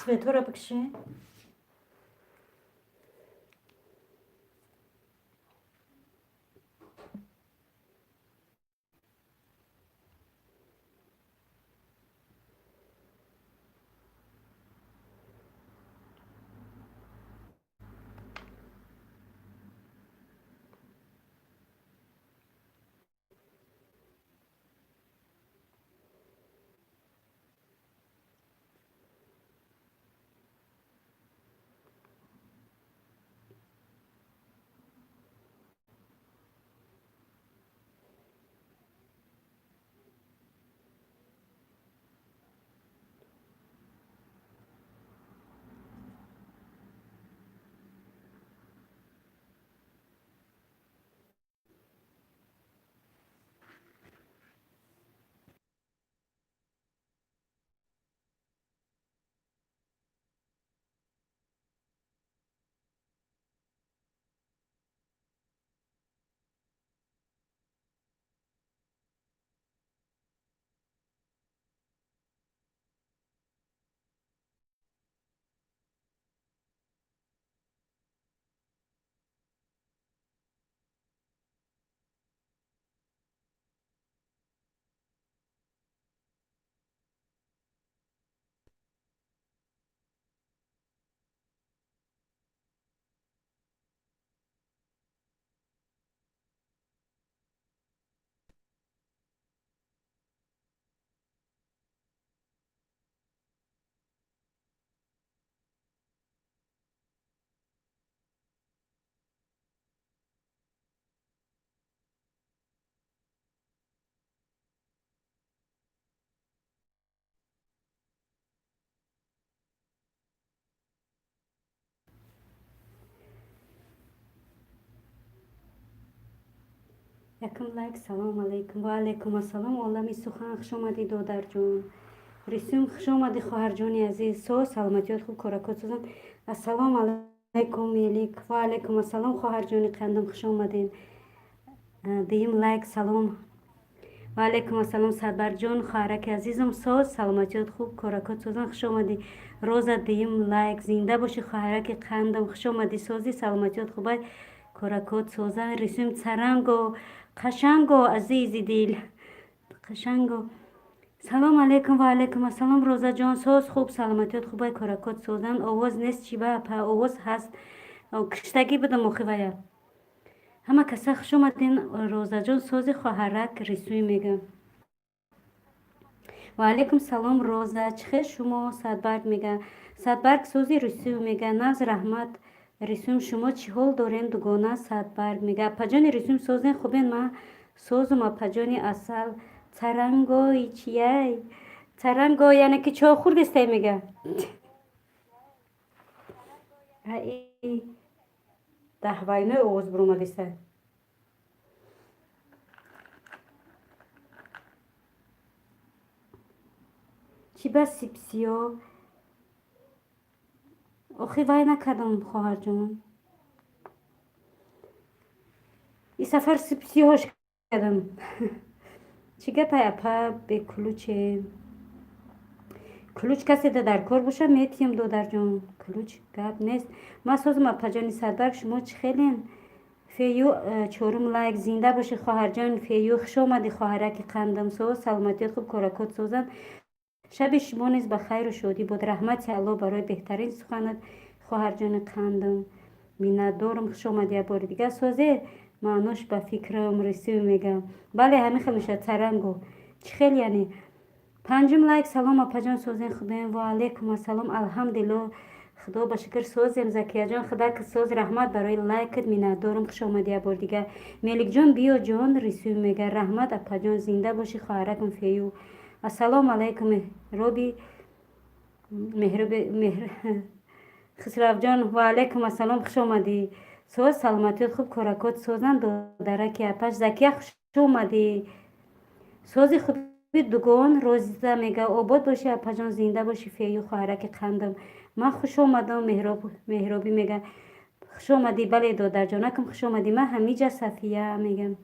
Светҳоро бикши. Якум лайк. Салом алейкум. Ва алейкум ассалом, Олами сухан, хуш омадӣ, додарҷон. Рисум, хуш омадӣ, хоҳарҷони азиз. Соз, саломатиёт хуб, коракот созан. Ассалому алайкум, Мелик. Ва алайкум ассалом, хоҳарҷони қандам, хуш омадем. Дуюм лайк. Салом. Ва алайкум ассалом, Садбарҷон, хоҳараки азизам. Соз, саломатиёт хуб, коракот созан. Хуш омадӣ, Роза. Дуюм лайк. Зинда бошӣ, хоҳараки қандам, хуш омадӣ. Созӣ, саломатиёт хубай, коракот созан. Рисум царанго, қашанго, азизи дил, қашанго. Салом алейкум. Ва алайкум ассалом, Розаҷон. Соз, хуб, саломатиёт хубай, коракот созан. Овоз нест, чӣ ба, апа? Овоз ҳаст, киштагӣ будам охи. Вая ҳама каса хуш омадин. Розаҷон, сози, хоҳарак Рисӯй мегӯям. Ва алайкум салом, Роза. Чӣ хел шумо? Садбарг мега. Садбарг, сози, Рисӯй мега. Нағз, раҳмат, Рисӯм. Шумо чӣ ҳол дорем, дугона? Садбарг мега. Апаҷони Рисӯм, созен, хубен? Ман созум, апаҷони асал. Царангои чияй? Царанго яъне ки чо хӯрдестай мега. Аи даҳвайнои овоз буромадеста. Чӣ ба сипсиё? Охи, вай накардам, хоҳарҷон. И сафар сипсиёш кардам. Чӣ гапай, апа, беключе? Ключ каседа дар кор боша, метиҳем, додарҷон, ключ гап нест. Ман созам, апаҷони Садбарг. Шумо чӣ хелен? Фею, чорум лайк. Зинда бошӣ, хоҳарҷон Фею, хуш омадӣ, хоҳараки қандам. Соз, саломатиёт хуб, коракот созанд. Шаби шумо низ ба хайру шодӣ буд. Раҳмати Аллоҳ барои беҳтарин суханат, хоҳарҷони қандам, миннатдорам. Хуш омадӣ як бори дигар. Созе, маънош ба фикрам, Рисӯ мегам. Бале, ҳамин хел мешавад, царанго. Чӣ хел яъне? Панҷум лайк. Салом, апаҷон, созен, хубем? Ва алайкум ассалом. Алҳамдулилло, Худо ба шукр, созем. Закияҷон, Худак соз. Раҳмат барои лайкат, миннатдорам. Хуш омадӣ як бори дигар. Меликҷон, биё, ҷон. Рисӯ мега. Раҳмат, апаҷон. Зинда бошӣ, хоҳаракам Фею. Ассалому алайкум, Меҳроби Меҳроби Хусравҷон. Ва алайкум ассалом, хуш омадӣ. Соз, саломатиёт хуб, коракот созанд, додараки апаш. Закия, хуш омадӣ. Сози, хуби, дугон? Роза мега. Обод бошӣ, апаҷон. Зинда бошӣ, Фею, хоҳараки қандам. Ман хуш омадам. Меҳробӣ мега. Хуш омадӣ. Бале, додарҷонакам, хуш омадӣ. Ман ҳамиҷа Сафия мегам.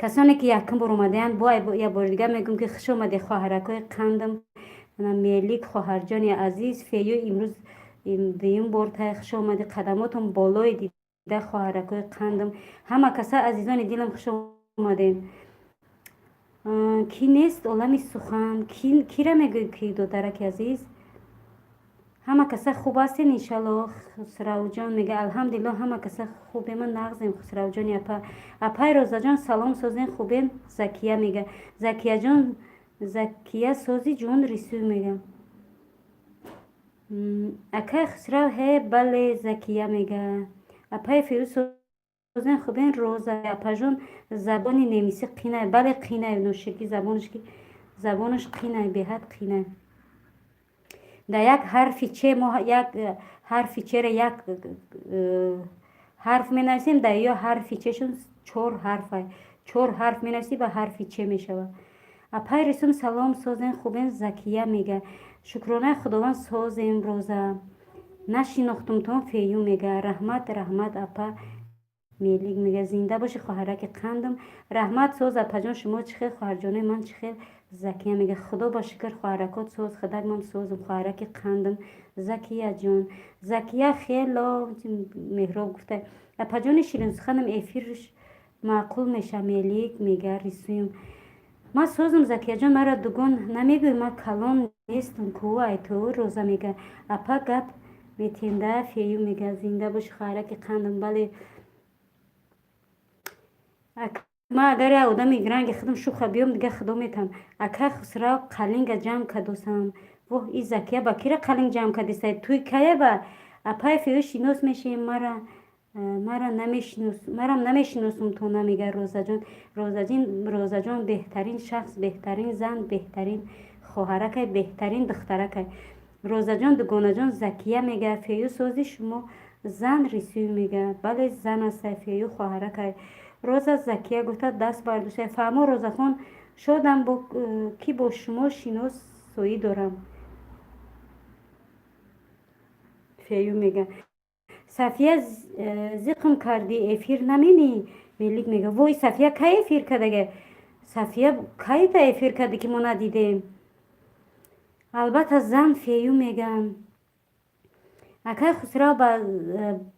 Касоне ки якум бор омадаянд, бо як бори дигар мегӯм, ки хуш омадӣ, хоҳаракҳои қандам. Мелик, хоҳарҷони азиз, Фею, имрӯз дуюм бор тай, хуш омадӣ. Қадамотон болои дида, хоҳаракои қандам. Ҳама каса, азизони дилам, хуш омадем. Кӣ нест, Олами сухан? Кира мегӯӣ, ки, додараки азиз? Ҳама каса хуб ҳастен, иншалло. Хусравҷон мега: алҳамдулилло, ҳама каса хубема, нағзем. Хусравҷони апа. Апай Розаҷон, салом, созен, хубем? Закия мега. Закияҷон, Закия, сози ҷон? Рисӯ мега. Акай Хусрав, ҳе, бале, Закия мега. Апай Фирӯз, созен, хубен? Роза апажон, забони немисӣ қинай. Бале, қинай, ноширки забонаш, ки забонаш қинай, беҳад қинай. Дар як ҳарфи че мо як ҳарфи чера як ҳарф менависем, дар ё ҳарфи чешон чор ҳарфай. Чор ҳарф менависӣ, ба ҳарфи че мешавад. Апай Рисум, салом, созен, хубен? Закия мега. Шукронаи Худованд, созем. Роза, нашинохтумтон. Фею мега: раҳмат, раҳмат, апа. Мелик мега: зинда боши, хоҳараки қандам. Раҳмат, соз, апаҷон, шумо чӣ хел, хоҳарҷонои ман чӣ хел? Закия мега: худо ба шукр, хоҳаракот соз, худак ман созум, хоҳараки қандам. Закияҷон, Закия, хело меҳроб гуфта. Апаҷони ширинсуханам, эфирш маъқул меша. Мелик мега: рисуюм, ман созум. Закияҷон, маро дугон намегӯй, ман калон нестум ку, айту. Роза мега: апа, гап метенда. Фею мега: зинда боши, хоҳараки қандам. Бале, ман агар як одами ранги худам шуха биём, дига худо метам. Акай Хусрав, қалинга ҷамъ кадосам. Воҳ, и Закия ба кира қалинг ҷамъ кадисай? Туй каяба? Апай Фею, шинос мешем, мара марам намешиносум то намега. Розаҷон, Розаҷон беҳтарин шахс, беҳтарин зан, беҳтарин хоҳаракай, беҳтарин духтаракай. Розаҷон, дугонаҷон. Закия мега: Фею, сози шумо зан? Рисӯй мега: бале, зан астай Фею, хоҳаракай. Роза Закия гуфта, даст бардошта. Фаҳмо, Розахон, шодам, ки бо шумо шиносоӣ дорам. Фею мега: Сафия, зиқм кардӣ, эфир наменӣ? Мелик мега: вой, Сафия кай эфир кардага? Сафия кайта эфир карда, ки мо надидем? Албатта, зан. Фею мега: акай Хусрав,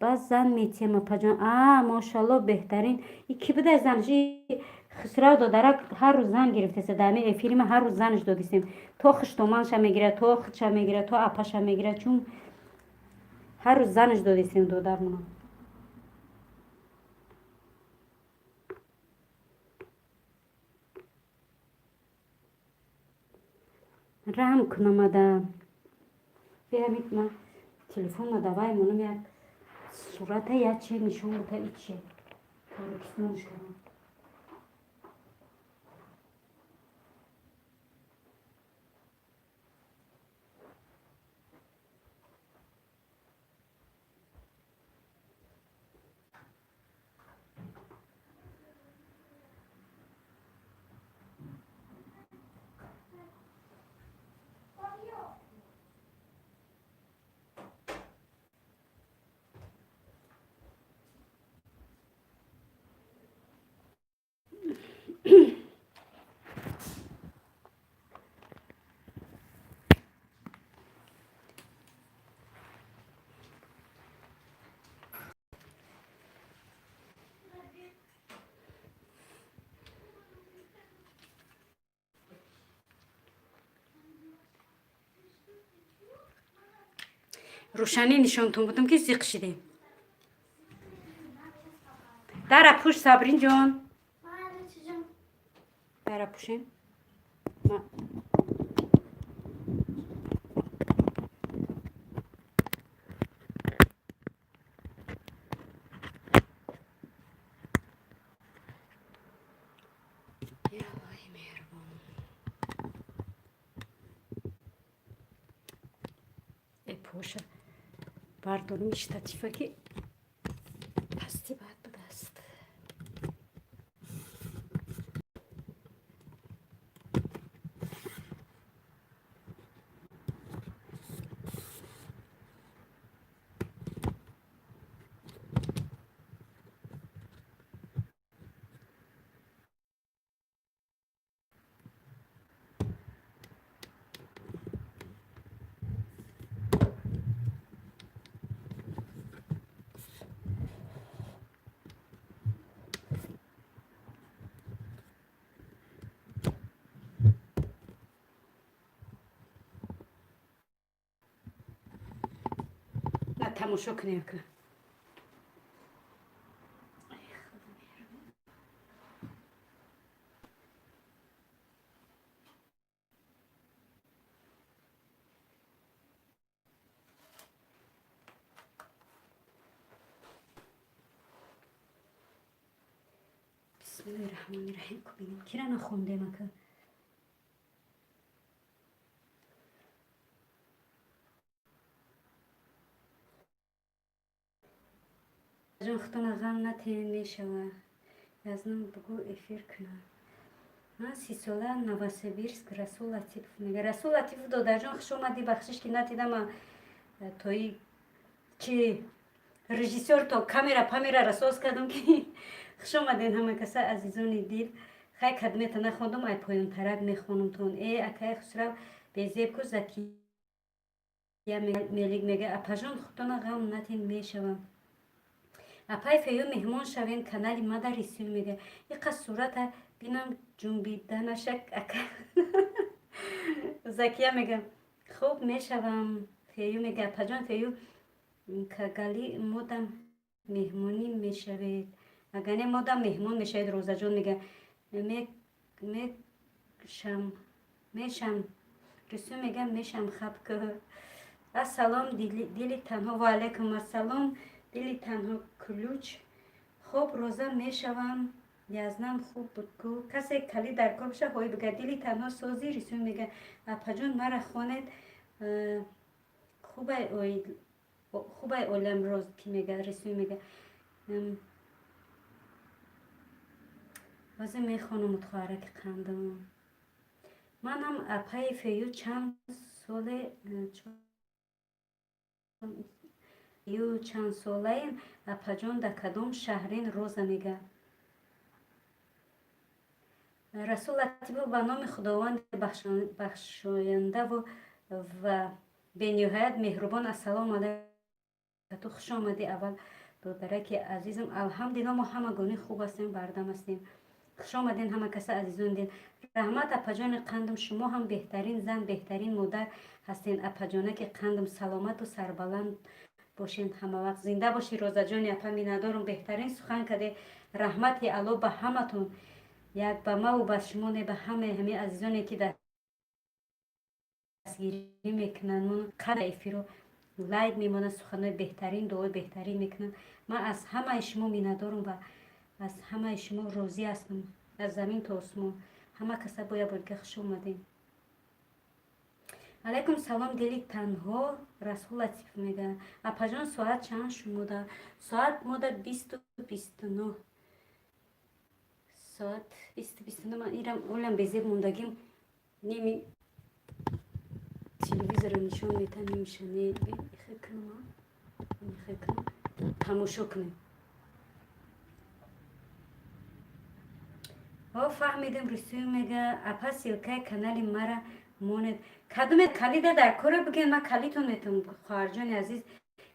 ба зан метиҳам, апаҷон. А, мошалло, беҳтарин. И ки будай занаш? Хусрав додарак ҳар рӯз зан гирифтеса. Дар ҳамин эфири ма ҳар рӯз занаш додистем. То хуштоманша мегирад, то худша мегирад, то апаша мегирад, чун ҳар рӯз занаш додистем додармона. Раҳм кунамада. Биҳамид, ма телефонма давай монам, як сурата, як че нишон бута, иче Торикистон шавам. Рӯшанӣ нишонтон будам, ки зиқ шидем. Дара пӯш, Сабринҷон, дара пӯшем. Аллоҳи меҳрубон, э, поша бардорим, штатива ки пасти баъд будааст. Тамошо кунем ка. Бисмиллоҳи раҳмони раҳим. Бинем, кира нахондем, ака. Ҷон, худтона ғам натен, мешава. Язнам бугӯ, эфир кунам. Ман 30-сола, Новосибирск. Расул Латипов мега. Расул Латипов, додарҷон, хуш омадӣ. Бахшиш, ки надидама. Тои чи режиссёр то камера памера расоз кардам ки. Хуш омаден, ҳама каса, азизони дил. Хай, кадмета нахондум, ай поёнтарак мехонумтон. Э, акай Хусрав, безеб ку. Закия Мелик мега: «Апажон, худтона ғам натен, мешавам». Апай Фею, меҳмон шавен канали мада. Рисӯ мега: «Иқа сурата бинам, ҷунбиданашак, ака». Закия мега: «Хуб, мешавам». Фею мега: «Апаҷон Фею, кагали модам меҳмонӣ мешавед, агар не модам меҳмон мешавед». Розаҷон мега: «Мешам, мешам». Рисӯ мега: «Мешам, хаб ку». Ассалом, дили танҳо. Ва алайкум ассалом, дили танҳо. Ключ хуб, роза мешавам. Язнам хуб буд ку. Касе калид дар кор боша, ҳои бига. Дили танҳо, сози. Рисӯ мега: «Апаҷон, мара хонед, хубай олам». Роз ки мега, Рисӯ мега: «Ҳозир мехонам, хоҳараки қандам». Манам, апаи Фею, чанд соле ю чандсолаем, апаҷон, дар кадом шаҳрен? Роза мега. Расул Латипов: «Ба номи Худованди бахшояндаву ва бениҳоят меҳрубон. Ассалому алайкум, хуш омадӣ аввал, додараки азизам. Алҳамдулилло, мо ҳамагонӣ хуб ҳастем, бардам ҳастем. Хуш омаден, ҳама каса, азизон дил. Раҳмат, апаҷони қандам, шумо ҳам беҳтарин зан, беҳтарин модар ҳастен. Апаҷонаки қандам, саломату сарбаланд бошен, ҳамавақт зинда бошӣ. Розаҷони апа, миннатдорум, беҳтарин сухан каде. Раҳмати Алло ба ҳаматон, як ба маву ба шумо не, ба ҳамаи ҳамаи азизоне, ки дастгирӣ мекунанд, қадр эфиру лайк мемонанд, суханои беҳтарин, дуои беҳтарин мекунанд. Ман аз ҳамаи шумо миннатдорум ва аз ҳамаи шумо розӣ ҳастам, аз замин то осмон. Ҳама каса бо як бор дига хуш омадем. Алайкум салом, дили танҳо. Расул Латиф мега: «Апаҷон, соат чанд шумода?» Соат мода 20:29, соат 20:29. Ман ирам олам безеб мондагим, неми телевизорро нишон метам, нимша не. Ихе кунам, ихе кунам, тамошо кунем. О, фаҳмидем. Русию мега: «Апа, ссылка и канали мара монед». Кадоме калида дар кора, биген, ман калитон метавам. Хоҳарҷони азиз,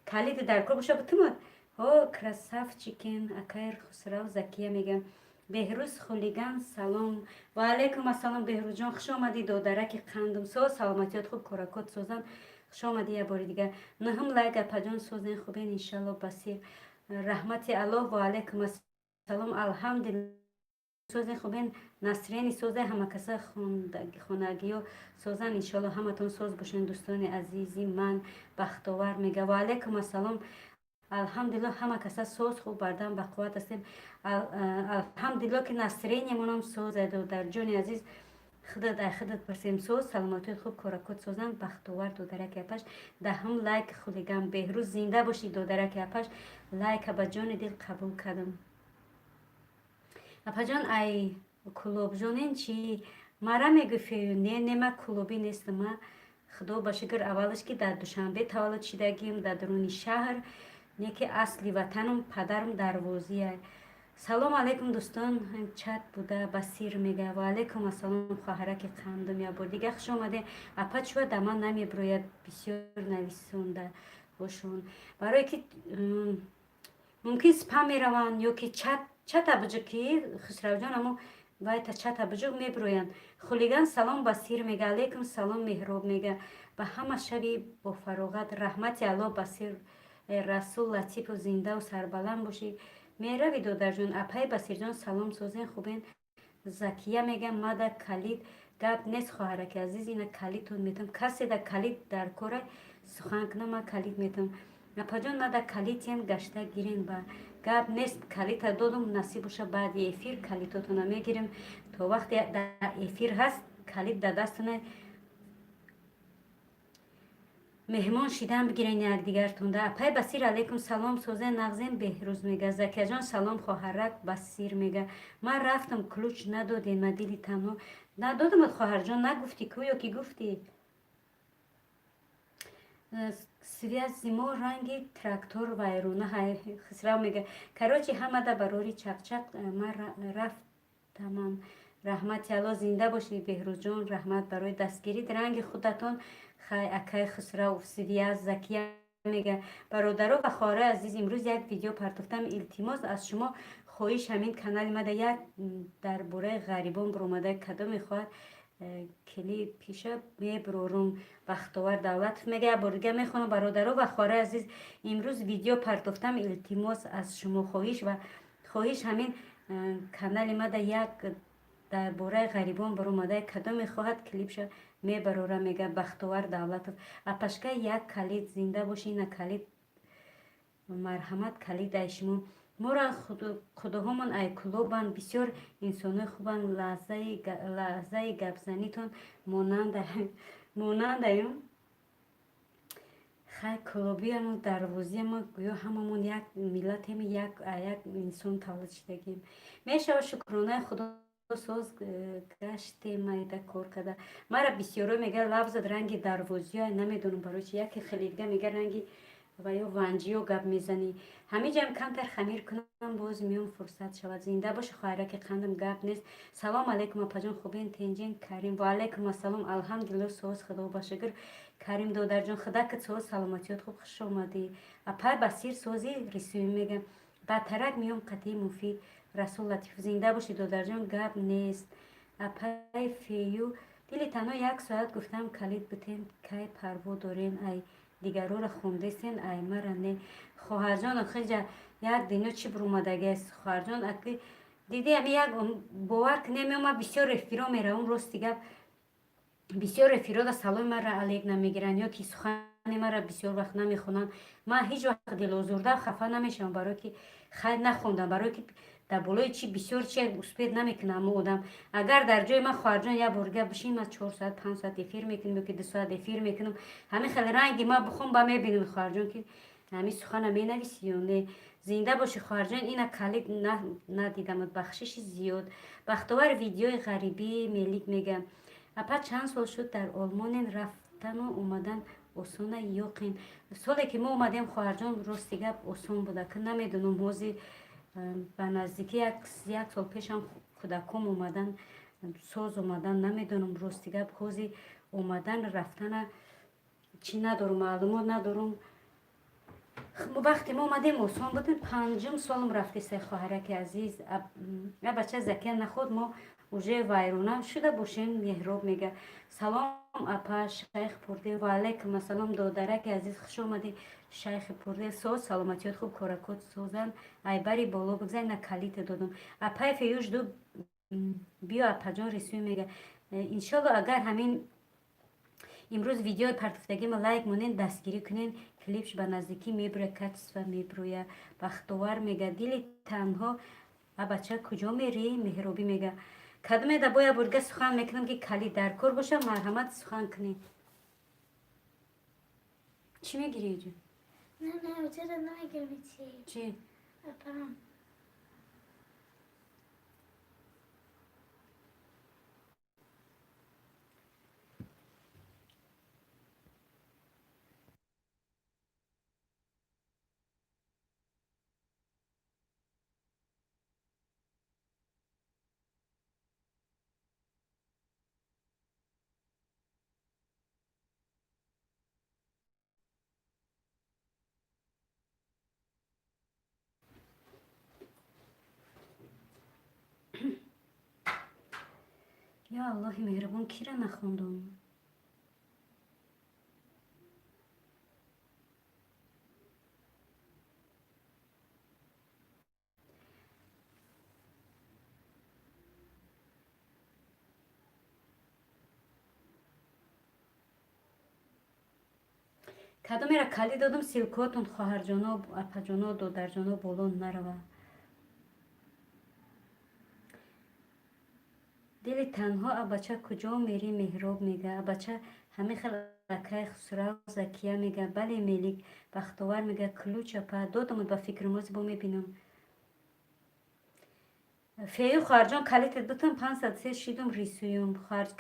калида дар кор боша, бутумад. О, красавчик ен, акайр Хусрав. Закия мега: «Беҳрӯз хулиган, салом». Ва алайкум ассалом, Беҳрӯзҷон, хуш омадӣ, додараки қандум. Со саломатиёт хуб, коракот созан. Хуш омадӣ як бори дигар. Нуҳум лайк. Апаҷон, созен, хубен, иншалло. Басир, раҳмати Аллоҳ. Ва алайкум ассалом, алҳамдулилла, созен, хубен. Насрени созе, ҳамакаса хонагиё созан, иншалло, ҳаматон соз бошен, дӯстони азизи ман. Бахтовар мега: «Ва алайкум ассалом, алҳамдулилло, ҳама каса соз, хуб, бардам, бақувват ҳастем, алҳамдулилло, ки настроение монам соза». Додарҷони азиз, худат ай худат пурсем. Соз, саломатиёт хуб, коракот созан. Бахтовар, додараки апаш, даҳум лайк. Хулиган Беҳрӯз, зинда бошӣ, додараки апаш. Лайка ба ҷони дил қабул кардам. Апаҷон, ай кулобҷонен чи мара мегӯфею? Не, не, ма кулобӣ нестам. Ма, худо ба шукр, аввалаш ки дар Душанбе таваллуд шидагим, дар дуруни шаҳр, не ки асли ватанам, падарам Дарвозия. Салом алайкум, дӯстон, чат буда. Басир мега: «Ва алайкум ассалом, хоҳараки қандум, як бор дига хуш омаде». Апа, чӯа да ман намебирояд бисёр нависонда бошон? Барое ки мумкин спам мераванд ё ки чат чата буҷу ки, Хусравҷон, амо вайта чата буҷуг мебироянд. Хулиган салом. Басир мега: «Алайкум салом». Меҳроб мега: «Ба ҳама шаби бофароғат». Раҳмати Аллоҳ, Басир. Расул Латипов, зиндаву сарбаланд бошӣ. Мерави, додарҷон. Апаи Басирҷон, салом, созен, хубен? Закия мегам, мада калид. Гап нест, хоҳараки азиз, ина калидтон метам. Касе да калид дар кора, сухан кунам, ма калид метам. Апаҷон, мада калидтиям, гашта гирен. Ба гап нест, калита додум. Насиб боша, баъди эфир калитотона мегирем. То вақте дар эфир ҳаст, калид дар дастона. Меҳмон шидан бигирен якдигартонда. Апай Басир, алейкум салом, созен, нағзен? Беҳрӯз мега. Закияҷон, салом, хоҳарак Басир мега, ман рафтам, ключ надоден. Ма дили танҳо надодамат, хоҳарҷон. Нагуфтӣ ку ё ки гуфтӣ? Связи мо ранги трактор вайрона. Хисрав мега, короче, ҳамада барори чақчақ. Ман рафтамам. Раҳмати Алло, зинда бошед, Беҳрӯзҷон, раҳмат барои дастгирӣ. Ранги худатон хай, акай Хусрав связь. Закия мега, бародаро ва хоҳарои азиз, имрӯз як видео партофтам. Илтимос, аз шумо хоҳиш, ҳамин канали мада як дар бораи ғарибон биромада. Кадом мехоҳад, клипиша мебурорум. Бахтовар Давлатов мега, як бор дига мехонам. Бародаро ва хоҳарои азиз, имрӯз видео партофтам. Илтимос, аз шумо хоҳиш ва хоҳиш, ҳамин канали мада як дар бораи ғарибон баромада. Кадом мехоҳад, клипша мебарора, мега Бахтовар Давлатов. Апашка, як калид. Зинда боши, ина калид, марҳамат, калид ай шумо. Моро худоҳомон ай кулобанд, бисёр инсонои хубанд. Лаҳзаи гапзанитон монандаем. Хай, кулобиямо, дарвозиямо, гӯё ҳамамон як миллатем, як инсон таваллуд шудагием. Мешавад, шукронаи Худо, соз гаштем, майда кор карда. Мара бисёро мега, лафзат ранги дарвозиё, намедонам барои чи. Яке хеле дига мега, ранги ва ё ванҷиё гап мезанӣ. Ҳамиҷам камтар хамир кунам, боз миён, фурсат шавад. Зинда боши, хоҳараки қандам. Гап нест. Салом алейкум, апаҷон, хубен, тенҷен? Карим, ва алейкум ассалом. Алҳамдулилло, соз, Худо ба шукр. Карим додарҷон, худакат соз, саломатиёт хуб? Хуш омадӣ. Апай Басир, сози? Рисуӣ мегам, баъдтарак миём қатъи муфид. Расул Латиф, зинда бошӣ, додарҷон. Гап нест. Апай Фею, дили танҳо як соат гуфтам, калид битен. Кай парво дорен? Ай дигарора хондесен, ай мара не. Хоҳарҷон, хиҷа як дунё чӣ бурумадагиаст, хоҳарҷон. Аки диди, ами як бовар кунем, ма бисёр эфиро меравам. Рости гап, бисёр эфирода саломи мара алек намегиранд ё ки сухани мара бисёр вақт намехонанд. Ман ҳеҷ вақт дилозурда, хафа намешавам, барое ки хайр нахондам, барое ки дар болои чи бисёр чи успеть намекунам одам. Агар дар ҷои ман, хоҳарҷон, як бор дига бишин, ман 4 соат, 5 соат эфир мекунам ё ки 2 соат эфир мекунам. Ҳамин хеле ранги ма бихом, ба мебинам, хоҳарҷон, ки ҳамин сухана менависӣ ё не. Зинда бошӣ, хоҳарҷон. Ина калид надидамад, бахшиши зиёд. Бахтовар, видеои ғарибӣ. Мелик мегам, апа, чанд сол шуд дар Олмонен? Рафтану омадан осона ё қин? Соле ки мо омадем, хоҳарҷон, рости гап, осон буда. Ки намедонам, ҳозир ба наздикӣ як сол пешам кӯдаком омадан, соз омадан. Намедонам, рости гап, ҳозир омадан рафтана чӣ надорум, маълумот надорум. Вақте мо омадем, осон будем. Панҷум солам рафтеса, хоҳараки азиз. А бача Закия, наход мо уже вайрона шуда бошем. Меҳроб мега, салом, апа, Шайх Пурдел. Ва алайкум ассалом, додараки азиз, хуш омадӣ. Шайхи Пурдел, соз, саломатиёт хуб, коракот созан? Айбари боло бигзар, на калита додум. Апай Феюш ду биё, апаҷон. Рисӯй мега, иншолло, агар ҳамин имрӯз видеои партофтагима лайк монен, дастгирӣ кунен, клипш ба наздикӣ мебуря, качество мебурӯя. Бахтовар мега, дили танҳо. А бача, куҷо мерӣ? Меҳробӣ мега, кадоме да боя бурга сухан мекунам, ки калид дар кор боша, марҳамат, сухан кунӣ. Чӣ мегирӣ иҷо? Не, не, чаро намегирам чи? Чӣ? Апам. Ё Аллоҳи меҳрубон, кира нахондум? Кадомера калид додум, ссылка отон, хоҳарҷоно, апаҷоно, додарҷоно, боло нарава. Дили танҳо, абача, куҷо мерӣ? Меҳроб мега, абача, ҳамин хел. Акай Хусрав, Закия мега, бале. Мелик Бахтовар мега, ключ, апа, додамуд. Ба фикрам, ози бо мебинам. Фею, хоҳарҷон, калитет бутам, 503 шидум. Рисуюм,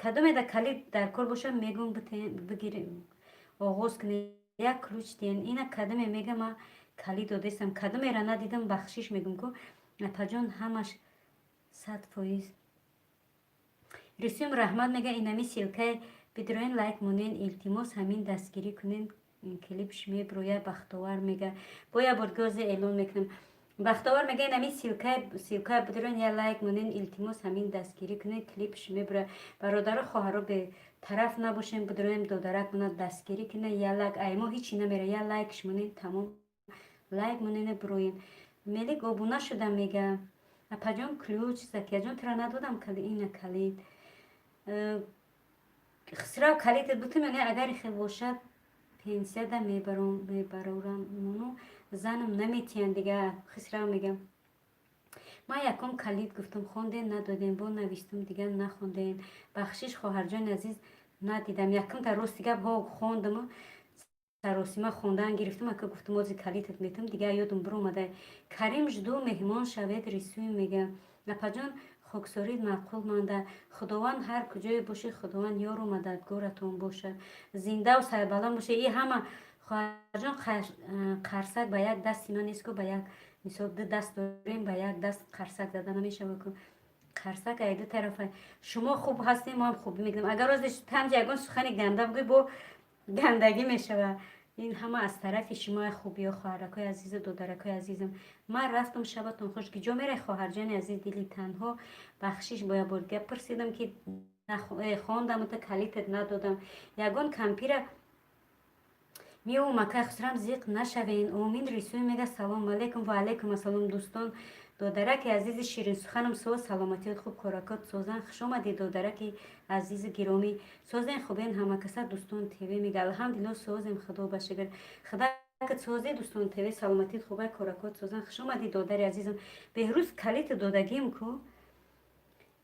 кадомеда калит дар кор боша, мегум, бигирем, оғоз кунем, як ключ диен. Ина кадоме мега, ма калит додестам, кадомера надидам, бахшиш мегум ку, апаҷон, ҳамаш 100%. Рисуюм, раҳмат мега. Инами ссылка и бидроен, лайк монен, илтимос, ҳамин дастгирӣ кунен, клипш меброя. Бахтовар мега, бо як бор гозе эълон мекунам. Бахтовар мега, инами ссылка бидроен, я лайк монен, илтимос, ҳамин дастгирӣ кунен, клипш меброя. Бародаро, хоҳаро, бетараф набошем, бидроем, додарак мона дастгирӣ кунен. Я лайк аймо ҳичи намера, я лайкш монен, тамом, лайк монене, бироен. Мелик обуна шудам мега. Апаҷон, ключ. Закияҷон, тура надодам кали, ина калид. Хусрав, калитет бутум ё не? Агар хел бошад, пенсияда мебарорам, мону занам наметиҳанд дига. Хусрав мегам, ман якум калид гуфтам, хондем, надодем, бо навиштум, дига нахондем. Бахшиш, хоҳарҷони азиз, надидам. Якумта, рости гап, ҳо, хондаму саросима хондан гирифтам, ака, гуфтам, ози калитет метам, дига ёдум биромада. Карим, жду, меҳмон шавед. Рисуй мега, апаҷон, хоксорид маъқул манда. Худованд, ҳар куҷое бошед, Худованд ёру мададгоратон бошад, зиндаву сарбаланд бошед. И ҳама, хоҳарҷон, қарсак ба як дасти ман нест ку, ба як мисол ду даст дорем, ба як даст қарсак зада намешавад ку. Қарсак ай ду тарафа. Шумо хуб ҳастем, мо ҳам хубӣ мекунем. Агар ози тамҷи ягон сухани ганда бигӯй, бо гандагӣ мешавад. Ин ҳама аз тарафи шумо хубиё, хоҳаракҳои азизу додаракҳои азизам. Ман рафтам, шабатон хуш. Киҷо мерай, хоҳарҷони азиз? Дили танҳо, бахшиш, бо як бор дига пурсидам, ки хондаму та калитет надодам. Ягон кампира меомакай. Хусрам, зиқ нашавен, омин. Рисӯй мега, салому алайкум. Ва алайкум ассалом, дӯстон, додараки азизи ширинсуханам, со саломатиёт хуб, коракот созан. Хушомадӣ, додараки азизу гиромӣ. Созен, хубен ҳамакаса? Дӯстон ТВ мега, алҳамдулилло, созем, худо ба шукр. Худакат созе? Дӯстон ТВ, саломатит хубай, коракот созан. Хушомадӣ, додари азизам. Беҳрӯз, калити додагим ку.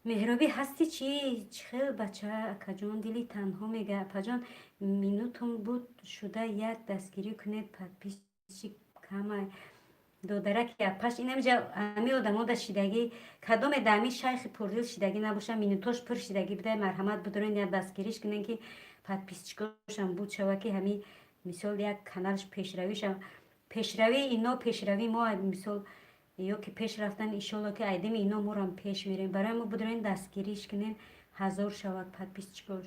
Меҳробӣ ҳасти чӣ? Чихел бача, акаҷон? Дили танҳо мега, апаҷон, минутум буд шуда, як дастгирӣ кунед, подписчик камай. Додараки апаш, инамиҷа ҳами одамода шидагӣ, кадоме да ҳами шайхи пурдил шидагӣ набоша, минутош пур шидагӣ бидай, марҳамат, бидорен, як дастгириш кунен, ки подписчик ошам буд шава, ки ҳами мисол як каналш пешравиша. Пешравии ино пешравии мо, мисол ё ки пеш рафтан, иншолло, ки айдими ино морам пеш мерем. Барои мо бидорен, дастгириш кунен, 1000 шавад подписчик ош.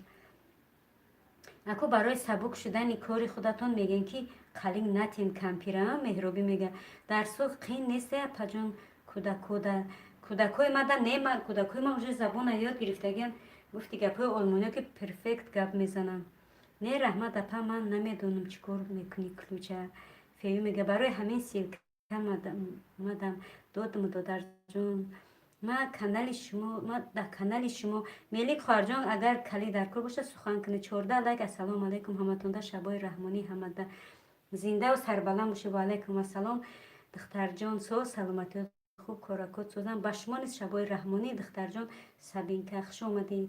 Ако барои сабук шудани кори худатон мегӯем, ки қалин натен кампира. Меҳробӣ мега, дарсҳо қин несте, апаҷон, кӯдакода? Кӯдакҳои мада нема, кӯдакҳои ма уже забона ёд гирифтагиан. Гуфти гапҳои олмониё, ки perfekt гап мезананд. Не, раҳмат, апа, ман намедонам, чӣ кор мекунӣ ключ а. Фею мега, барои ҳамин ссылка мадам додам. Додарҷон, ма канали шумо, ма дар канали шумо. Мелик, хоҳарҷон, агар кали дар кор бошад, сухан кунед. 14 лайк. Ассалому алайкум, ҳаматонда шабои раҳмонӣ, ҳамада зиндаву сарбаланд бошед. Ва алайкум ассалом, духтарҷон, соз, саломатиёт хуб, коракот созам. Ба шумо низ шабои раҳмонӣ, духтарҷон. Сабинка, хуш омадӣ.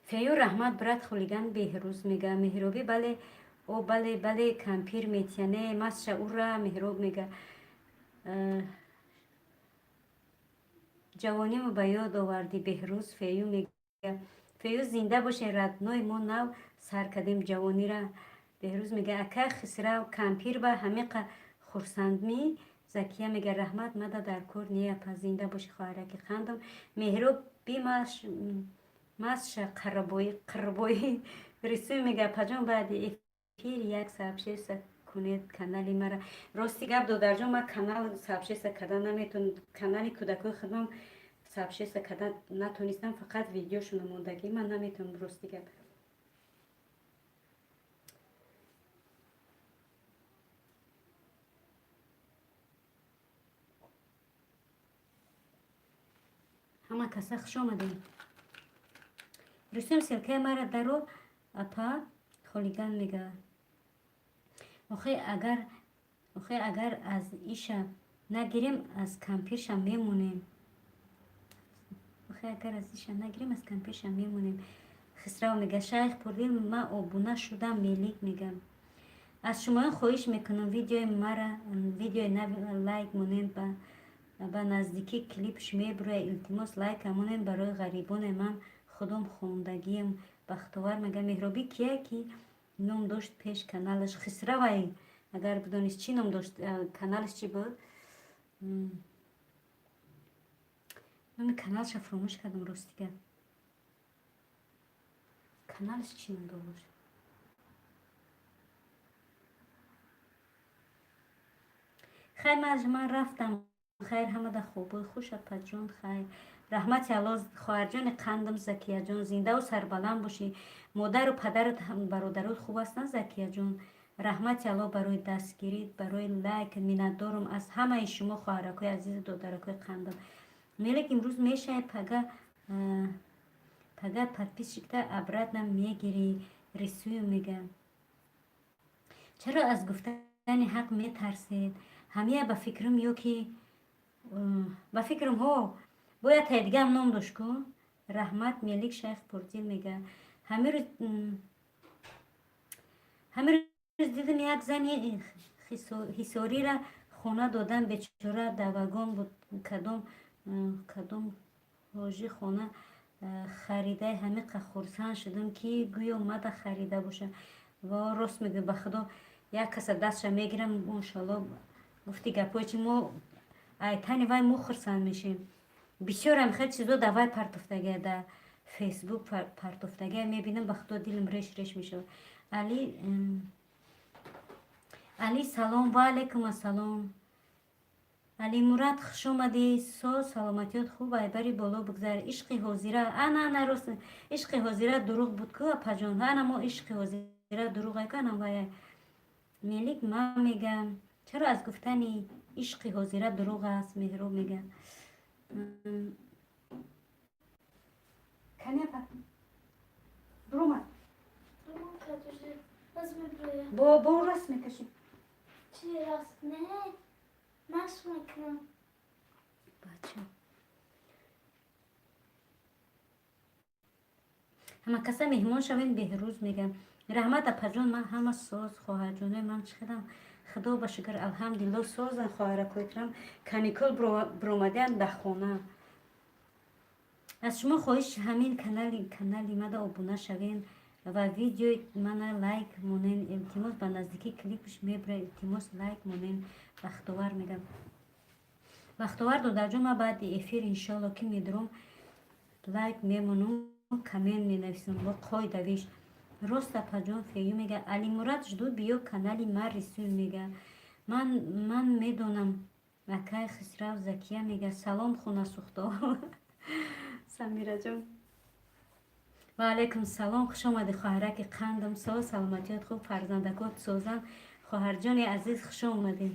Фею, раҳмат, брат. Хулиган Беҳрӯз мега, меҳробӣ, бале, о, бале, бале, кампир метияне масша, ура. Меҳроб мега, ҷавонимо ба ёд овардӣ, Беҳрӯз. Фею мега, Фею, зинда боше, родной, мо нав сар кардем ҷавонира. Беҳрӯз мега, ака Хисрав, кампир ба ҳамиқа хурсандмӣ? Закия мега, раҳмат, мада дар кор не, апа. Зинда боши, хоҳараки қандам. Меҳроб бимасша қарабоӣ қарбоӣ. Рисӯй мега, апаҷон, баъди эфир як сообщество кунед канали мара. Рости гап, додарҷон, ман канал сообщество кардан наметавонам. Канали кӯдакои худам сообщество кардан натонистам, фақат видеошона мондагӣ, ман наметавонам, рости гап. Ҳама каса хуш омадем. Рустам, ссылка и мара даро, апа. Холиган мега. Охе, агар аз иша нагирем, аз кампирша мемонем. Охе, агар аз иша нагирем, аз кампирша мемонем. Хисрав мега: «Шайх Пурдил, ма обуна шудам». Мелик мега: «Аз шумоён хоҳиш мекунам, видеои мара, видеои нав лайк монем. Ба наздикӣ клипш мебуроя, илтимос, лайка монем барои ғарибоне. Ман худом хондагием». Бахтовар мега: «Меҳробӣ кия, ки ном дошт пеш каналаш?» Хисравай, агар бидонист, чӣ ном дошт каналаш, чӣ буд? Номи каналаша фуромӯш кардам, ростига. Каналаш чӣ ном дошт? Хайр, ман рафтам. Хайр, ҳамада хобои хуш, апаҷон. Хайр, раҳмати Алло, хоҳарҷони қандам Закияҷон, зиндаву сарбаланд бошӣ. Модару падару бародарот хуб ҳастанд, Закияҷон? Раҳмати Алло барои дастгирӣ, барои лайк. Миннатдорам аз ҳамаи шумо, хоҳаракҳои азизу додаракҳои қандам. Мелек, имрӯз мешавӣ, пага подписчикта обратно мегирӣ. Рисую мега: «Чаро аз гуфтани ҳақ метарсед?» Ҳамия ба фикрам, ё ки ба фикрам, ҳо, бояд тай дигаам ном дошт ку. Раҳмат, Мелик. Шайх Пурдил мега: «Ҳамин рӯз дидам, як зани ҳисорира хона додан, бечора давагон буд. Кадом ҳоҷӣ хона харидаи, ҳамиқа хурсанд шудам, ки гӯё мада харида боша». Во, рост мегӯ, ба худо, як каса дастша мегирам, иншолло. Гуфти гапҳое чи мо айтани вай мо хурсанд мешем. Бисёрам хел чизо да вай партофтагия, да Фейсбук партофтагия, мебинам, ба худо, дилам реш реш мешавад. Али, Али, салом. Ва алайкум ассалом, Алимурад, хушомадӣ. Соз, саломатиёт хуб? Айбари боло бигзар. Ишқи ҳозира, ана, ана, рост, ишқи ҳозира дурӯғ буд ку, апаҷон. Ана мо ишқи ҳозира дурӯғ ай ку, ана вай. Мелик, ман мегам, чаро аз гуфтани ишқи ҳозира дурӯғ аст? Меҳроб мега: «Каняпа буромад». Бо раст мекашӣ. Чӣ раст? Не, машқ мекунам. Бача, ҳама каса меҳмон шавем. Беҳрӯз мегам: «Раҳмат, апаҷон, ман ҳама соз. Хоҳарҷонои ман чӣ хелам?» Худо ба шукр, алҳамдулилло, созан хоҳаракоитрам. Каникул биромадиам дар хона. Аз шумо хоҳиш ҳамин канали мада обуна шавем ва видеои мана лайк монен, илтимос. Ба наздикӣ клипш мебура, илтимос, лайк монен. Бахтовар мегам. Бахтовар додарҷон, ман баъди эфир, иншолло, ки медурам, лайк мемонам, коммент менависам бо қоидавиш. Рост, апаҷон. Фею мега: «Алимурад, жду, биё канали ма». Рисуй мега: Ман медонам, акай Хисрав». Закия мега: «Салом, хонасӯхто». Самираҷон, ва алайкум салом, хуш омадӣ, хоҳараки қандам. Соз, саломатиёт хуб? Фарзандакот созан, хоҳарҷони азиз, хуш омадед.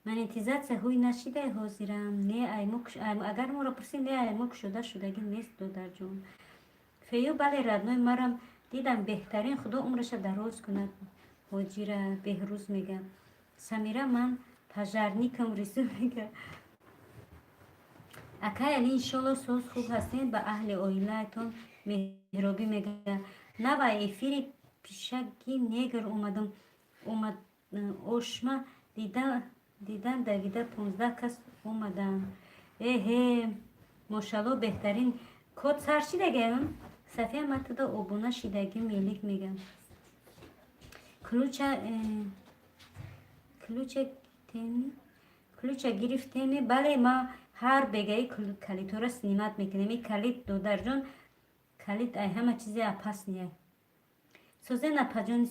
Монетизатсия ҳуй нашидай ҳозирам? Не, агар моро пурсӣ, не, аймо кушода шудагӣ нест, додарҷон. Фею, бале, родной, марам дидам, беҳтарин, худо умраша дароз кунад ҳоҷира. Беҳрӯз мега: «Самира, ман пожарникам». Рису мега: «Акай Али, иншолло, соз, хуб ҳастед, ба аҳли оилаатон». Меҳробӣ мега: «Нава эфири пишаки негр омадам, омад ошма дидан, давида 15 кас омаданд». Эҳе, мошалло, беҳтарин. Код сар шидагиам. Сафия, матада обуна шидагӣ. Мелик мегам: Ключа теми, ключа гирифтеми?» Бале, ма ҳар бегаи калидҳоро снимать мекунем. И калид, додарҷон, калид ай ҳама чизе опасный. Созен, апаҷон?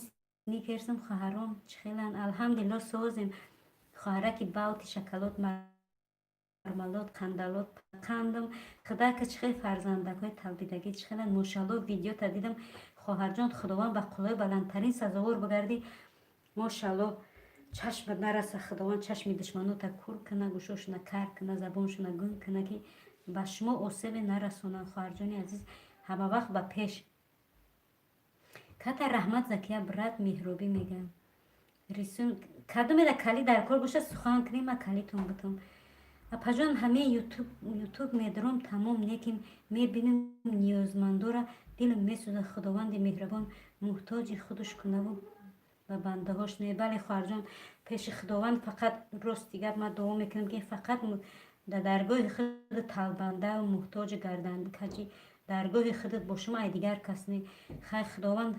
Сникерсам. Хоҳарон чӣ хеланд? Алҳамдулилло, созем, хоҳараки баути шоколад, мармалод, қандалод, қандам. Худака, чӣ хел фарзандакҳои талбидагӣ чӣ хеланд? Мошалло, видеота дидам, хоҳарҷон, худованд ба қуллаи баландтарин сазовор бигардӣ. Мошалло, чашмат нараса, худованд чашми душманота кур кана, гӯшошона кар кана, забоншона гум кана, ки ба шумо осебе нарасонанд. Хоҳарҷони азиз, ҳама вақт ба пеш. Ката раҳмат, Закия, брат. Меҳробӣ мегӯям. Рисум кадомеда кали дар кор боша, сухан кунем, ма калитон бутам. Апаҷон, ҳамаи ютуб медорам, тамом неким, мебинам ниёзмандора, дилам месӯзад. Худованди меҳрабон муҳтоҷи худаш кунаву ба бандаҳош не. Бале, хоҳарҷон, пеши Худованд фақат, рости гап, ман дуо мекунам, ки фақат дар даргоҳи худ талбандаву муҳтоҷи гарданкаҷи даргоҳи худат бошум, ай дигар кас не. Хай, Худованд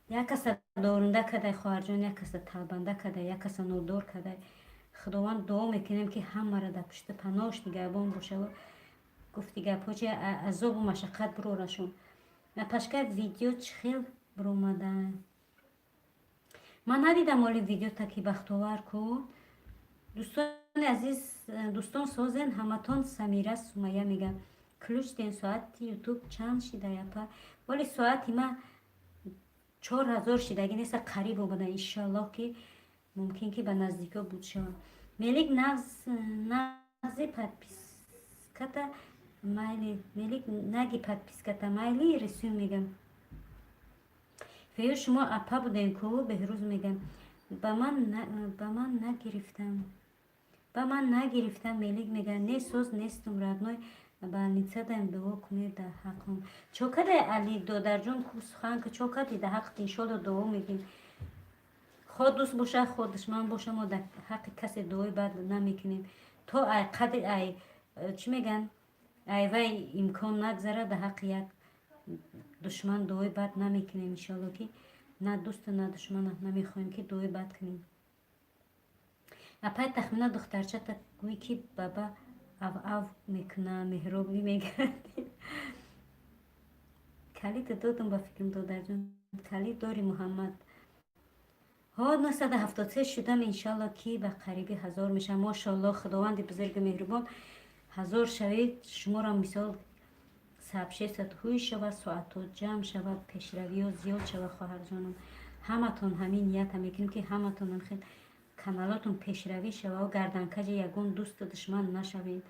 як каса дорунда кадай, хоҳарҷон, як каса талбанда кадай, як каса нодор кадай. Худованд, дуо мекунем, ки ҳамаро дар пушти паноҳш нигаҳбон бошаву, гуфти гапҳо чи, азобу машаққат бурорашон. Напашка, видео чӣ хел буромада? Ман надидам оли видео таки бахтовар ку. Дӯстони азиз, дӯстон, созен ҳаматон. Самира Сумая мега: ключ ден. Соати ютуб чанд шида, япа? Вале соати ма 4000 шидаги неста, қариб омада, иншоаллоҳ, ки мумкин ки ба наздикиҳо буд шавад. Мелик, нағзи, подписката майли. Мелик, наги, подписката майли. Рисӯ мегам: фею, шумо апа будем ку. Беҳрӯз мегам: ба ман нагирифтам, ба ман нагирифтам. Мелик мега: не, соз нестум, родной, больницадаем, дуо кунед дар ҳаққум. Чо кадай, Али додарҷон? Хуб сухан ка, чо кади? Дар ҳаққат иншолло дуо мегим. Хо дӯст боша, хо душман боша, мо дар ҳаққи касе дуои бад намекунем. То ай қадри ай, чӣ меган, ай вай имкон нагзара, дар ҳаққи як душман дуои бад намекунем. Иншолло, ки на дӯсту на душмана намехоҳем, ки дуои бад кунем. Апай Тахмина, духтарчата гӯй, ки баба ав-ав мекуна. Меҳроб мегардӣ. Калита додум, ба фикрам, додарҷон, калит дори. Муҳаммад ҳо, 973 шудам, иншалло, ки ба қариби 1000 мешавам. Мошоалло, Худованди бузургу меҳрубон, 1000 шавед. Шуморо мисол сабшесат ҳуй шавад, соатҳо ҷамъ шавад, пешравиҳо зиёд шавад. Хоҳарҷонам, ҳаматон ҳамин нията мекунем, ки ҳаматон хел каналотон пешравӣ шавад, гарданкаҷи ягон дӯсту душман нашавед.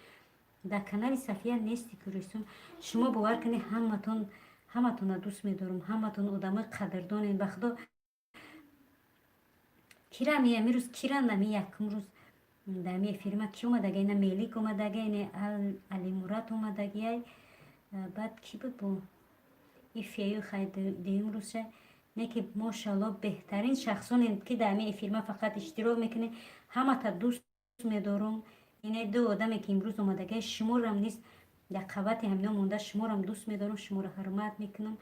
Дар канали Сафия нести курисум. Шумо бовар кунед, ҳаматон, ҳаматонро дӯст медорам, ҳаматон одамои қадрдонед. Ба Худо, кирами амирӯз, киран ами якум рӯз дар ми эфирима ки омадага? Ина Мелик омадага, ина Алимурат омадагиай, баъд ки буд бо и фею? Хай, дуюм рӯзша не, ки мошалло, беҳтарин шахсоне, ки дар ами эфирма фақат иштирок мекунед, ҳамата дӯст медорум. Ине ду одаме, ки имрӯз омадагай, шуморам низ дар қабати ҳамино монда, шуморам дӯст медорам, шуморо ҳурмат мекунам.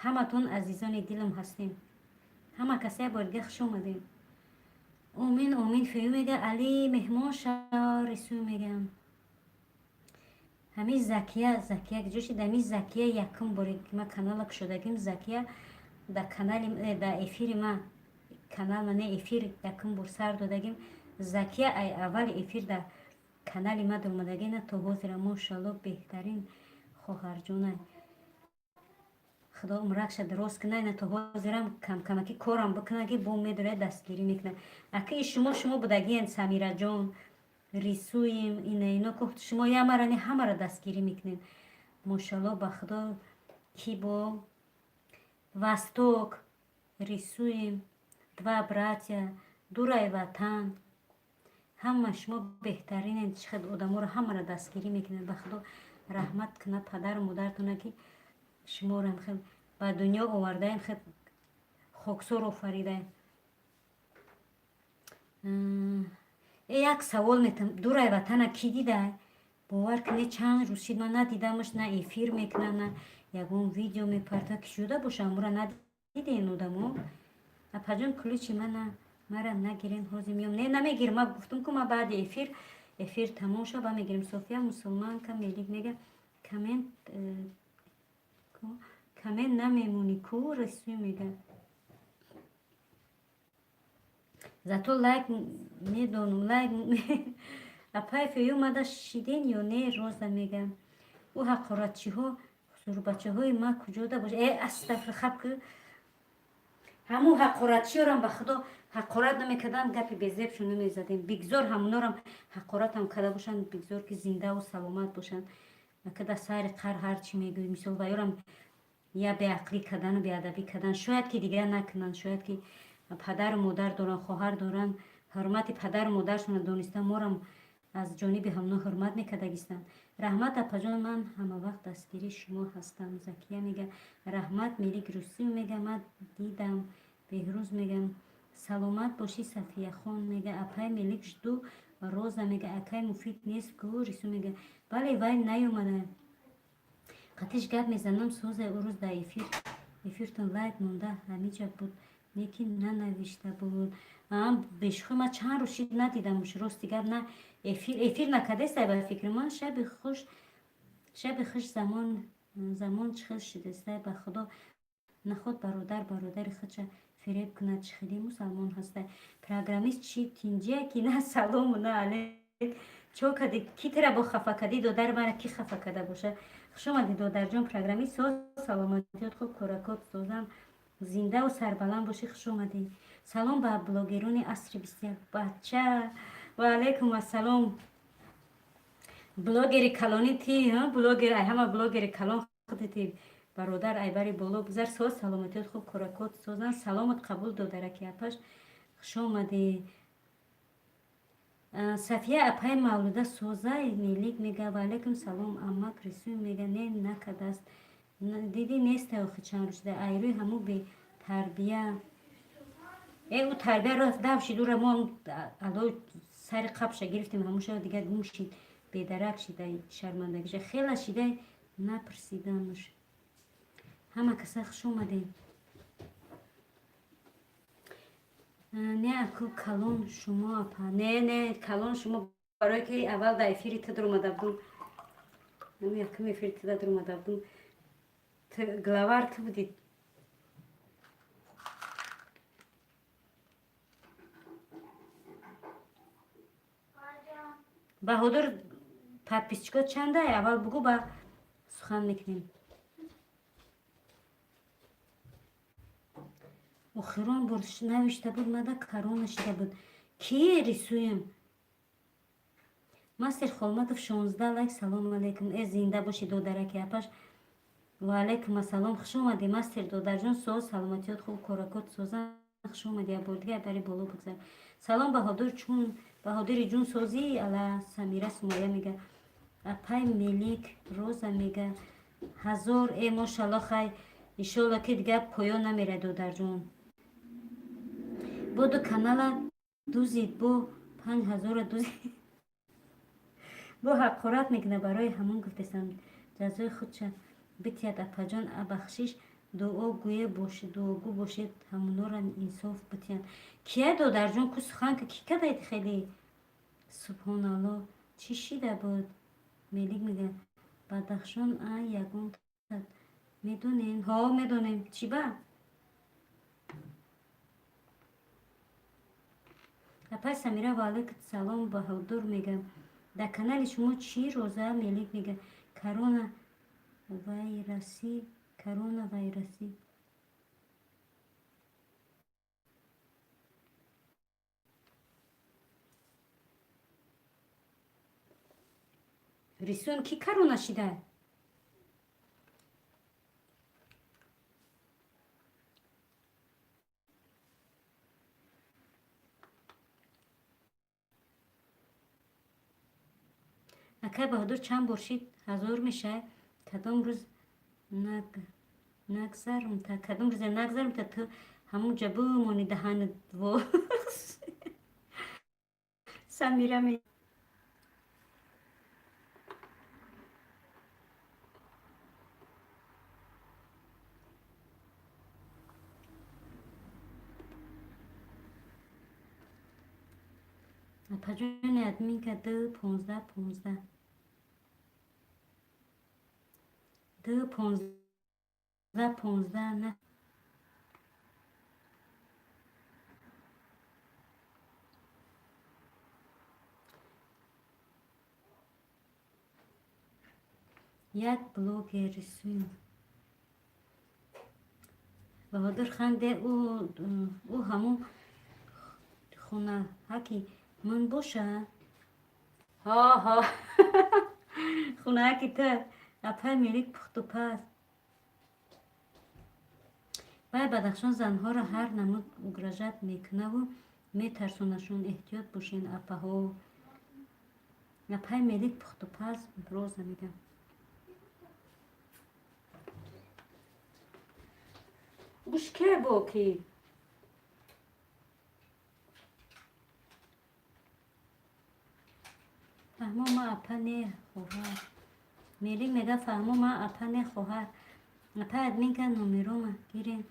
Ҳаматон азизони дилам ҳастем. Ҳама каса як бор дига хуш омадем. Омин, омин. Фею мега: Али, меҳмон шав. Рисӯ мегам: ҳамин Закия, Закия ҷо шид? Ҳамин Закия якум боре ки ма канала кушодагим, Закия дар канали дар эфири ма, канал ма не, эфир якум бор сар додагим, Закия ай аввали эфир дар канали ма омадагина то ҳозира. Мошалло, беҳтарин хоҳарҷона, Худо умракша дароз кунад. Ина то ҳозирам камкамаки корам бикунад, ки бо медорад, дастгирӣ мекунад. Акии шумо, шумо будагиен, Самираҷон, Рисуем, ина ино ку, шумо ямара не, ҳамаро дастгирӣ мекунед. Мошалло, ба Худо, ки бо Восток, Рисуем, два братья, дурай ватан, ҳама шумо беҳтаринен. Чӣ хел одаморо ҳамаро дастгирӣ мекунед. Ба Худо, раҳмат кунад падару модаратона, ки шуморо хел ба дунё овардаем, хел хоксор офаридаем. Як савол метам: дурай ватана кӣ дидай? Бовар кунед, чанд рӯз шид, ман надидамаш, на эфир мекунад, на ягон видео мепарта. Ки шуда боша, амура надиден одамо? Апаҷон, ключи мана мара нагирен, ҳозир меом. Не, намегирам, ма гуфтум ку, ма баъди эфир, эфир тамом шава, ба мегирем. София мусулманка. Мелик мега: коммент коммент намемонӣ ку. Расӯ мега: зато лайк медонум, лайк. Апай Фею, мада шиден ё не? Роза мега: ӯ ҳақоратчиҳо сурбачаҳои ма куҷода боша? Э, астафир, хаб ки ҳамун ҳақоратчиёрам, ба Худо, ҳақорат намекардам, гапи безебшон намезадем. Бигзор ҳамунорам ҳақоратам карда бошанд, бигзор ки зиндаву саломат бошанд. Акада сари қар ҳарчи мегӯй, мисол, ваёрам я беақлӣ кардану беадабӣ кардан, шояд ки дигар накунанд, шояд ки Падару модар доранд, хоҳар доранд, ҳурмати падару модаршонро дониста, морам аз ҷониби ҳамно ҳурмат мекардагистанд. Раҳмат, апаҷон, ман ҳамавақт дастгирии шумо ҳастам. Закия мега, раҳмат. Мелик Русим мега, ман дидам. Беҳрӯз мегам, саломат бошӣ. Сафияхон мега, апай Мелик, жду. Роза мега, акай Муфид нест ку? Рису мега, бале, вай наёмада. Қатиш гап мезанам. Созай, ӯ рӯз дар эфиртон лайк монда, ҳамиҷа буд, лекин нанавишта буд. Бешухӣ, ман чанд рӯз шид надидамуш, рости гап, на эфир накардестай ба фикри ман. Шаби хуш, шаби хуш. Замон чӣ хел шидестай, ба худо, наход бародар бародари худша фиреб кунад, чӣ хеле мусалмон ҳастай. Программист чи тинҷия ки на салому на алейк. Чо кади, ки тира бо хафа кади, додар? Мара ки хафа карда боша? Хушомадӣ, додарҷон. Программист, соз, саломатиёт хуб, коракот созам, зиндаву сарбаланд бошӣ, хуш омадӣ. Салом ба блогерони асри 21. Бача, ва алайкум ассалом. Блогери калони ти, блогер ай ҳама блогери калон худати, бародар, айбари боло бузар. Соз, саломатиёт хуб, коракот созан. Саломат қабул, додараки апаш, хуш омадӣ. Сафия апай Мавлуда созай. Мелик мега, ва алайкум салом. Амак Рисуй мега, не, накардааст. Дидӣ, нестай охи, чанд рӯз шуда, айрӯи ҳамун бетарбия. Ӯ тарбия рафт, дав шид, ӯра мо ало сари қабша гирифтем, ҳамун дигар гум шид, бедарак шидай, шармандагиша хела шидай, напурсидануш. Ҳама каса хуш омадем. Не, аку, калон шумо, апа. Не, не, калон шумо, барое ки аввал дар эфири ту дуромада будум, якум эфири туда дуромада будум, главар ту будӣ. Баҳодур, подписчико чандай, аввал бугӯ, ба сухан мекунем. Охирон бор навишта буд, мада корона шида буд. Ки рисуем? Мастер Холматов, 16 лайк. Салому алайкум. Э, зинда бошӣ, додараки апаш. Ва алайкум ассалом, хуш омадӣ, мастер додарҷон. Соз, саломатиёт хуб, коракот созан, хуш омадӣ. Як бор дига бари боло бигзар. Салом, Баҳодур, чун Баҳодури ҷун, созӣ? Ала Самира Сумая мега, апай Мелик. Роза мега, 1000. Э, мошалло, хай, иншолло, ки дига поён намера, додарҷон. Боду канала дузид, бо 5000-а дузид, бо ҳақорат мекуна, барои ҳамон гуфтесам, ҷазои худша битиҳад. Апаҷон, бахшиш дуогӯе дуогӯ бошед, ҳамонора инсоф битиҳанд. Кия, додарҷон, ку сухан ки кадаед хеле? Субҳоналло, чӣ шида буд? Мелик мега, Бадахшон а ягон медонем? Ҳо, медонем. Чӣ ба? Апай Самира, ва алайкум салом. Баҳодур мега, дар канали шумо чӣ? Роза Мелик мега, корона вайраси, корона вайраси. Рисун, ки корона шида? Акай Баҳодур, чанд бор шид 1000 мешавад? Кадом рӯз нагзарумта, кадом рӯзе нагзарумта, ту ҳамунҷа бимонӣ, даҳанат во. Самира. Апаҷони админка, ду 15 15, ду 15 15 на. Як блогер рисуем. Баҳодур ханде, ӯ ҳамун хонаҳаки ман боша? Ҳо, ҳо, хонаҳаки ту. Апай Мелик, пухту паз. Вай Бадахшон занҳоро ҳар намуд угрожать мекунаву метарсонашон. Эҳтиёт бошен, апаҳо. Апай Мелик пухтупаз, Роза мегам. Гӯш, ке бо ки? Фаҳмо, ма апа не, хоҳар. Мелик мега: фаҳмо, ма апа не, хоҳар. Апа, админка номерома гирен,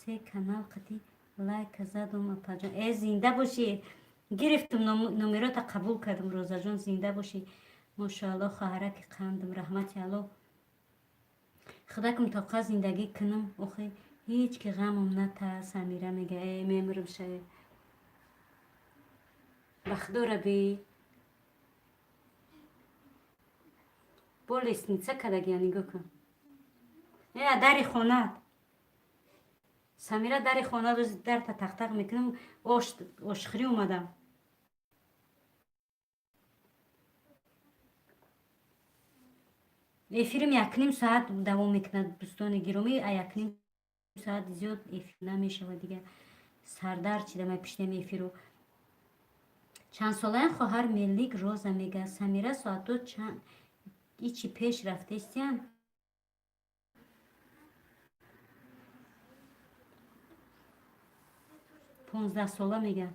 се канал қати лайка задум, апаҷон. Э, зинда бошӣ, гирифтум номерота, қабул кардам. Розаҷон, зинда бошӣ, мошоалло, хоҳараки қандам, раҳмати Алло. Худакум тоқа зиндагӣ кунам, охи ҳеҷ ки ғамам ната. Самира мега: э, мемирам шае, ба худо би бо лестница кадагия, нигоҳ кун. Э, дари хонат, Самира, дари хона рӯзи дарта тақтақ мекунам, ошхӯрӣ омадам. Эфирим 1.5 соат давом мекунад, дӯстони гиромӣ. А 1.5 соат зиёд эфир намешавад, дига сардард чидам пиштем эфиру. Чандсолаям, хоҳар Мелик, Роза мега. Самира, соато ичи пеш рафтестиян? 15 сола мега.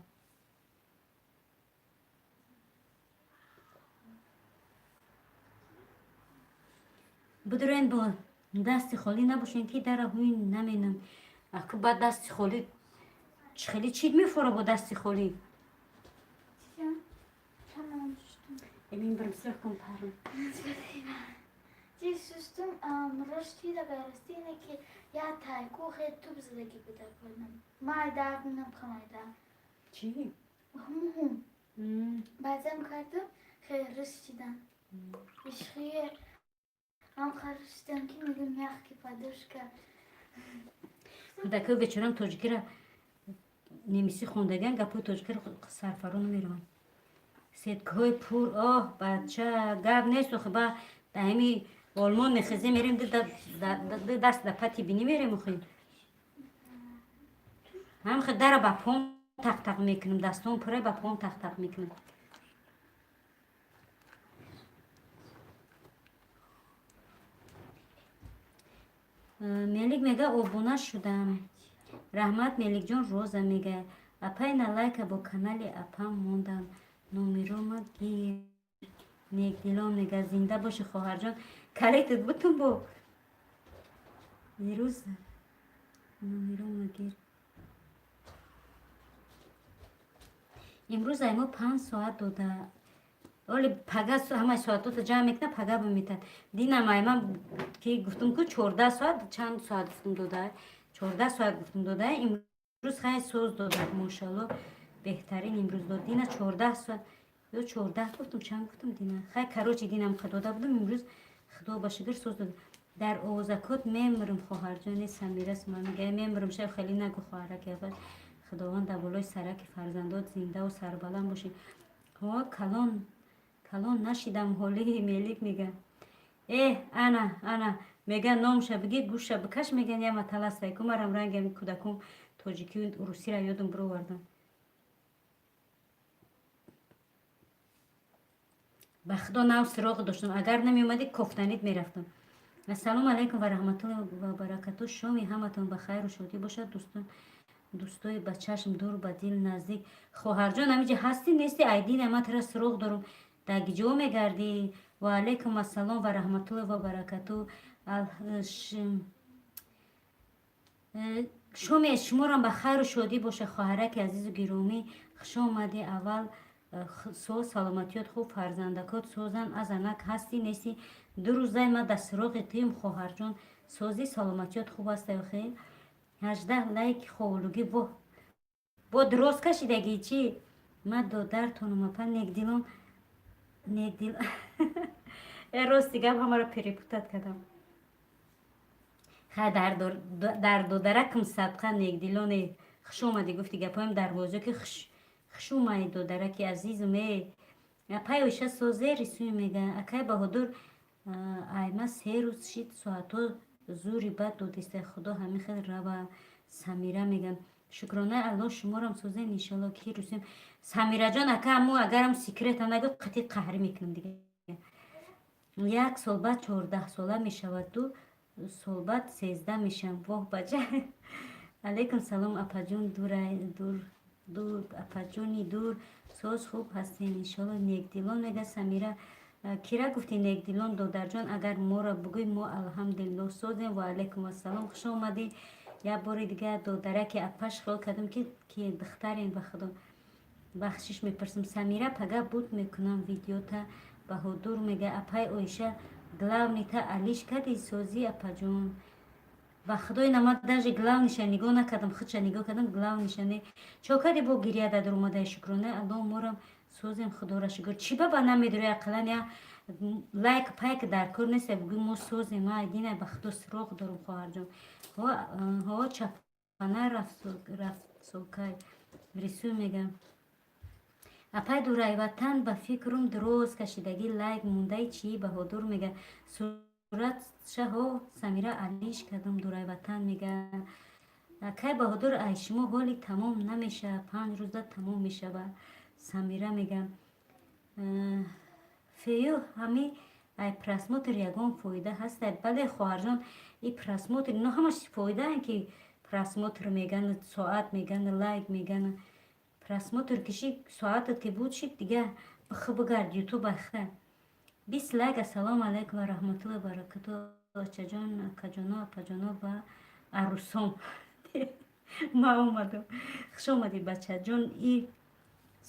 Бидурен, бо дасти холӣ набошен, ки дара ҳуй наменам. Аку ба дасти холӣ хеле чид мефора, бо дасти холӣ. Эмин бирм сиркум парм. Ти сустум рашти да гарасти не ки я тайку хе туп задаги буда кунам. Майда нам хамайда. Чӣ? Хум. Баъзан кардам, хе рашидам. Ишхие ам харштам ки мегум мягкий подушка. Кӯдакҳои бечорам тоҷикиро немисӣ хондаган, гапҳои тоҷикиро сарфаро намераванд. Сеткаҳои пур, оҳ, бача, гап нест. Охи ба даҳими Олмон мехезем, мерем, ду даст да пати бинӣ мерем. Охи ҳамхе дара ба пом тақ-тақ мекунем, дастон пура ба пом тақ-тақ мекунем. Мелик мега: обуна шудам. Раҳмат, Меликҷон. Роза мега: апай, на лайка бо канали апам мондам, номерома гир. Некдилон мега: зинда боши, хоҳарҷон. Калетат бутун бо дирӯз номерома гир. Имрӯз аймо 5 соат дода, оли пага ҳамаи соатота ҷамъ мекунад, пага бимитад. Динам айман ки гуфтум ку 14 соат, чанд соат гуфтум дода, 14 соат гуфтум дода. Имрӯз хай соз дода, мошалло, беҳтарин имрӯз дод. Дина 14 соат ё 14 гуфтум, чанд гуфтум дина? Хай, короче, динам дода будум, имрӯз худо ба шукр соз дод. Дар овозакот мемирм, хоҳарҷони. Самира мега: мемирм шав. Хеле нагу, хоҳараки. Худованд дар болои сараки фарзандот зиндаву сарбаланд бошӣ. Ҳо, калон калон нашидам ҳоли. Мелик мега: э, ана ана мега, номша биги, гӯша бикаш, меган. Я маталастай ку марам рангами кӯдакум тоҷикию русиро ёдум бировардам. Ба худо, нав суроғ доштам, агар намеомадӣ, кофтанид мерафтам. Ассалому алайкум ва раҳматуллоҳи ва баракату. Шоми ҳаматон ба хайру шодӣ бошад, дӯстон, дӯстои ба чашм дур, ба дил наздик. Хоҳарҷон, ҳамиҷа ҳастӣ, нести? Айдина ман тара суроғ дорум, дар гиҷо мегардӣ? Ва алайкум ассалом ва раҳматуллоҳи ва баракату. Шоми шуморам ба хайру шодӣ боша, хоҳараки азизу гиромӣ. Хуш омадӣ. Аввал соз, саломатиёт хуб, фарзандакот созан. Азанак, ҳастӣ, нестӣ? 2 рӯзай ма дар суроғи туем, хоҳарҷон. Созӣ, саломатиёт хуб аст? Охе, 18 лайки ховлугӣ бо дроз кашидагӣ чӣ? Ма додартонум, апа Некдилон, Некдил. Э, рости гап, ҳамаро перепутать кардам. Хай, дар додаракм садқа. Некдилоне, хуш омадӣ, гуфти гапоем дарвоза ки хуш омади, додараки азизум. Э, апай Оиша, созе? Рисуй мега: акай Баҳодур, айма 3 рӯз шид соатҳо. Зури бад додиста, Худо ҳамин хел рава. Самира мегам: шукронаи Аллоҳ, шуморам созен, иншолло, ки русем. Самираҷон, ака, аммо агарам секрета нагӯ, қатӣ қаҳрӣ мекунам дига. Як сол баъд 14-сола мешавад, 2 сол баъд 13 мешавам. Воҳ, бача! Алайкум салом, апаҷон дур, дур, апаҷони дур, соз, хуб ҳастем, иншолло. Некдилон мега. Самира, кира гуфти некдилон? Додарҷон, агар моро бугӯй, мо алҳамдулилло созем. Ва алайкум ассалом, хуш омадӣ як бори дигар, додараки апаш. Хиёл кардам, ки духтарен, ба Худо, бахшиш мепурсам. Самира, пага буд мекунам видеота. Баҳодур мега: апай Оиша, главный та алиш кади, созӣ, апаҷон? Ба Худои нама, даже главный ша нигоҳ накардам, худша нигоҳ кардам, главный ша не. Чо кади, бо гиря дар омадаи? Шукронаи Аллоҳ, морам созем, Худоро шукр. Чӣ ба намедори? Ақаллан я лайк пайк дар кор нест, бугӯ мо созем. Ма дина, ба Худо, суроғ дорум, хоҳарҷон. Ҳо, чапана рафт сокай. Рисӯ мегам: апай дурайватан, ба фикрум дроз кашидагӣ лайк мондаи чӣ? Баҳодур мега: суратшаҳо, Самира, алиш кардам. Дурайватан мега: кай, Баҳодур, ай шумо ҳоли тамом намешавад, 5 рӯза тамом мешавад. Самира мега: фею, ҳами ай просмотр ягон фоида ҳаста? Бале, хоҳарҷон, и просмотр ино ҳамаш фоидаанд, ки просмотр меган, соат меган, лайк меган. Просмотр киши, соатат ки буд шид, дига бихы бигард Ютуб ахта. 20 лайк. Ассалому алайкум ва раҳматуллоҳи баракату, очаҷон, акаҷоно, апаҷоно ва арӯсом. Ма омадам. Хуш омадӣ, бачаҷон. И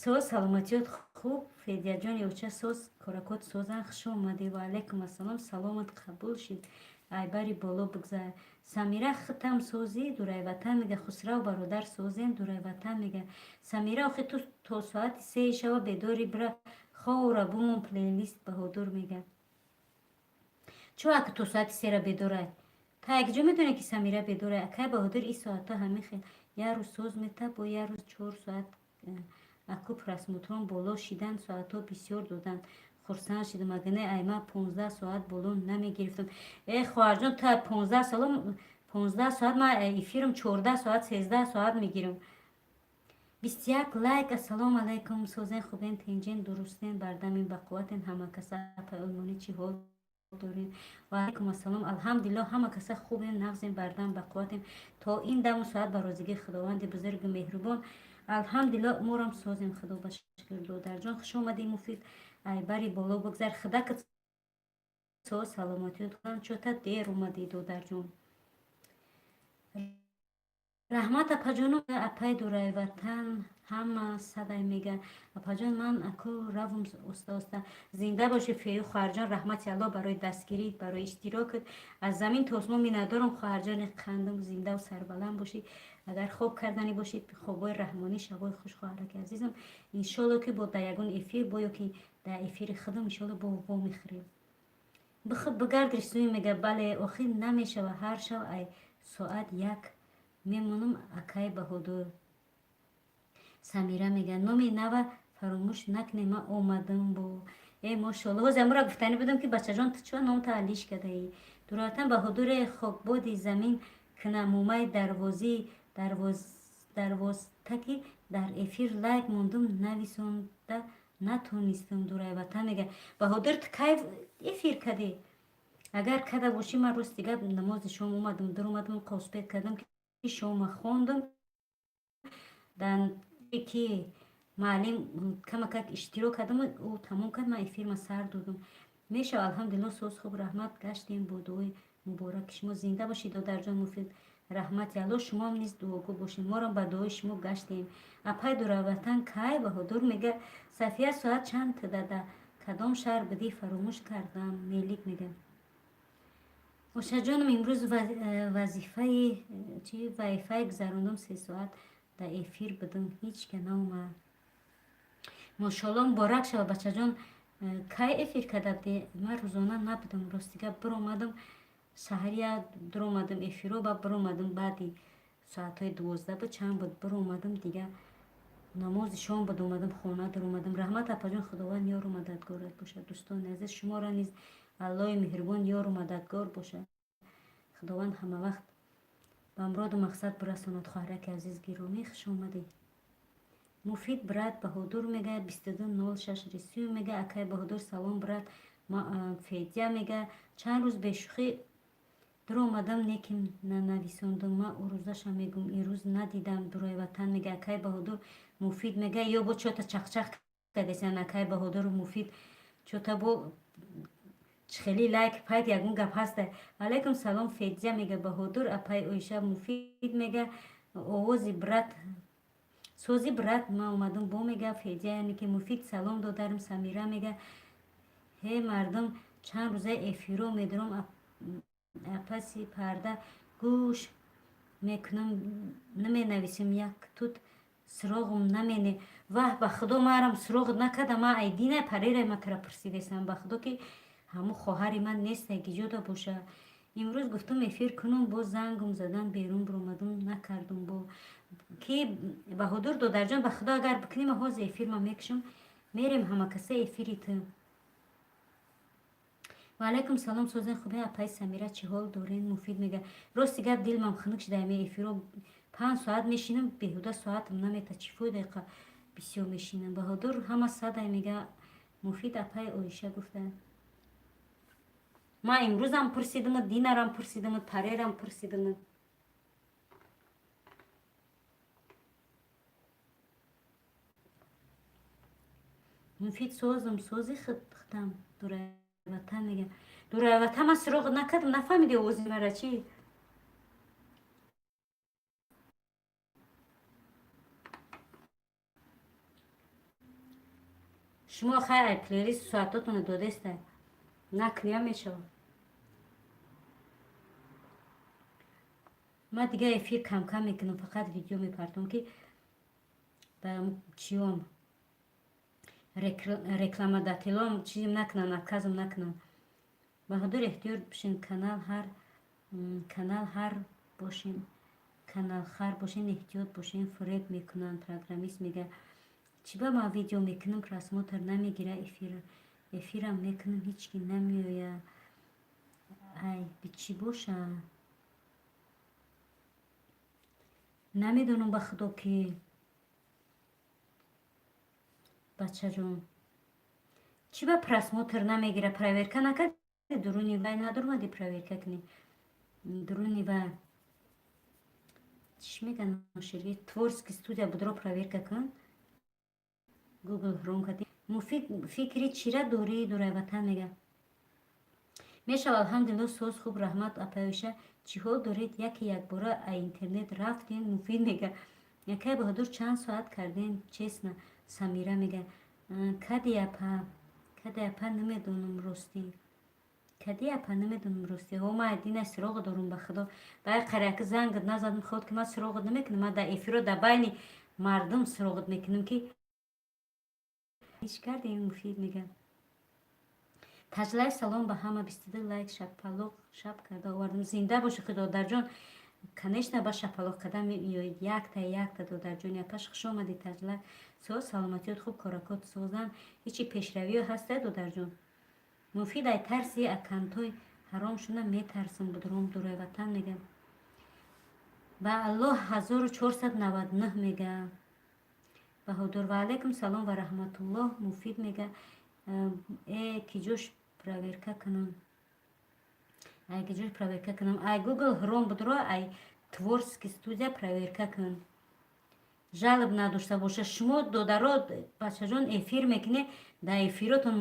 соз, саломатиёт хуб? Федияҷон, ёча соз, коракот созан. Хуш омадӣ. Ва алайкум ассалом, саломат қабул шид, айбари боло бигзар. Самира, хитам созӣ? Дурайватан мега: Хусрав бародар, созем. Дурайватан мега: Самира, охи ту то соати 3 шава бедори, бира ховра бумон плейлист. Баҳодур мега: чо ака то соати 3-ра бедорай? Та якҷо медонӣ, ки Самира бедорай? Акай Баҳодур, и соатҳо ҳамин хел як рӯз соз мета, бо як рӯз 4 соат. Аку просмотрон боло шидан, соатҳо бисёр доданд, хурсанд шидам. Агане айма 15 соат боло намегирифтам. Э, хоҳарҷон, та 15 сола, 15 соат ма эфирам 14 соат, 13 соат мегирам. 21 лайк. Ассалому алайкум, созен, хубен, тинҷен, дурустен, бардамин, бақувватен ҳама каса? Апай Олмонӣ, чӣ ҳол дорем? Ва алайкум ассалом, алҳамдулилло, ҳама каса хубем, нағзем, бардам, бақувватем. То ин даму соат ба розигии Худованди бузургу меҳрубон, алҳамдулилло, морам созем, Худо ба шукр. Додарҷон, хуш омадӣ. Муфид, айбари боло бигзар. Худакат соз, саломатиёт. Чота дер омадӣ, додарҷон? Раҳмат, апаҷону апай дурайватан, ҳама садай мега. Апаҷон, ман аку равум оста оста. Зинда бошӣ, фею, хоҳарҷон. Раҳмати Аллоҳ барои дастгирӣ, барои иштирокат. Аз замин то осмон миннатдорам, хоҳарҷони қандум. Зиндаву сарбаланд бошӣ. Агар хоб карданӣ бошед, хобҳои раҳмонӣ, шабҳои хуш, хоҳараки азизам. Иншолло, ки бо дар ягон эфир бо ё ки дар эфири худам, иншолло, бо во мехӯрем. Бихуб бигард. Рисӯӣ мега: бале, охир намешава, ҳар шаб ай соат 1 мемонам, акай Баҳодур. Самира мега: номи нава фаромӯш накунем, ман омадам бо. Э, мошолло, ҳоз амура гуфтанӣ будам, ки бачаҷон, ту чива номта алиш кадаӣ? Дуратан, Баҳодуре, хокбоди замин кунамумай дарвозӣ дарвозтаки дар эфир лайк мондум, нависонда натонистам. Дурайватан мега: Баҳодур, ту кай эфир кадӣ? Агар када бошӣ, ман рӯз дига намози шом омадам, дуромадам, қоспет кардам, ки шома хондам, ки маълим камакак иштирок кардам, ӯ тамом кард, ман эфирма сар додам. Мешава, алҳамдулилло, соз, хуб, раҳмат, гаштем бо дуои мубораки шумо. Зинда бошед, додарҷон Муфид, раҳмати Алло, шумоам низ дуогӯ бошед, моро ба дуои шумо гаштем. Апай дураватан кай? Баҳодур мега: Сафия, соат чанд дада, кадом шаҳр будӣ, фаромӯш кардам. Мелик мега: ошаҷонам, имрӯз вазифаи чи вайфай гузарондам, 3 соат дар эфир будам, ҳеҷ ка наомад. Мошоалло, муборак шава, бачаҷон. Кай эфир карда будӣ? Ман рӯзона набудам, ростига, биромадам саҳария, дуромадам эфиро, ба биромадам баъди соатҳои 12 буд, чанд буд, биромадам, дига намози шом буд, омадам хона, даромадам. Раҳмат, апаҷон, Худованд ёру мададгорат бошад. Дӯстони азиз, шуморо низ Аллоҳи меҳрубон ёру мададгор бошад. Худованд ҳамавақт ба муроду мақсад бирасонад. Хоҳараки азиз гиромӣ, хуш омадӣ. Муфид брат Баҳодур мега, 2206 рисую мега. Акай Баҳодур, салом, брат. Федя мега, чанд рӯз бешӯхӣ дуромадам, неким нанависондум. Ма урӯзаша мегум, ирӯз надидам. Дурои ватан мега, акай Баҳодур. Муфид мега, ё бо чота чақчақ кардесан, акай Баҳодуру Муфид. Чота бо хеле лайк пайт, ягон гап ҳаста. Алайкум салом, Федя мега, Баҳодур, апай Оиша. Муфид мега, овози брат, сози брат, ма омадум бо, мега Федя, яъне ки Муфид. Салом, додарам. Самира мега, ҳе мардум, чанд рӯза эфиро медорам, апаси парда гӯш мекунам, наменависем, як тут суроғум намене. Ваҳ, ба худо, марам суроғ накарда. Ма айдина парера ма тара пурсидесам, ба худо, ки ҳамун хоҳари ман неста, гиҷода боша. Имрӯз гуфтум, эфир кунум, боз зангум задан, берун биромадум, накардум. Бо ки Баҳодур додарҷон, ба худо, агар бикунем, ҳозир эфир ма мекушам, мерем ҳамакаса эфири ту. Ваалайкум салом, созен, хубе, апай Самира, чӣ ҳол дорен? Муфид мега, рости гап, дилмам хунук шуда. Ами эфиро 5 соат мешинам, беҳуда соатам намета, чӣ фоида бисёр мешинам? Баҳодур, ҳама садай, мега Муфид. Апай Оиша гуфта, ман имрӯзам пурсидиму, динарам пурсидиму, парерам пурсидиму. Муфид, созум, сози худам. Дураи ватан мега, дураи ватан, ман суроғ накардам, нафаҳмиди овози мара чӣ? Шумо хай, плейлист соатотона додеста, накуням мешавад. Ман дигар эфир камкам мекунам, фақат видео мепартом, ки ба чиём рекламодателом чизем накунам, отказам накунам. Баҳодур, эҳтиёт бошен, канал ҳар, канал ҳар бошен, каналхар бошен, эҳтиёт бошен, фуреб мекунанд. Программист мега, чӣ ба ман видео мекунам, просмотр намегира, эфирам мекунам, ҳеҷ ки намеояд. Ай, бичӣ боша, намедонам, ба худо, ки бачаҷон, чӣ ба просмотр намегира? Проверка накарди? Дуруни вай надурмади проверка кунӣ? Дуруни ва чӣ меган, ноширги творческий студия будро, проверка кун, Google Chrome кати. Муфид, фикри чира дорӣ? Дурай ватан мега, мешава. Алҳамдулилло, соз, хуб, раҳмат. Апай Оиша, чӣ ҳол доред? Яке якбора а интернет рафтем. Муфид мега, якай Баҳодур, чанд соат кардем, честно? Самира мега, кади апа, кади апа, намедонам ростӣ, кади апа, намедонам ростӣ. Ҳо, ман дина суроғ дорум, ба худо, ба қаряки зангат назадам, худ ки ман суроғат намекунам. Ман дар эфиро, дар байни мардум суроғат мекунам, ки ҳеч кардем. Муфид мега, таҷлай, салом ба ҳама, 22 лайк, шапалоқ шаб карда овардам. Зинда боши, худодарҷон, конечно, ба шапалоқ карда меоед якта якта. Додарҷон, япаш, хуш омадӣ. Таҷлай, соз, саломатиёт хуб, коракот созан, ҳечи пешравиё ҳаста, додарҷон? Муфид, ай тарси аккаунтҳои ҳаром шуда метарсам, будром. Дурай ватан мега, ба Аллоҳ, 1499 мега Баҳодур. Ваалайкум салом ва раҳматуллоҳ. Муфид мега, э киҷош проверка кунам? Ай киҷош проверка кунам? Ай Google Chrome будро, ай творческий студия проверка кун, жалоб надошта боша. Шумо додаро, бачаҷон, эфир мекунед, дар эфиротон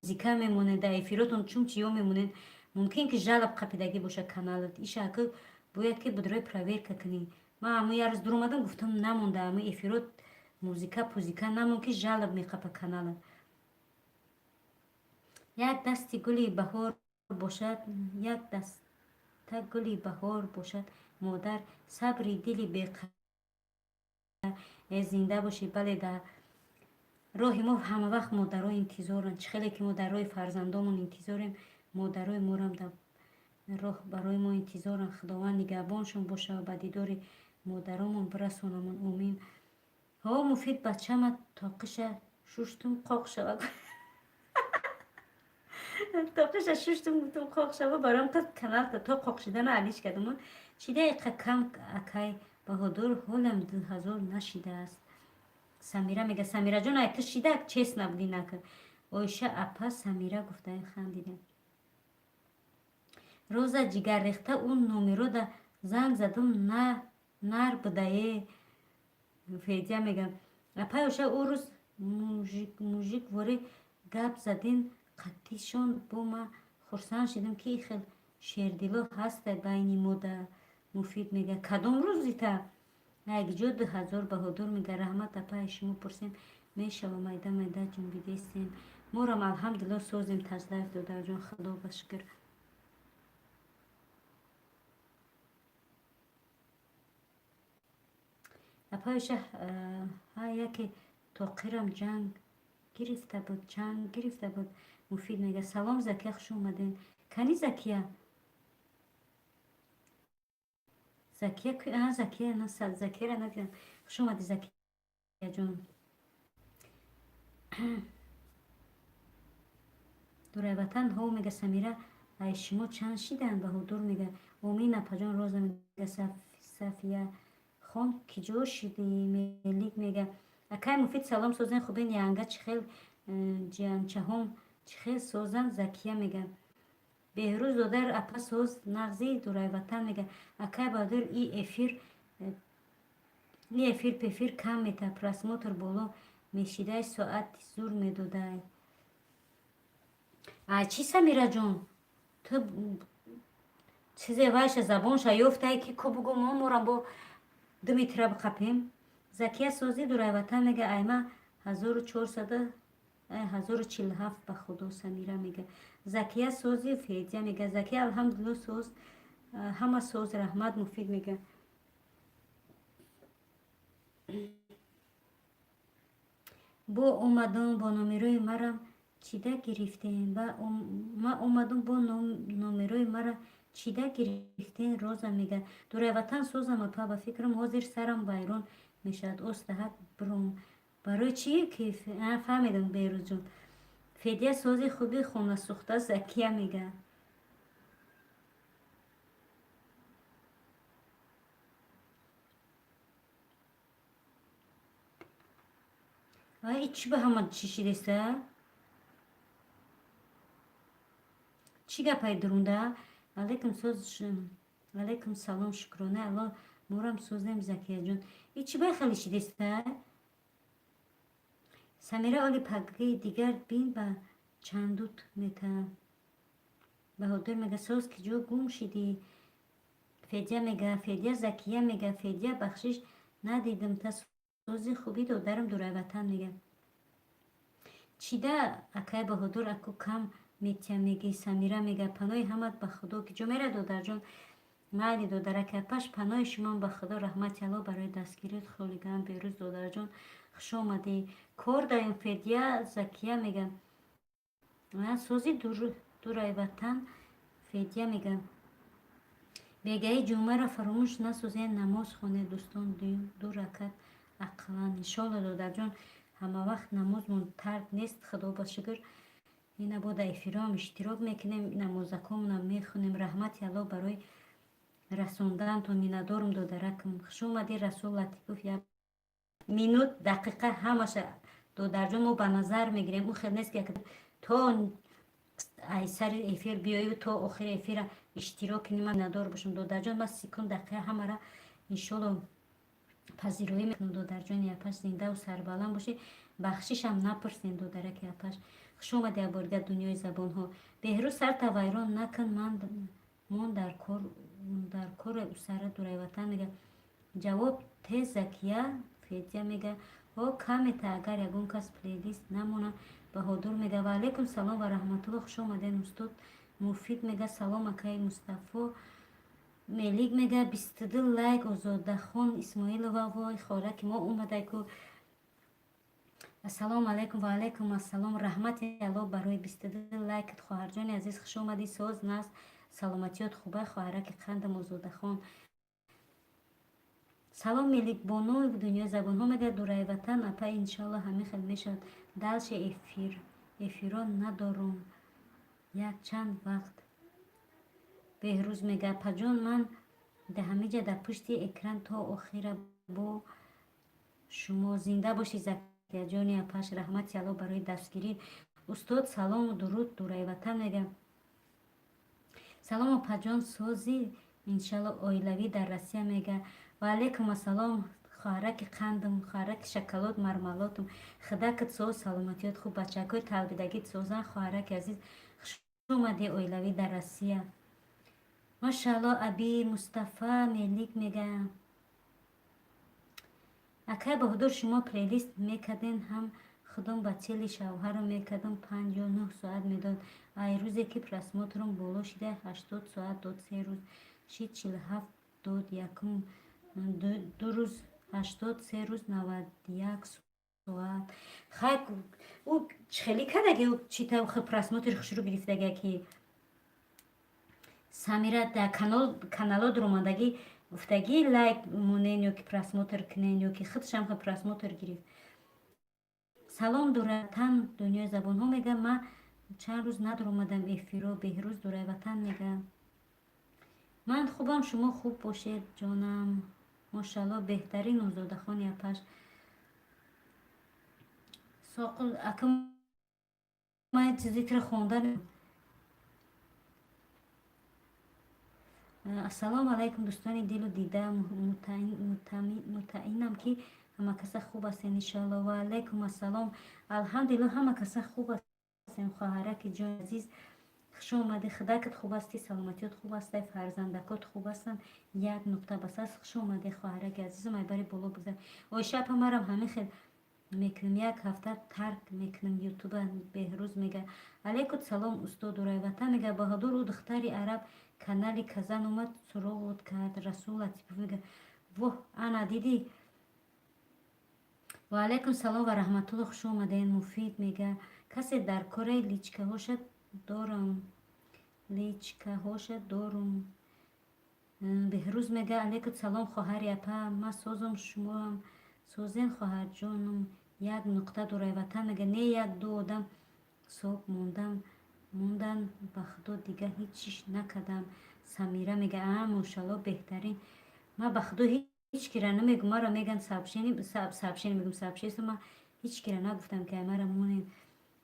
музика мемонед, дар эфиротон чун чиё мемонед, мумкин ки жалоб қапидагӣ боша каналат. Иша ки бояд ки будрои проверка кунӣ. Ман ҳамун як рӯз дуромадам, гуфтам, намонда ҳамун эфирот музика пузика намон, ки жалоб меқапа каналат. Як дасти гули баҳор бошад, як даста гули баҳор бошад, модар, сабри дили беқарор. Зинда бошӣ. Бале, дар роҳи мо ҳамавақт модаро интизоранд. Чӣ хеле ки мо дар роҳи фарзандомон интизорем, модарои морам дар роҳ барои мо интизоранд. Худованд нигаҳбоншон боша ва ба дидори модаромон бирасонамон, омин. Ҳо, Муфид, бачама тоқиша шуштум, қоқ шава. Тоқиша шуштум, гуфтум, қоқ шава, баром қаз каналта то қоқ шидана алиш кардам. Шида иқа кам, акай Баҳодур, ҳолам 2000 нашидааст. Самира мега. Самираҷон, ай ту шида, честно буди, накар. Оиша апа, Самира гуфтаи, хандидем. Роза ҷигаррехта, ӯ номерода занг задум, на нар будае. Федя мега. Апай Оша, ӯ рӯз мужик воре гап задин қатишон, бо ма хурсанд шидам, ки хел шердило ҳаста байни мода. Муфид мега. Кадом рӯзита? Якҷо 2000. Баҳодур мега. Раҳмат, апай, шумо пурсем мешава, майда майда ҷунбидестем. Морам, алҳамдулилло, созем. Тазлаев додарҷон, худо ба шукр. Апайша, ҳа, яке тоқирам ҷанг гирифта буд, чанг гирифта буд. Муфид мега. Салом, Закия, хуш омадем. Кани Закия? Закия, Закия, Закияра надидам. Хуш омадӣ, Закияҷон. Дурайватан ҳо мега. Самира, ай шумо чанд шидаанд? Баҳодур мега. Омин, апаҷон. Роза мега. Сафия хон, ки ҷо шидӣ? Мелик мега. Акай Муфид, салом, созен, хубен? Янга чӣ хел, ҷиянчаҳом чӣ хел созанд? Закия мега. Беҳрӯз додар, апа, соз, нағзи? Дурайватан мега. Акай Баҳодур, и эфир пефир кам мета, просмотр боло мешидай, соати зур медодай. А чӣ, Самираҷон, ту чизе вайша забонша ёфтай, ки ку бугу, мо морам бо 2 метра биқапем. Закия, созӣ? Дурайватан мега. Айма 1400, 1047, ба худо. Самира мега. Закия, сози? Федя мега. Закия, алҳамдулилло, соз, ҳама соз, раҳмат. Муфид мега. Бо омадум, бо номерои марам чида гирифтем. Ма омадум, бо номерои мара чида гирифтем. Роза мега. Дурайватан, созам, апа, ба фикрам, ҳозир сарам вайрон мешавад, остаҳак бром. Барои чӣ ки фаҳмидам, Берӯзҷон. Федя, сози, хуби, хонасӯхта. Закия мега. Ай, чӣ ба ҳама чӣ шидеста? Чӣ гапай дурунда? Алайкум, соз, алайкум салом, шукрона Алло, морам созем. Закияҷон, и чӣ бай хеле шидеста? Самира, оли паги дигар бин, ба чандут мета. Баҳодур мега. Соз, ки ҷо гум шидӣ? Федя мега. Федя, Закия мега. Федя, бахшиш, надидам та. Сози, хуби, додарам. Дурайватан мега. Чида, акай Баҳодур, аку кам метия меги. Самира мега. Паноҳи ҳамат ба худо, ки ҷо мера, додарҷон? Майли, додараки апаш, паноҳи шумом ба худо, раҳмати Алло барои дастгирият. Холиган Берӯз додарҷон, хуш омадӣ. Кор даем. Федя, Закия мега. Сози, Дурайватан. Федя мега. Бегаи ҷумъаро фаромӯш насозед, намоз хонед, дӯстон, ду ракат ақаллан. Иншолло, додарҷон, ҳамавақт намозмон тарк нест, худо ба шукр. Ина бо дар эфирҳоам иштирок мекунем, намозакомонам мехонем. Раҳмати Алло барои расондантон, миннатдорум, додаракам. Хуш омадӣ, Расул Латипов. Як минут, дақиқа, ҳамаша, додарҷон, мо ба назар мегирем. Ӯ хел нест, ки то ай сари эфир биёю то охири эфира иштирок кунӣ. Ман миннатдор бошам, додарҷон. Ман секунд, дақиқа, ҳамара иншолло пазироӣ мекунам, додарҷони апаш. Зиндаву сарбаланд бошед, бахшишам напурсем, додараки апаш. Хуш омадӣ аборга, дунёи забонҳо. Беҳрӯз, сарта вайрон накун, мон дар коре усара. Дурайватан мега. Ҷавоб тез, Закия. Федя мега. Ҳо, камета, агар ягон кас плейлист намона. Баҳодур мега. Ва алайкум салом ва раҳматулло, хуш омаден, устод. Муфид мега. Салом, акаи Мустафо. Мелик мега. 22 лайк. Озодахон Исмоилова, вой, хора, ки мо омадай ку. Ассалому алайкум. Ва алайкум ассалом, раҳмати Алло барои 22 лайкат, хоҳарҷони азиз, хуш омадӣ. Соз, наст, саломатиёт хубай, хоҳараки қандам Озодахон? Салом, Меликбону. Дунёи забонҳо мега. Дурайватан, апа, иншалло, ҳамин хел мешавад. Дальше эфир эфиро надорум. Як чанд вақт. Беҳрӯз мега: «Апаҷон, ман да ҳамиҷа дар пушти экран то охира бо шумо». Зинда бошӣ, Закияҷони апаш, раҳмати Алло барои дастгирӣ. Устод, салому дуруд, дурайватан мега. Салом, апаҷон, созӣ, иншалло. Оилавӣ дар Россия мега. Ва алайкум ассалом, хоҳараки қандам, хоҳараки шоколад мармалотум. Худакат соз, саломатиёт хуб, бачакҳои талбидагит созан. Хоҳараки азиз, хушомадӣ, оилавӣ дар Россия. Машаалло. Аби Мустафа Мелик мега: «Акай Баҳодур, шумо плейлист мекарден, ҳам худом ба тели шавҳарам мекардам, 59 соат медод. Ай рӯзе ки просмотрам боло шида, 80 соат дод, 3 рӯз шид, 47 дод, якум 2 рӯз 80, 3 рӯз 91 соат». Хай, ӯ хеле кардаги, ӯ чита просмотри хушрӯ гирифтага, ки Самира дар канало дуромадагӣ, гуфтагӣ лайк монен ё ки просмотр кунен, ё ки худшам просмотр гирифт. Салом, дуратан, дунёи забонҳо мега. Ма чанд рӯз надуромадам эфиро. Беҳрӯз дурайватан мега: «Ман хубам, шумо хуб бошед, ҷонам». Мошалло, беҳтарин озодахони апаш. Соқул ака, ман зикри хондан. Ассалому алайкум, дӯстони дилу дида. Мутаинам, ки ҳама каса хуб ҳастен, иншоалло. Ва алайкум ассалом, алҳамдулилло, ҳама каса хуб ҳастем. Хоҳараки ҷони азиз, хуш омадӣ. Худакат хуб ҳастӣ, саломатиёт хуб ҳастай, фарзандакот хуб ҳастанд, як нуқта бас аст. Хуш омадӣ, хоҳараки азизам. Айбари боло бигзар. Оиша апа, марам ҳамин хел мекунем, як ҳафта тарк мекунем ютуба. Беҳрӯз мега: «Алайкум салом, устод Урайватан» мега. Баҳодур, ӯ духтари араб канали Казан омад, суроғот кард. Расул Латипов мега: «Воҳ, ана дидӣ». Ва алайкум салом ва раҳматулло, хуш омадед. Муфид мега: «Касе дар кораи, личкаҳоша дорам, личкаҳоша дорум». Беҳрӯз мега: «Алайкум салом, хоҳари апа, ма созам, шумоам созен, хоҳарҷонум». Як нуқта. Дурайватан мега: «Не, як ду одам соб мондам, мондан, ба худо, дига ҳеҷ чиш накардам». Самира мега: «А, мошалло, беҳтарин». Ма ба худо ҳеҷ кира намегум, маро меган сообщение, мегум сообщение. Ма ҳеҷ кира нагуфтам, ки мара монем.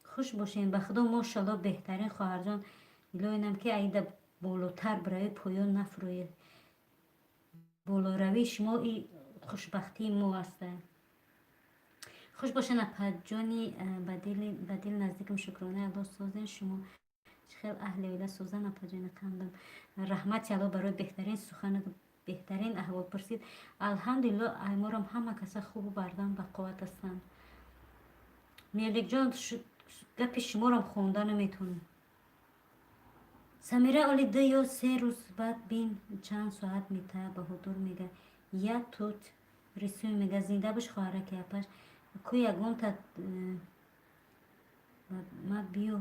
Хуш бошем, ба худо, мошалло, беҳтарин, хоҳарҷон. Илоҳинам, ки аида болотар биравӣ, поён нафурӯед. Болоравии шумо и хушбахтии мо аста. Хуш бошен, апаҷони ба дил наздикам. Шукронаи Аллоҳ, созен, шумо чӣ хел, аҳли оила созан, апаҷони қандам? Раҳмати Аллоҳ барои беҳтарин суханат, беҳтарин аҳволпурсид. Алҳамдулилло, айморам ҳама каса хубу бардам, бақувват ҳастанд. Меликҷон, гапи шуморам хонда наметавонам. Самира, оли 2 ё 3 рӯз баъд бин, чанд соат мета. Баҳодур мега: «Я тут рисую». Мега: «Зинда бош, хоҳараки апаш». Ку ягонта ма биё,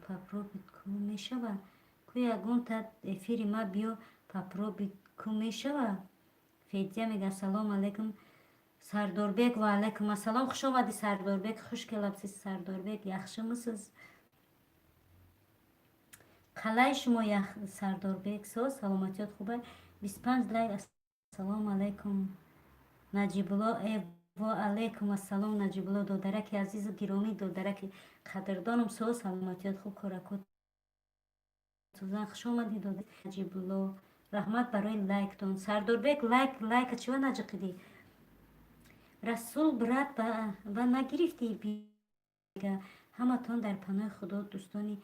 попробуй ку мешава? Ку ягонта эфири ма биё, попробуй ку мешава? Федя мега: «Ассалому алайкум, Сардорбек». Ва алайкум ассалом, хуш омадӣ, Сардорбек, хуш келабсиз, Сардорбек. Яхшимисиз, қалай шумо, Сардорбек? Соз, саломатиёт хуба? 25 лайк. Ассалому алайкум, Наҷибулло. Ва алайкум ассалом, Наҷибулло, додараки азизу гиромӣ, додараки қадрдоном. Соз, саломатиёт хуб, коракот сузан? Хуш омадӣ, додар Наҷибулло, раҳмат барои лайктон. Сардорбек, лайк, лайка чива наҷиқидӣ? Расул, брат, ба нагирифтӣ? Бига: «Ҳаматон дар паноҳи Худо, дӯстони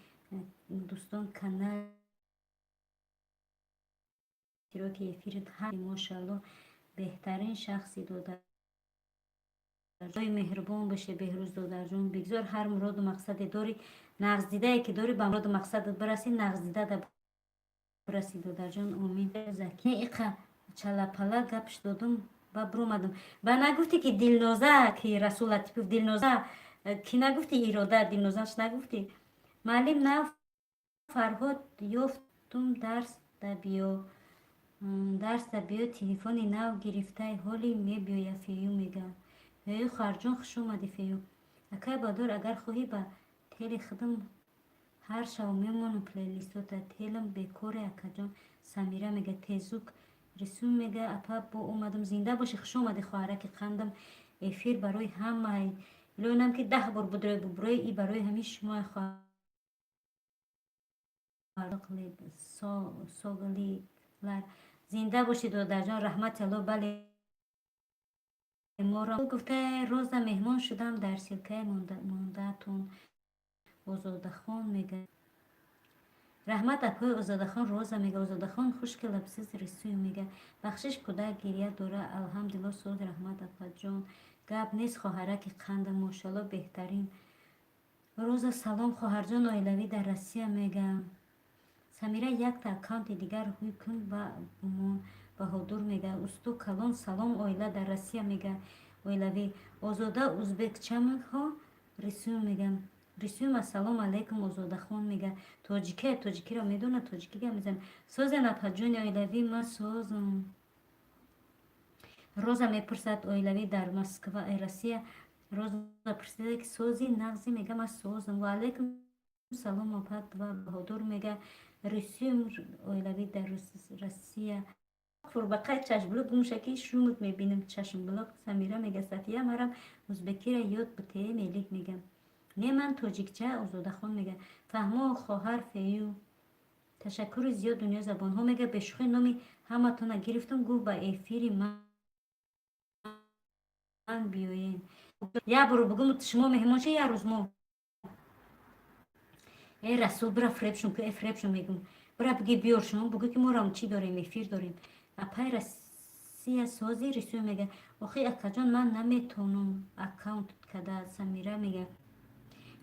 дӯстон». Канал иштироки эфирит. Мошалло, беҳтарин шахси, додар. Ҷои меҳрубон боше. Беҳрӯз додарҷон, бигзор ҳар муроду мақсаде дорӣ, нағздидае ки дорӣ, ба муроду мақсадат бирасӣ, нағздидада бирасӣ, додарҷон, омин. Заки иқа чалапала гапш додум ба буромадум. Ба нагуфтӣ, ки Дилноза, ки Расул Латипов, Дилноза ки нагуфтӣ, Ирода Дилнозаш нагуфтӣ. Маълим нав Фарҳод ёфтум, дарс да биё, дарс да биё, телефони нав гирифтай, ҳоли мебиёя. Фею мега: «Фею, хоҳарҷон, хуш омадӣ, Фею». Акай Баҳодур, агар хоҳӣ, ба тели худам Ҳар шав мемонам плейлистота, телам бекоре, акаҷон. Самира мега, тезук. Рисум мега, апа, бо омадам. Зинда бошӣ, хуш омадӣ, хоҳараки қандам. Эфир барои ҳамаи, илоҳинам, ки 10 бор будрой бубурой, и барои ҳамин шумо. Sog'liqlar. Зинда бошӣ, додарҷон, раҳмати Алло. Бале, моро гуфта, Роза, меҳмон шудам дар ссылка и мондаатон. Озодахон мега, раҳмат, апои Озодахон. Роза мега, Озодахон хушкелабсиз. Рисую мега, бахшиш, кӯдак гиря дора. Алҳамдулилло, соз, раҳмат, апаҷон. Гап нест, хоҳараки қанда, мошалло, беҳтарин. Роза, салом, хоҳарҷон. Оилавӣ дар Россия мега. Самира, якта аккаунти дигар ҳуй кун ва бумон. Баҳодур мега, усту калон, салом. Оила дар Россия мега. Оилавӣ Озода узбекчамҳо. Рисую мега, Рисюм, ассалому алайкум. Озодахон мега, тоҷике, тоҷикиро медонад, тоҷикӣ гап мезанад. Созен, апаҷони оилавӣ? Ма созам. Роза мепурсад, оилавӣ дар Москва, Россия. Роза пурсида, ки сози, нағзи? Мега, ма созам. Ва алайкум салом, апа. Ва Баҳодур мега, Рисюм, оилавӣ дар Россия. Қурбақаи чашмблок гумшаки шумут мебинам, чашмблок. Самира мега, Сафия, марам узбекира ёд бутее. Мелик мега, не, ман тоҷикча. Озодахон мега, фаҳмо, хоҳар фею. Ташаккури зиёд. Дунё забонҳо мега, бешӯхӣ, номи ҳаматона гирифтум, гуфт, ба эфири ман биёен. Як боро бугум, шумо меҳмон ша, як рӯз мо. Э, Расул, бира фребшон ку, э, фребшон мегум, бира биги, биёршон, бугӯ, ки морам чӣ дорем, эфир дорем. Апай Россия сози? Рисӯ мега, охи, акаҷон, ман наметонам аккаунт када. Самира мега,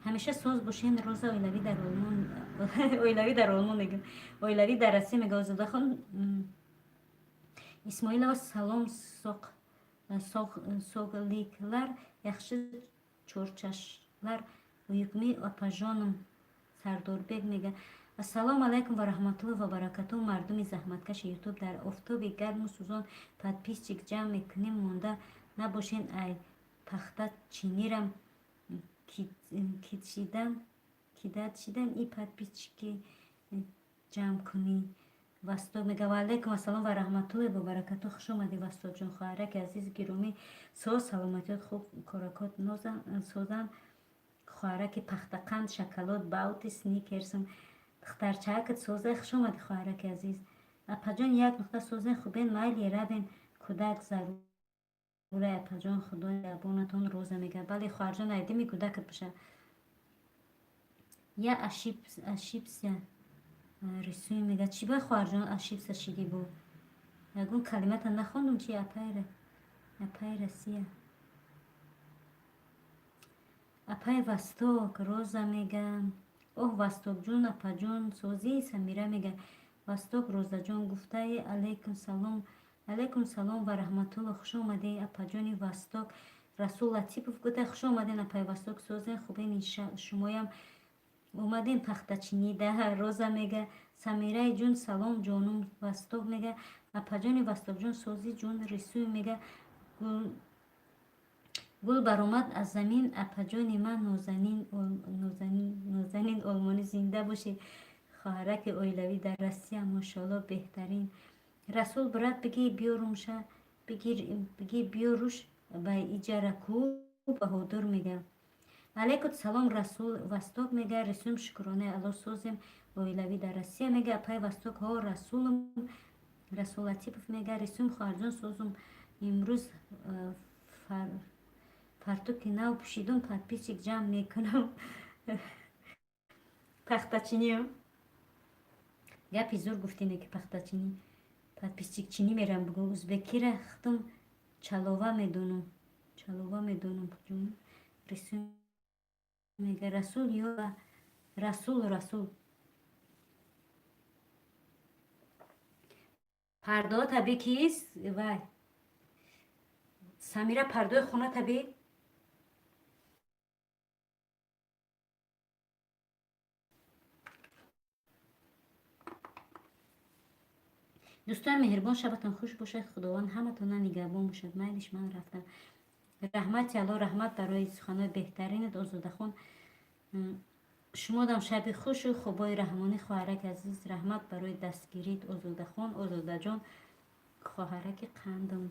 ҳамеша соз бошен. Роза, оилавӣ дар Олмон, оилавӣ дар Олмон мегӯ, оилавӣ дар Россия мега. Озодахон Исмоилова, салом. Sog'liqlar yaxshi, charchashlar uyuqmi, опажонам? Сардорбек мега, ассалому алайкум ва раҳматуллоҳи ва баракатуҳ. Мардуми заҳматкаши Ютуб, дар офтоби гарму сӯзон подписчик ҷамъ мекунем, монда набошен. Ай пахта чинирам кидат шидан и подписчики ҷамъ кунӣ. Васток мега, ва алайкум ассалом ва раҳматуллоҳи ва баракатуҳ. Хуш омадӣ, Вастокҷон, хоҳараки азизи гиромӣ. Соз, саломатиёт хуб, коракот созанд. Хоҳараки пахтақанд, шоколад, баути, сникерсм, духтарчаакат созай. Хуш омадӣ, хоҳараки азиз. Апаҷон, як нуқта, созен, хубен, майли, равем, кӯдак зарурай. Апаҷон, худо ябонатон. Роза мега, бале, хоҳарҷон, айдими кӯдакат боша. Я ошибся. Рисуй мега, чӣ ба, хоҳарҷон, ошибся шидӣ? Бу ягон калимата нахондум, чи? Апай Россия, апай Восток. Роза мега, оҳ, Востокҷон, апаҷон, созӣ? Самира мега, Восток, Розаҷон гуфтаи, алайкум салом. Алайкум салом ва раҳматулло. Хуш омадед, апаҷони Восток. Расул Латипов гуфта, хуш омаден, апай Восток. Созен, хубен, шумоям омадем пахтачинида. Роза мега, Самираи ҷун, салом, ҷонум. Восток мега, апаҷони Востокҷон, созӣ, ҷун? Рисуй мега, гул баромад аз замин, апаҷони ман нозанин олмонӣ. Зинда бошӣ, хоҳараки оилавӣ дар Россия, мошоалло, беҳтарин. Расул, брат, бигӣ биёрумша, бигӣ биёруш ба иҷараку. Баҳодур мега, алайкум салом. Расул Восток мега, рисум, шукронаи Алло, созем. Оилавӣ дар Россия мега, апай Восток, ҳо, Расулум. Расул Латипов мега, рисум, хоҳарҷон, созум. Имрӯз фартуки нав пӯшидум, подписчик ҷамъ мекунам. Пахтачиниам гапи зур гуфтине, ки пахтачинӣ, подписчикчинӣ мерам. Бугӯ, узбекира худум чалова медонам, чалова медонам. Ҷун, рисум мега, Расул ё Расул, Расул, пардаҳо таби кист? Вай, Самира, пардои хона таби. Дӯстони меҳрибон, шабатон хуш бошад, Худованд ҳаматона нигаҳбон бошад. Майлиш, ман рафтам. Раҳмати Алло, раҳмат барои суханҳои беҳтаринат, Озодахон. Шумодам шаби хушу хубои раҳмонӣ, хоҳараки азиз. Раҳмат барои дастгирит, Озодахон, Озодаҷон, хоҳараки қандам.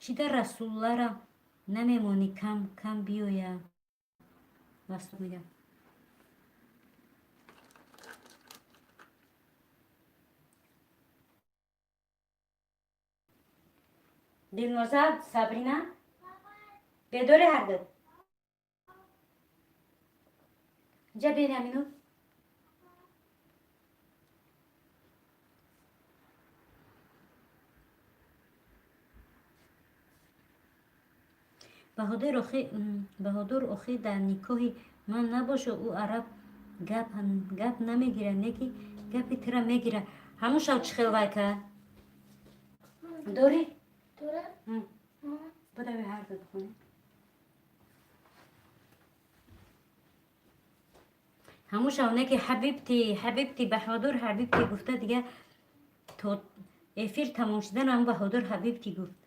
Чӣ дар Расуллара намемонӣ, кам кам биёя? Вастук мегам. Дилноза, Сабрина, бедори ҳарду? Инҷа бени, амину. Баҳодур, охи, дар никоҳи ман набошу, ӯ араб гап намегира, не ки гапи тира мегира. Ҳамун шав чӣ хел вай кард? Дорӣ? Дора? Будави, ҳарду бихонӣ. Ҳамун шав не ки ҳабибти, ҳабибти, Баҳодур ҳабибти гуфта, дига то эфир тамом шудан ҳам Баҳодур ҳабибти гуфт.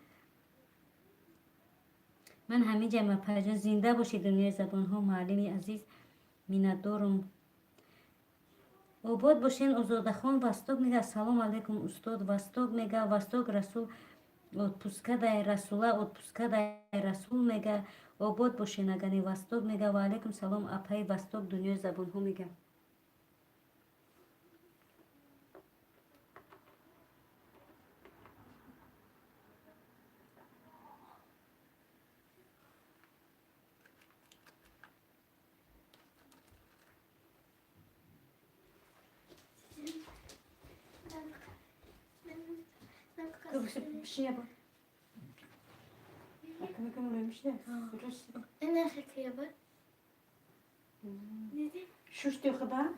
Ман ҳамиҷа, мапаҷон. Зинда бошед, дунёи забонҳо, муаллими азиз, миннатдорум. Обод бошен, Озодахон. Восток мега: ассалому алайкум, устод. Восток мега, Восток, Расул отпуска дай, Расула отпуска дай, Расул мега. Обод бошен, агани. Восток мега: ва алайкум салом, апаи Восток, дунёи забонҳо мега. Бишия. Ина хекеба. Диди? Шушти худа?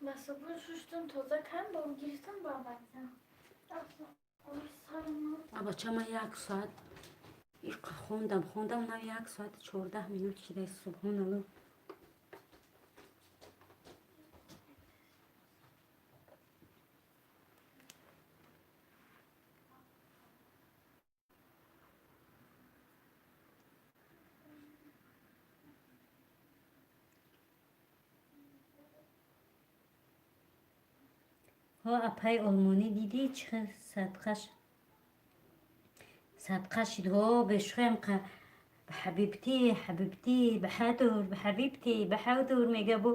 Ба собун шуштум, тоза кардам, бо гирифтам, ба бардам. Абачама, як соат хондам, хондам, нав 1 соати 14 минут шида. Субҳоналло. Ҳо, апаи олмонӣ, дидӣ, чӣ хел садқа шид? Ҳо, бешухем, ҳабибтӣ, ҳабибтӣ, баҳадур, ҳабибтӣ, баҳадур мега. Бо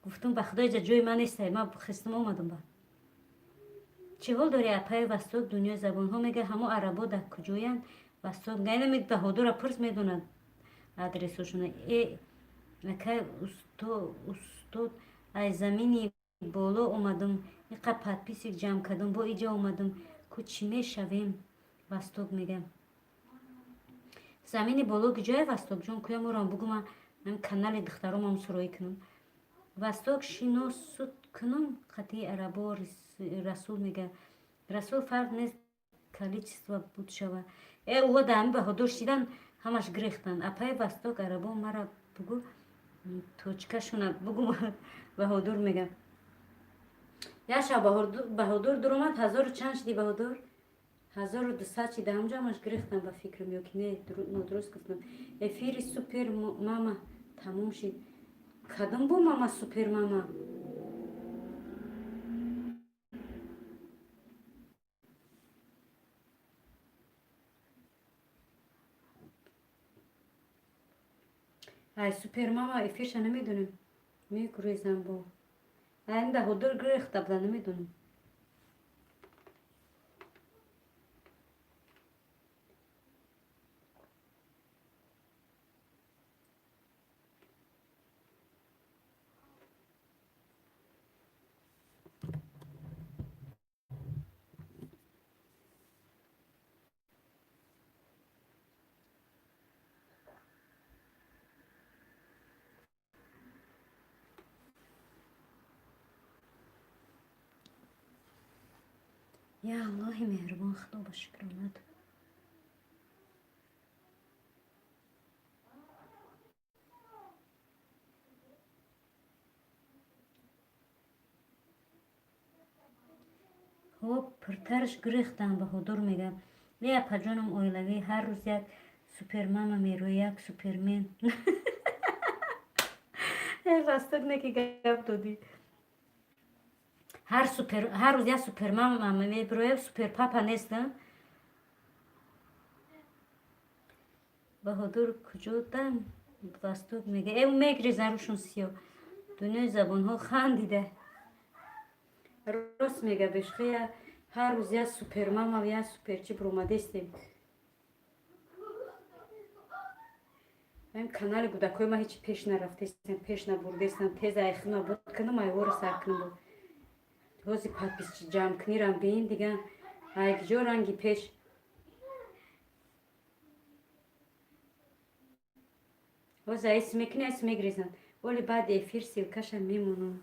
гуфтум, ба худо, иҷа ҷои ман нестай, ма хистум, омадум. Ба чӣ ҳол дори, апаи Васток, дунёи забонҳо мега. Ҳамо арабо дар куҷоянд, Васток? Гайнами Баҳодура пурс, медонад адресошона. Э, акай устод, ай замини боло омадум, иқа подписчик ҷамъ кардум, бо иҷа омадум ку, чӣ мешавем? Васток мега. Замини боло куҷое, Вастокҷон? Куя морам бугу, ман канали духтаромам суроӣ кунам. Васток, шиносут кунум қатъи арабо. Расул мега. Расул, фарқ нест, количество буд шава. Э, ӯ да ҳами Баҳодур шидан, ҳамаш гирехтанд. Апаи Васток, арабо мара бугу, точкашона бугу, Баҳодур мега. Яша Баҳодур дуромад, ҳазору чанд шиди, Баҳодур? 1200 шида, ҳамҷо ҳамаш гирехтам, ба фикрам, ё ки не, нодуруст гуфтам. Эфири супер мама тамом шид. Кадом бу мама, супер мама? Ай, супер мама эфирша намедонем, мегурезам бо айн Баҳодур гирехта буда, намедонам. Я Аллоҳи меҳрубон, Худо ба шукронат. Ҳо, пиртарш гирехтам, Баҳодур мега. Не, апаҷоном, оилавӣ ҳар рӯз як супермама мерӯя, як супермен. Восток не ки гап додӣ. Ҳар рӯз як супермама мебироя, суперпапа нест. Баҳодур куҷодан? Восток мега. Э, мегрезан рӯшон сиёҳ. Дунёи забонҳо хандида. Рост мега, бешхия ҳар рӯз як супермама, як суперчи биромадестем. Ам канали кӯдакҳои ман ҳеҷ пеш нарафтестам, пеш набурдестам. Тез айхина буд кунам, айворо сар кунам буд. Ҳози подписчик ҷамъкунирам бин, дига айкҷо ранги пеш. Ҳозир айс мекунӣ, айс мегрезанд. Оли баъди эфир ссылкаша мемонам,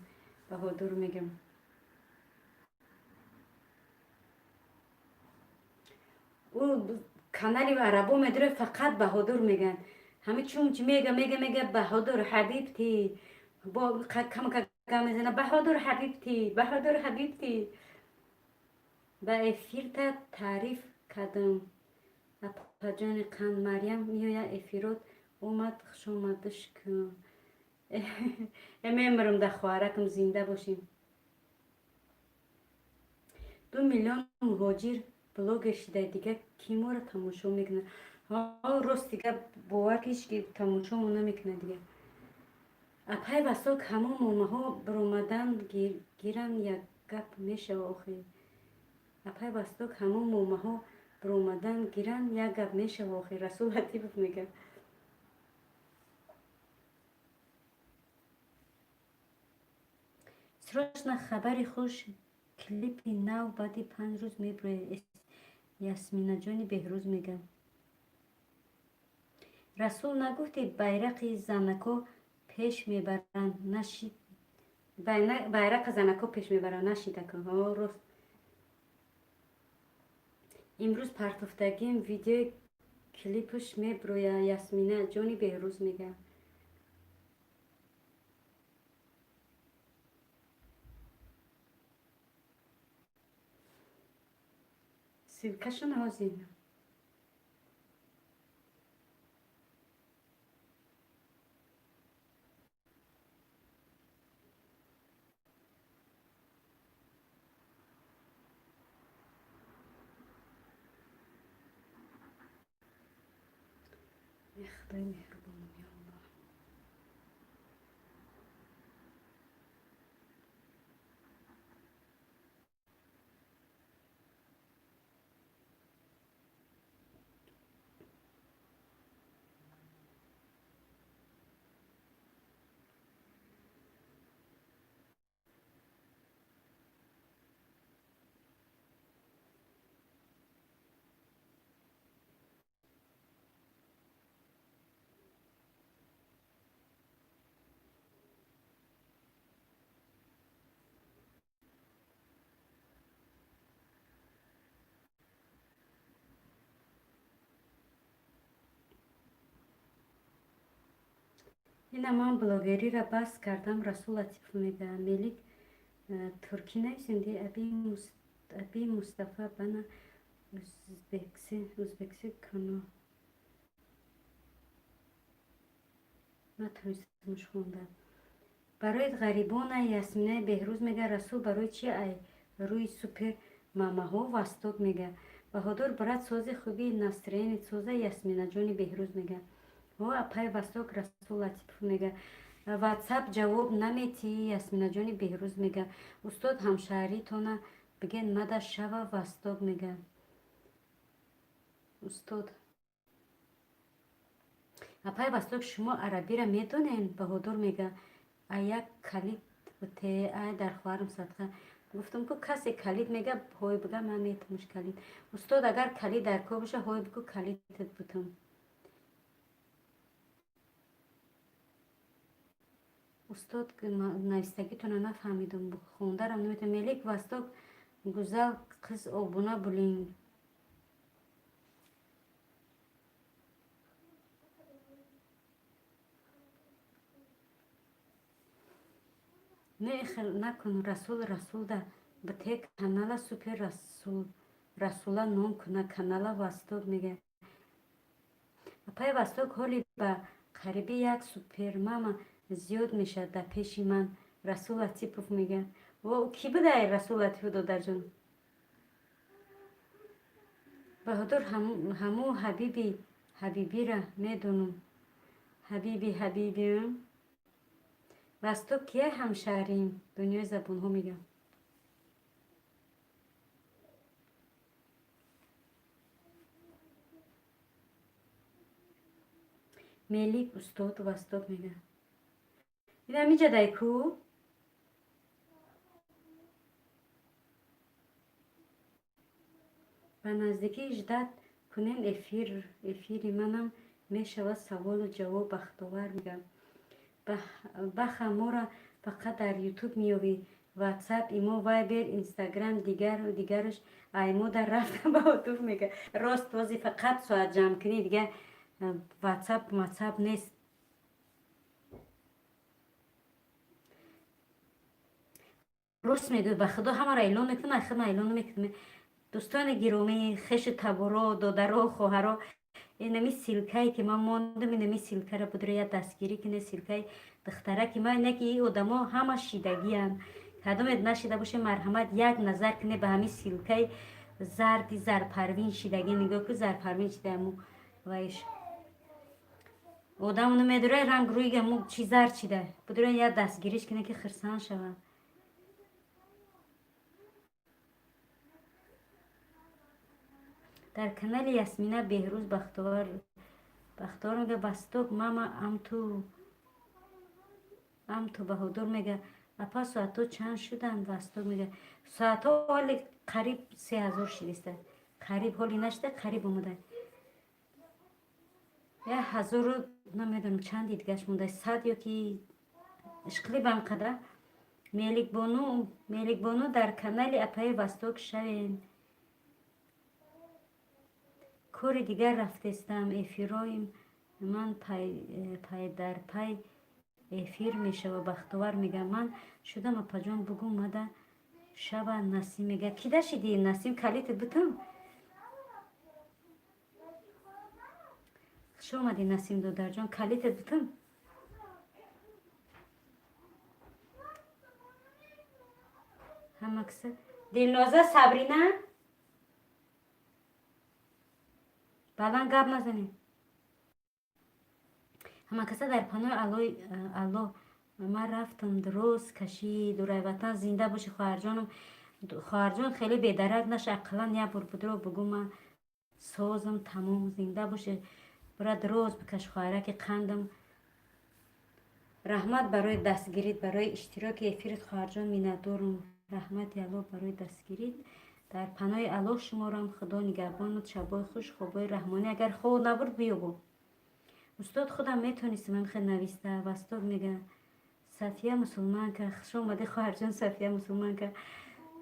Баҳодур мегам. Ӯ канали арабо медуре, фақат Баҳодур меган. Ҳами чунчи мега, мега, мега, Баҳодур ҳабибти. Бо камка гап мезана, Баҳодур ҳабибти, Баҳодур ҳабибти. Ба эфирта таъриф кардам. Апаҷони қанд, Марьям меояд, эфирот омад, хушомадиш кун. Э, мемирам дар хоҳаракам, зинда бошем. 2 миллион муҳоҷир блогер шида, дига кӣ моро тамошо мекунад? Рост, дига бовар ки ҳеҷ ки тамошомо намекунад дига. Апай Восток, ҳамон момаҳо биромадан гиран, як гап мешава охир. Апай Восток, ҳамон момаҳо биромадан гиран, як гап мешава охир, Расул Латипов мега. Срочно хабари хуш, клипи нав баъди 5 рӯз мебирояд, Ясминаҷони Беҳрӯз мега. Расул, нагуфтӣ байрақи занако пеш мебаранд, нашид, байрақа занако пеш мебаранд, нашидака. Рост, имрӯз партофтагим видеои клипш мебирояд, Ясмина ҷони Беҳрӯз мега. Ссылкашон ҳозир. Худои меҳрубонам, ё Аллоҳ. Ина ман блогериро бас кардам, Расул Латипов мега. Мелик туркӣ нависенди, аби Мустафа бана узбекси кано натонистамш хонда. Барои ғарибона, Ясминаи Беҳрӯз мега. Расул, барои чи ай рӯи супер мамаҳо, Восток мега. Баҳодур, брат, сози хуби, настроение соза, Ясминаҷони Беҳрӯз мега. О, апай Восток, Расул Латипов мега. Ватсап ҷавоб наметиҳӣ, Ясминаҷони Беҳрӯз мега. Устод, ҳамшаҳритона биген, мада шава, Восток мега. Устод, апай Восток, шумо арабиро медонед? Баҳодур мега. А як калид те, ай дар хоҳарам садқа. Гуфтам ку, касе калид мега, ҳой бига, ман метамуш калид. Устод, агар калид дар кор боша, ҳой бигӯ, калидат бутам. Устод, навистагитона нафаҳмидам, хондарам наметавонам. Мелик Восток, гузал қиз, обуна булинг. Не, хел накун, Расул, Расулда бите канала супер Расул. Расула ном куна канала. Восток мега. Апай Восток, ҳоли ба қариби як супермама зиёд мешавад дар пеши ман. Расул Латипов мега. Во, кӣ будай Расул Латипов, додарҷон? Баҳодур, ҳаму ҳабиби ҳабибира медонам. Ҳабиби ҳабибиам. Восток, кия ҳамшаҳрим? Дунёи забонҳо мегам. Мелик устод Восток мега. Ина миҷадай ку. Ба наздикӣ ждать кунем, эфир, эфири манам мешавад, саволу ҷавоб. Бахтовар мегам. Баха, моро фақат дар Ютуб меёбӣ. Ватсап, имо, Вайбер, Инстаграм, дигару дигараш аймо дар рафта. Баҳодур мега. Рост, бози фақат соат ҷамъкунӣ, дига ватсап матсап нест. Рост мегӯй, ба худо, ҳамаро эълон мекунам, ай худма эълон намекунам. Дӯстони гиромӣ, хешу таборо, додаро, хоҳаро, инами ссылка е ки ман мондам, инами ссылка ра будро я дастгирӣ кунед. Ссылка и духтараки ман, ине ки одамо ҳама шидагиянд. Кадомед нашида боше, марҳамат, як назар кунед ба ҳамин ссылка и зарди Зарпарвин шидагӣ. Нигоҳ ку, Зарпарвин шидааму ваиш одам намедора, ранг рӯйгаму чи зард шида. Будро я дастгириш кунед, ки хирсанд шаванд. Дар канали Ясмина Беҳрӯз Бахтовар. Бахтовар мега: Восток мама амту амту. Баҳодур мега: апа, соатҳо чанд шуданд? Восток мега: соатҳо ҳоли қариб 3000 шидиста, қариб, ҳоли нашида, қариб омада. Як ҳазору намедонам чанд дидгаш монда, 100 ё ки ишқилибам қада. Меликбону, Меликбону, дар канали апаи Восток шавем. Кори дигар рафтестам. Эфироим ман пайдарпай эфир мешава. Бахтовар мега: ман шудам, апаҷон, бугӯ мада шава. Насим мега: кида шидӣ, Насим? Калитат бутам. Хуш омадӣ, Насим додарҷон. Калитат бутам. Ҳамакса Дилноза, Сабрина, баланд гап назанед. Ҳамакаса дар паноҳи Аллоҳ, ман рафтам. Дуруст кашӣ, дурайватан зинда бошӣ, хоҳарҷонам. Хоҳарҷон, хеле бедарак наша, ақаллан як бор будро бугӯ, ман созам тамом. Зинда бошӣ, бира, дроз бикаш, хоҳараки қандам. Раҳмат барои дастгирит, барои иштироки эфирит, хоҳарҷон, миннатдорум. Раҳмати Аллоҳ барои дастгирит. Дар паноҳи Аллоҳ шуморам, Худо нигаҳбонат. Шабои хуш, хобои раҳмонӣ. Агар хоб набурд, биёбо. Устод, худам метонистам ҳамихел нависта. Восток мега. Сафия мусулманка, хуш омадӣ, хоҳарҷон. Сафия мусулманка,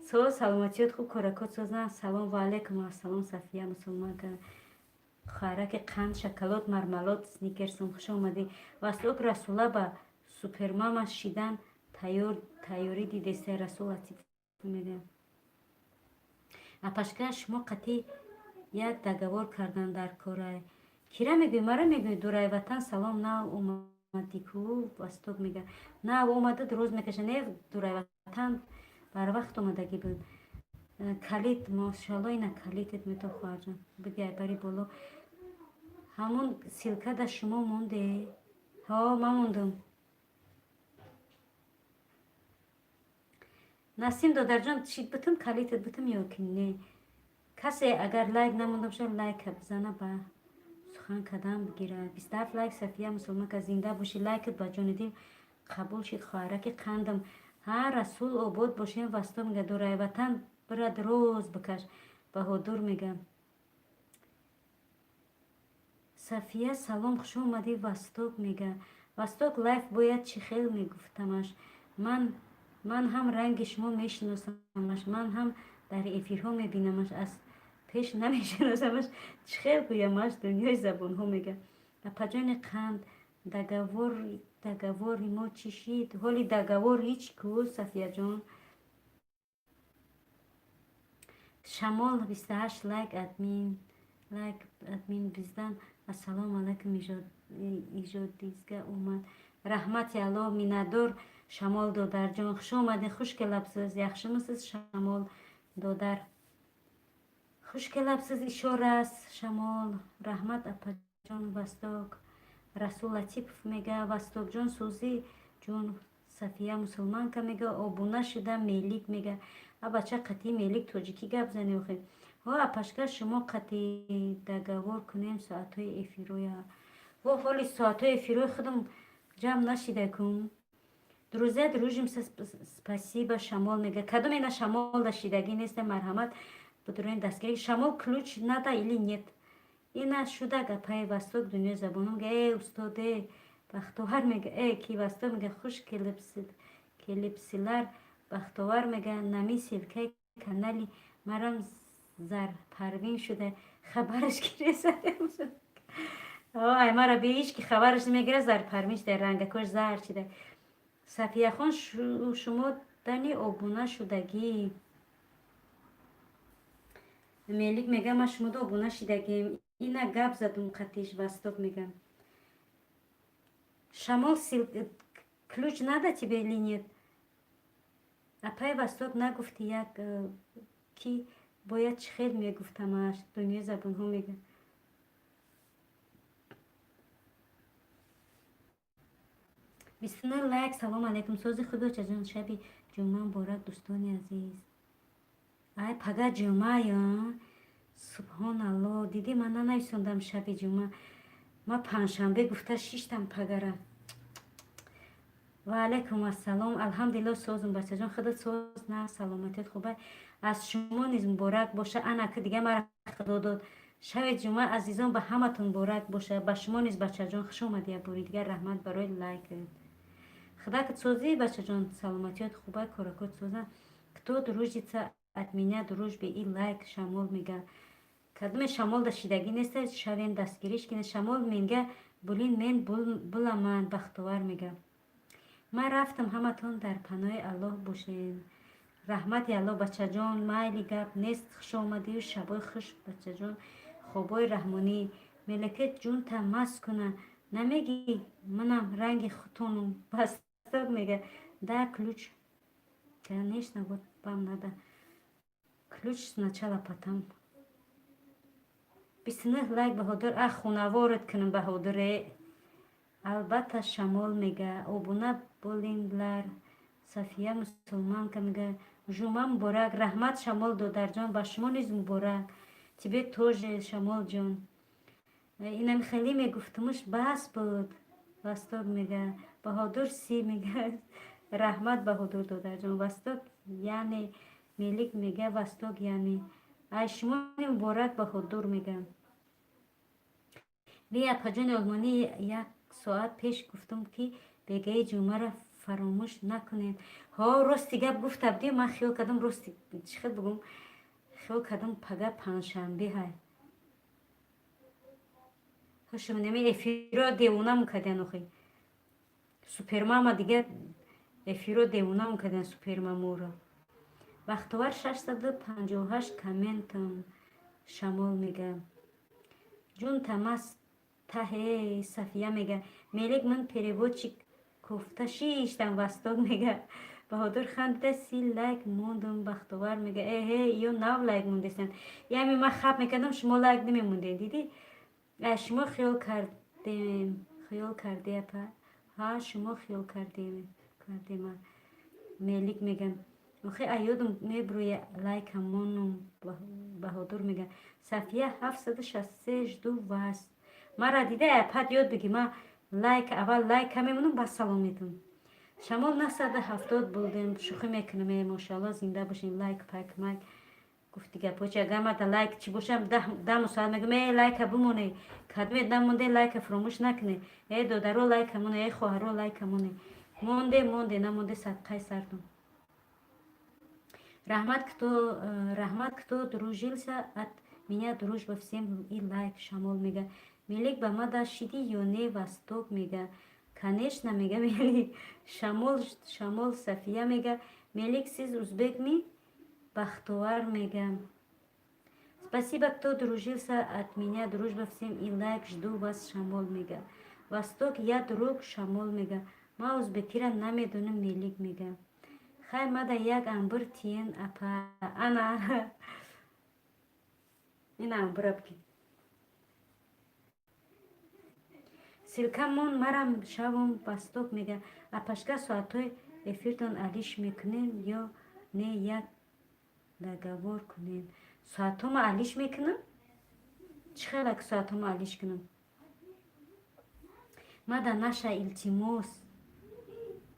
со саломатиёт хуб, коракот созан. Салом ва алайкум ассалом, Сафия мусулманка, хоҳараки қанд, шоколад, мармелад, сникерсом, хуш омадӣ. Восток, Расула ба супермама шидан тайёрӣ дидеста. Расул Латиф мега: апашка, шумо қатъи як договор кардан дар корай. Кира мегӯй? Мара мегӯй? Дурай ватан, салом. Нав омадӣ ку? Восток мега: нав омада, рӯз мекаша. Не, дурай ватан барвақт омадагӣ буд. Калит, мошалло, ина калитет мето, хоҳарҷон, бигай бари боло. Ҳамун ссылка да шумо монде? Ҳо, ман мондум. Насим додарҷон, чит бутум, калитет бутум ё ки не? Касе агар лайк намонда бошад, лайка бизана, ба сухан кадан бигирад. 27 лайк. Сафия мусулманка, зинда бошӣ. Лайкат ба ҷони дил қабул шид, хоҳараки қандам. Ҳа, Расул, обод бошем. Васто мега: дурай ватан, бирад, роз бикаш. Баҳодур мега: Сафия, салом, хуш омадӣ. Восток мега: Восток лайф бояд чӣ хел мегуфтамаш? Ман ҳам ранги шумо мешиносамаш, ман ҳам дар эфирҳо мебинамаш, аз пеш намешиносамаш, чӣ хел гӯямаш? Дунёи забонҳо мега: апаҷони қанд, договори мо чӣ шид? Ҳоли договор ҳеҷ ку, Сафияҷон. Шамол, 28 лайк, админ, лайк, админ bizdan. Ассалому алайкум, ижодизга омад. Раҳмати Аллоҳ, миннатдор. Шамол додарҷон, хуш омадед, хуш келабсиз. Яхшимисиз, Шамол додар? Хуш келабсиз ещё раз, Шамол. Раҳмат, апаҷон. Восток, Расул Латипов мега: «Востокҷон, сӯзи ҷун». Сафия мусулманка мега: «Обуна шуда». Мелик мега: «А бача, қатъи Мелик тоҷикӣ гап зане охе». Ҳо, апашка, шумо қатъи договор кунем соатҳои эфироя. Во, ҳоли соатҳои эфирои худам ҷамъ нашида кун. Друзья, дружимся, спасибо. Шамол мега: «Кадоме на Шамол да шидагӣ неста, марҳамат, будурен дастгирӣ». Шамол, ключ надо или нет? Ина шуда гапаи Восток. Дунёи забоном мега: «Э, устоде». Бахтовар мега: «Э, ки?» Восток мега: «Хуш келибсилар». Бахтовар мега: «Нами ссылка и канали марам Зарпарвин шуда, хабараш гиреса». Ай, мара би ҳеч ки хабараш намегира. Зарпарвин шуда, рангакош зар шида. Сафияхон, шумо дани обуна шудагӣ. Мелик мега: «Ма шумода обуна шидагим». Ина гап задум қатиш. Восток мега: «Шамол, ключ надо тебе или нет?» Апай Восток, нагуфти як ки бояд чӣ хел мегуфтамаш. Дунёи забонҳо мега: 29 лайк. Салом алайкум, сози хуби, очаҷон, шаби ҷумъа муборак, дӯстони азиз. Ай, пага ҷумъая, субҳоналло. Дидӣ, ман нанависондам шаби ҷумъа, ма панҷшанбе гуфта шиштам пагара. Ва алайкум ассалом. Алҳамдулилло, созум, бачаҷон, худат соз на, саломатият хуба. Аз шумо низ муборак боша. Ана ки дига мара худо дод. Шаби ҷумъа, азизон, ба ҳаматон муборак боша, ба шумо низ. Бачаҷон, хуш омадӣ як бори дигар, раҳмат барои лайк. Худакат созӣ, бачаҷон, саломатиёт хуба, коракот соза. Кто дружится, от меня дружбы и лайк. Шамол мега: «Кадоме Шамол да шидагӣ неста, шавен дастгириш кине». Шамол менга: «Булин, мен буламан». Бахтовар мега: «Ман рафтам, ҳаматон дар паноҳи Аллоҳ бошед». Раҳмати Аллоҳ, бачаҷон, майли, гап нест, хушомадию шабои хуш, бачаҷон, хобои раҳмонӣ. Мелекет ҷунта маст куна, намегӣ, манам ранги хутонум. Восток мега: «Да, ключ, конечно, вот вам надо ключ сначала, потом». 29 лайк. Баҳодур, ах, хунаворат кунам, Баҳодуре. Албатта. Шамол мега: «Обуна болинлар». Сафия мусулманка мега: «Жума муборак». Раҳмат, Шамол додарҷон, ба шумо низ муборак. Тебе тоже, Шамолҷон. Инам хеле мегуфтумуш, бас буд. Восток мега: «Баҳодур си», мега. Раҳмат, Баҳодур додарҷон. Восток, яъне Мелик мега: «Восток, яъне ай шумо муборак». Баҳодур мега: «Би, апаҷони олмонӣ, як соат пеш гуфтум, ки бегаи ҷумъаро фаромӯш накунем». Ҳо, рости гап гуфта будӣ, ман хиёл кардам, рости чӣ хел бугум, хиёл кардам пага панҷшанбе ҳай. Хушмнеми эфиро девонамон кардиан охи, супермама дига эфиро девонамон кардиан, супермаморо. Бахтовар, 658 комментам. Шамол мега: «Ҷун тамас таҳе». Сафия мега: «Мелик, ман переводчик кофта шиштам». Восток мега: «Баҳодур, хандида 30 лайк мондум». Бахтовар мега: «Эҳе, ё нав лайк мондестанд». Ями ман хаб мекардам, шумо лайк намемондем, дидӣ? Шумо хиёл кардем, хиёл карде, апа, ҳа, шумо хиёл кардем, кардема. Мелик мега: «Охи, аёдум мебурӯя, лайка монум». Баҳодур мега: «Сафия, 763, жду вас». Мара дида, апат ёд биги, ма лайк аввал лайка мемонам, бас салом метам. Шамол, 970 будем, шӯхӣ мекунам. Э, мошоалло, зинда бошем. Лайк, пайк, майк гуфти гапочи, агар мада лайк чӣ бошам, даму соат мегӯм: «Э, лайка бимоне, кадмед намонде, лайка фуромӯш накуне. Э, додаро, лайка моне, э, хоҳаро, лайка моне». Монде, монде, намонде, садқаи сартон. Раҳмат, кто раҳмат, кто дружился, от меня дружба всем и лайк. Шамол мега: «Мелик, ба ма да шиди ё не?» Восток мега: «Конечно», мега Мелик. Шамол, Шамол. Сафия мега: «Мелик, сиз узбек ми?» Бахтовар мега. Спасибо, кто дружился, от меня дружба всем и лайк. Жду вас, Шамол мега. Восток, я друг, Шамол мега. Ма узбекира намедонам, Мелик мега. Хай, мада як амбир тиен, апа. Ана ина амбира бги. Ссылка мон, марам шавом, Восток мега. Апашка, соатҳои эфиртон алиш мекунем ё не? Як договор кунем. Соатҳома алиш мекунам? Чӣ хелак соатҳома алиш кунам? Мада наша, илтимос.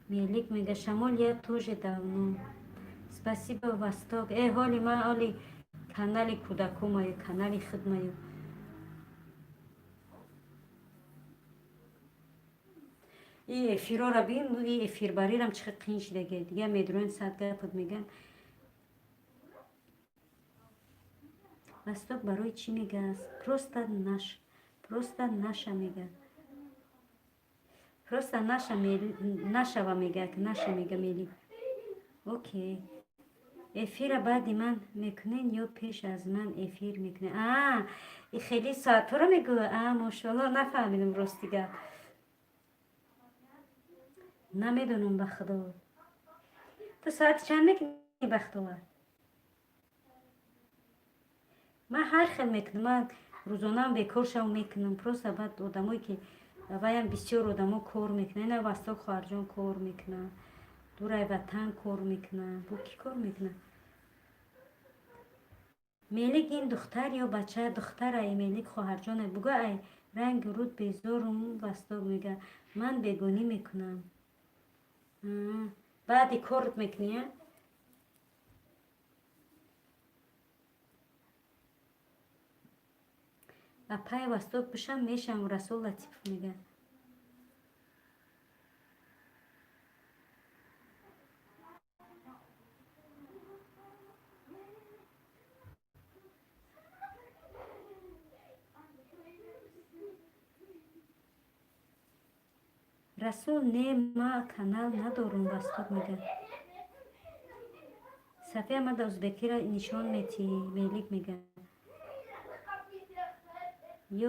Мелик мега: Шамол, я тоже давно. Спасибо, Восток. Э, ҳоли ман оли канали кӯдакомаю, канали хидмаю. И эфирора бин, и эфирбарирам чӣ хел қин шидаге. Дига медроен, сад гапат меган. Восток барои чӣ мегааст? Просто наш, просто наша мега, просто наша нашава мега, наша мега мели. Окей, эфира баъди ман мекунен ё пеш аз ман эфир мекунен? А, и хеле соатҳоро мегӯ? А, мошоалло, нафаҳмидам, рости гап, намедонам. Ба худо, ту соати чанд мекунӣ, Бахтовар? Ман ҳар хел мекунам. Ман рӯзонаам бекор шавам, мекунам. Просто баъд одамое ки ваям, бисёр одамо кор мекунад. Ина Васток хоҳарҷон кор мекунад, дурай ватан кор мекунад. Бо кӣ кор мекунад? Мелик, ин духтар ё бача? Духтарай, Мелик хоҳарҷоне. Бугӯ, ай ранги руд безорум. Васток мега: ман бегонӣ мекунам. Баъди корт мекунӣ? А, апай Восток бишам, мешам. Расул Латипов мега. Расул, не, ма канал надорум. Восток мега. Сафия, мада узбекира нишон метиҳӣ? Мелик мега: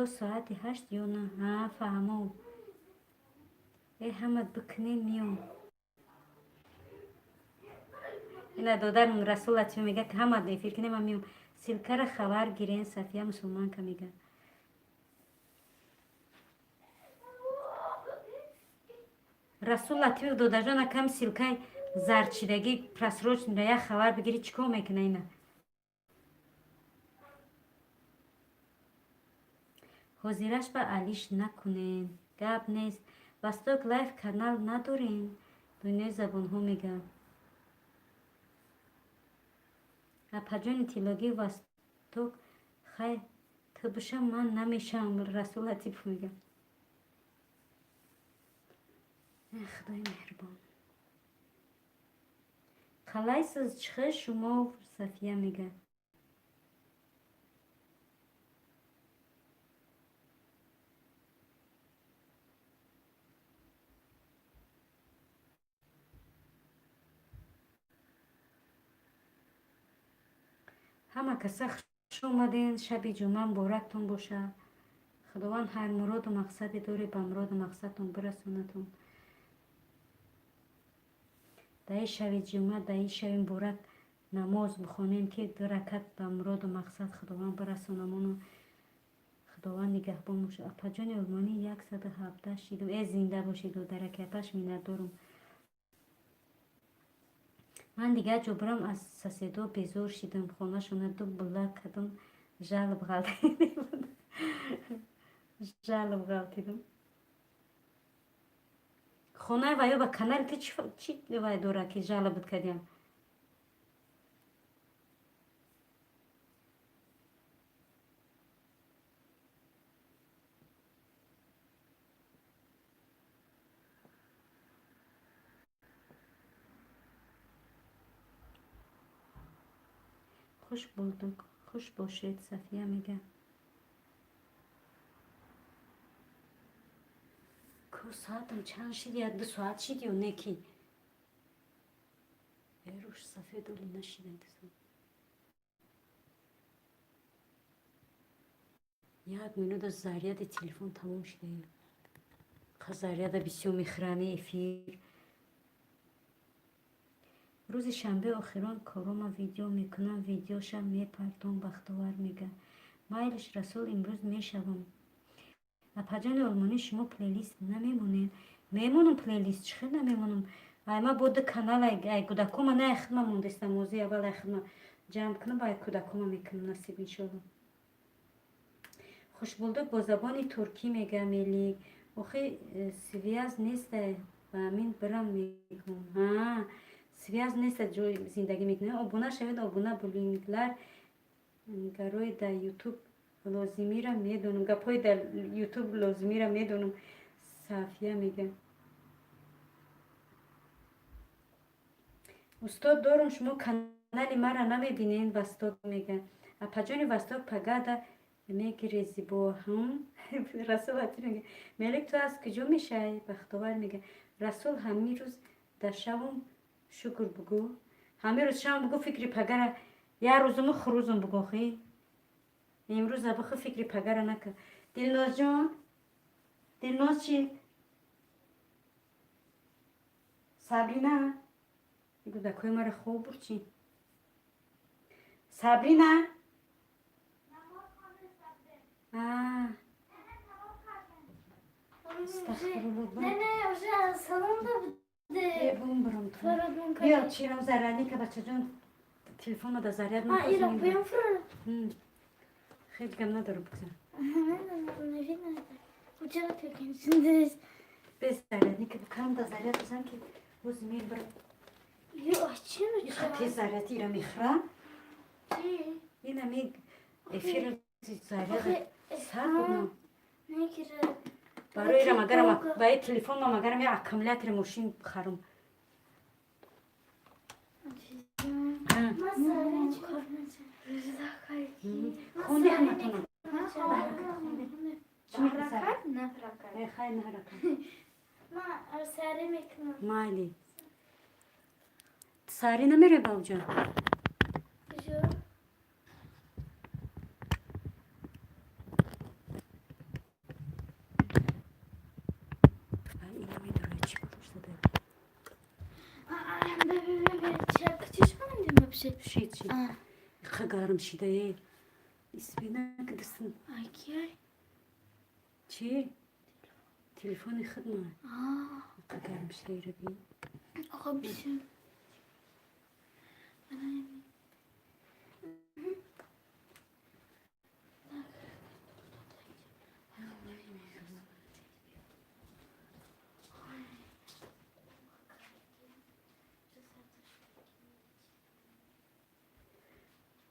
ё соати 8, ё на. Ҳа, фаҳмом. Э, ҳамат бикунем, миём. Ина додарм Расул Латиф мега, ки ҳамат эфир кунем, ман миём. Ссылка ра хабар гирен. Сафия мусулманка мега. Расул Латифов, додарҷон, акам, ссылка и зардшидагӣ просрочный ра як хабар бигирӣ, чӣ кор мекуна ина? Ҳозираш ба алиш накунен, гап нест. Восток Лайф канал надорем? Дунёи забонҳо мега. Апаҷони тиллогӣ Восток, хай, ту бишам, ман намешавам. Расул Латипов мега. Худои меҳрубон. Қалайсиз, чӣ шумо, Сафия мега. Ҳама каса хуш омаден. Шаби ҷумъа муборактон бошад. Худованд ҳар муроду мақсаде доред, ба муроду мақсадтон бирасонатон. Дар шаби ҷумъа, дар ин шаби муборак намоз бихонем, ки ду ракат ба муроду мақсад Худованд бирасонамону Худованд нигаҳбон бошад. Апаҷони олмонӣ, 117 шидум. Э, зинда бошед, додараки апаш, миннатдорум. Ман дигар ҷо бурам, аз соседо безор шидам, хонашона ду була кардам, жалоб ғалтидем, жалоб ғалтидам. Хонаи ваё ба канали ту чӣ вай дора, ки жалоб ат кардиям? Хуш булдук, хуш бошед. Сафия мега. Ку, соатам чанд шид? Як ду соат шид ё не ки? Эруш сафед, оли нашида. Як минута, заряди телефон тамом шуда. Заряда бисёр мехӯрами эфир. Рӯзи шанбе охирон корома видео мекунам, видеоша мепартом, Бахтовар мега. Майлиш, Расул, имрӯз мешавам. Апаҷони олмонӣ, шумо плейлист намемонед? Мемонам плейлист, чӣ хел намемонам? Ай ма бо ду канал, ай кӯдакома, на ай хидма мондестам. Ози аввал ай хидма ҷамъ кунам, ба ай кӯдакома мекунам, насиб, иншолло. Хушбулдук бо забони туркӣ мега Мелик. Охи связь неста, ба ҳамин бирам мегӯм. Ҳа, связь неста, ҷой зиндагӣ мекунем. Обуна шавед, обуна булингlar. Гарои дар Ютуб лозимира медонам, гапҳои дар Ютуб лозимира медонам, Сафия мега. Устод дорум, шумо канали мара намебинед, Восток мега. Апаҷони Восток, пагада мегирези бо ҳам. Расул мега. Мелик, ту аз куҷо мешавӣ? Бахтовар мега. Расул, ҳамин рӯз дар шавум шукр бугӯ, ҳамин рӯз шавум бугӯ, фикри пагара як рӯзуму хурӯзум бугӯ. Хи имрӯз абухи фикри пагара накар. Дилнозҷон, Дилноз, чи Сабрина, кӯдакҳои мара хоб бур, чи Сабрина? Не, уже салонда буде. Бум. Биё, чирам зарядника, бачаҷон, телефонма да заряд. А, Ира, поем фрод. Хеле гам надорам, бигзар. Не видно. Куҷо пекин? Без зарядника кам да заряд бизан, ки боз мебарам. Ё, чи? Хати заряд ира мехӯрам. Инами эфир заряд сар будам. Барои ирам агарам ба телефонам, агарам як аккумулятори мошин бихарам. Хонди ҳаматона. Ҳаракат, на ҳаракат. Хай, на ҳаракат. Ма сари мекунам. Майли. Сари намере, бабҷон? Куҷо? Ина медорай, чӣ шуда? Чӣ хондем вообще? Шид, шид. Иқа гарм шидае. Испина кадастан. Акияй? Чӣ? Телефони хидма. Иқа гарм шидаи раби. Оқа бисёр.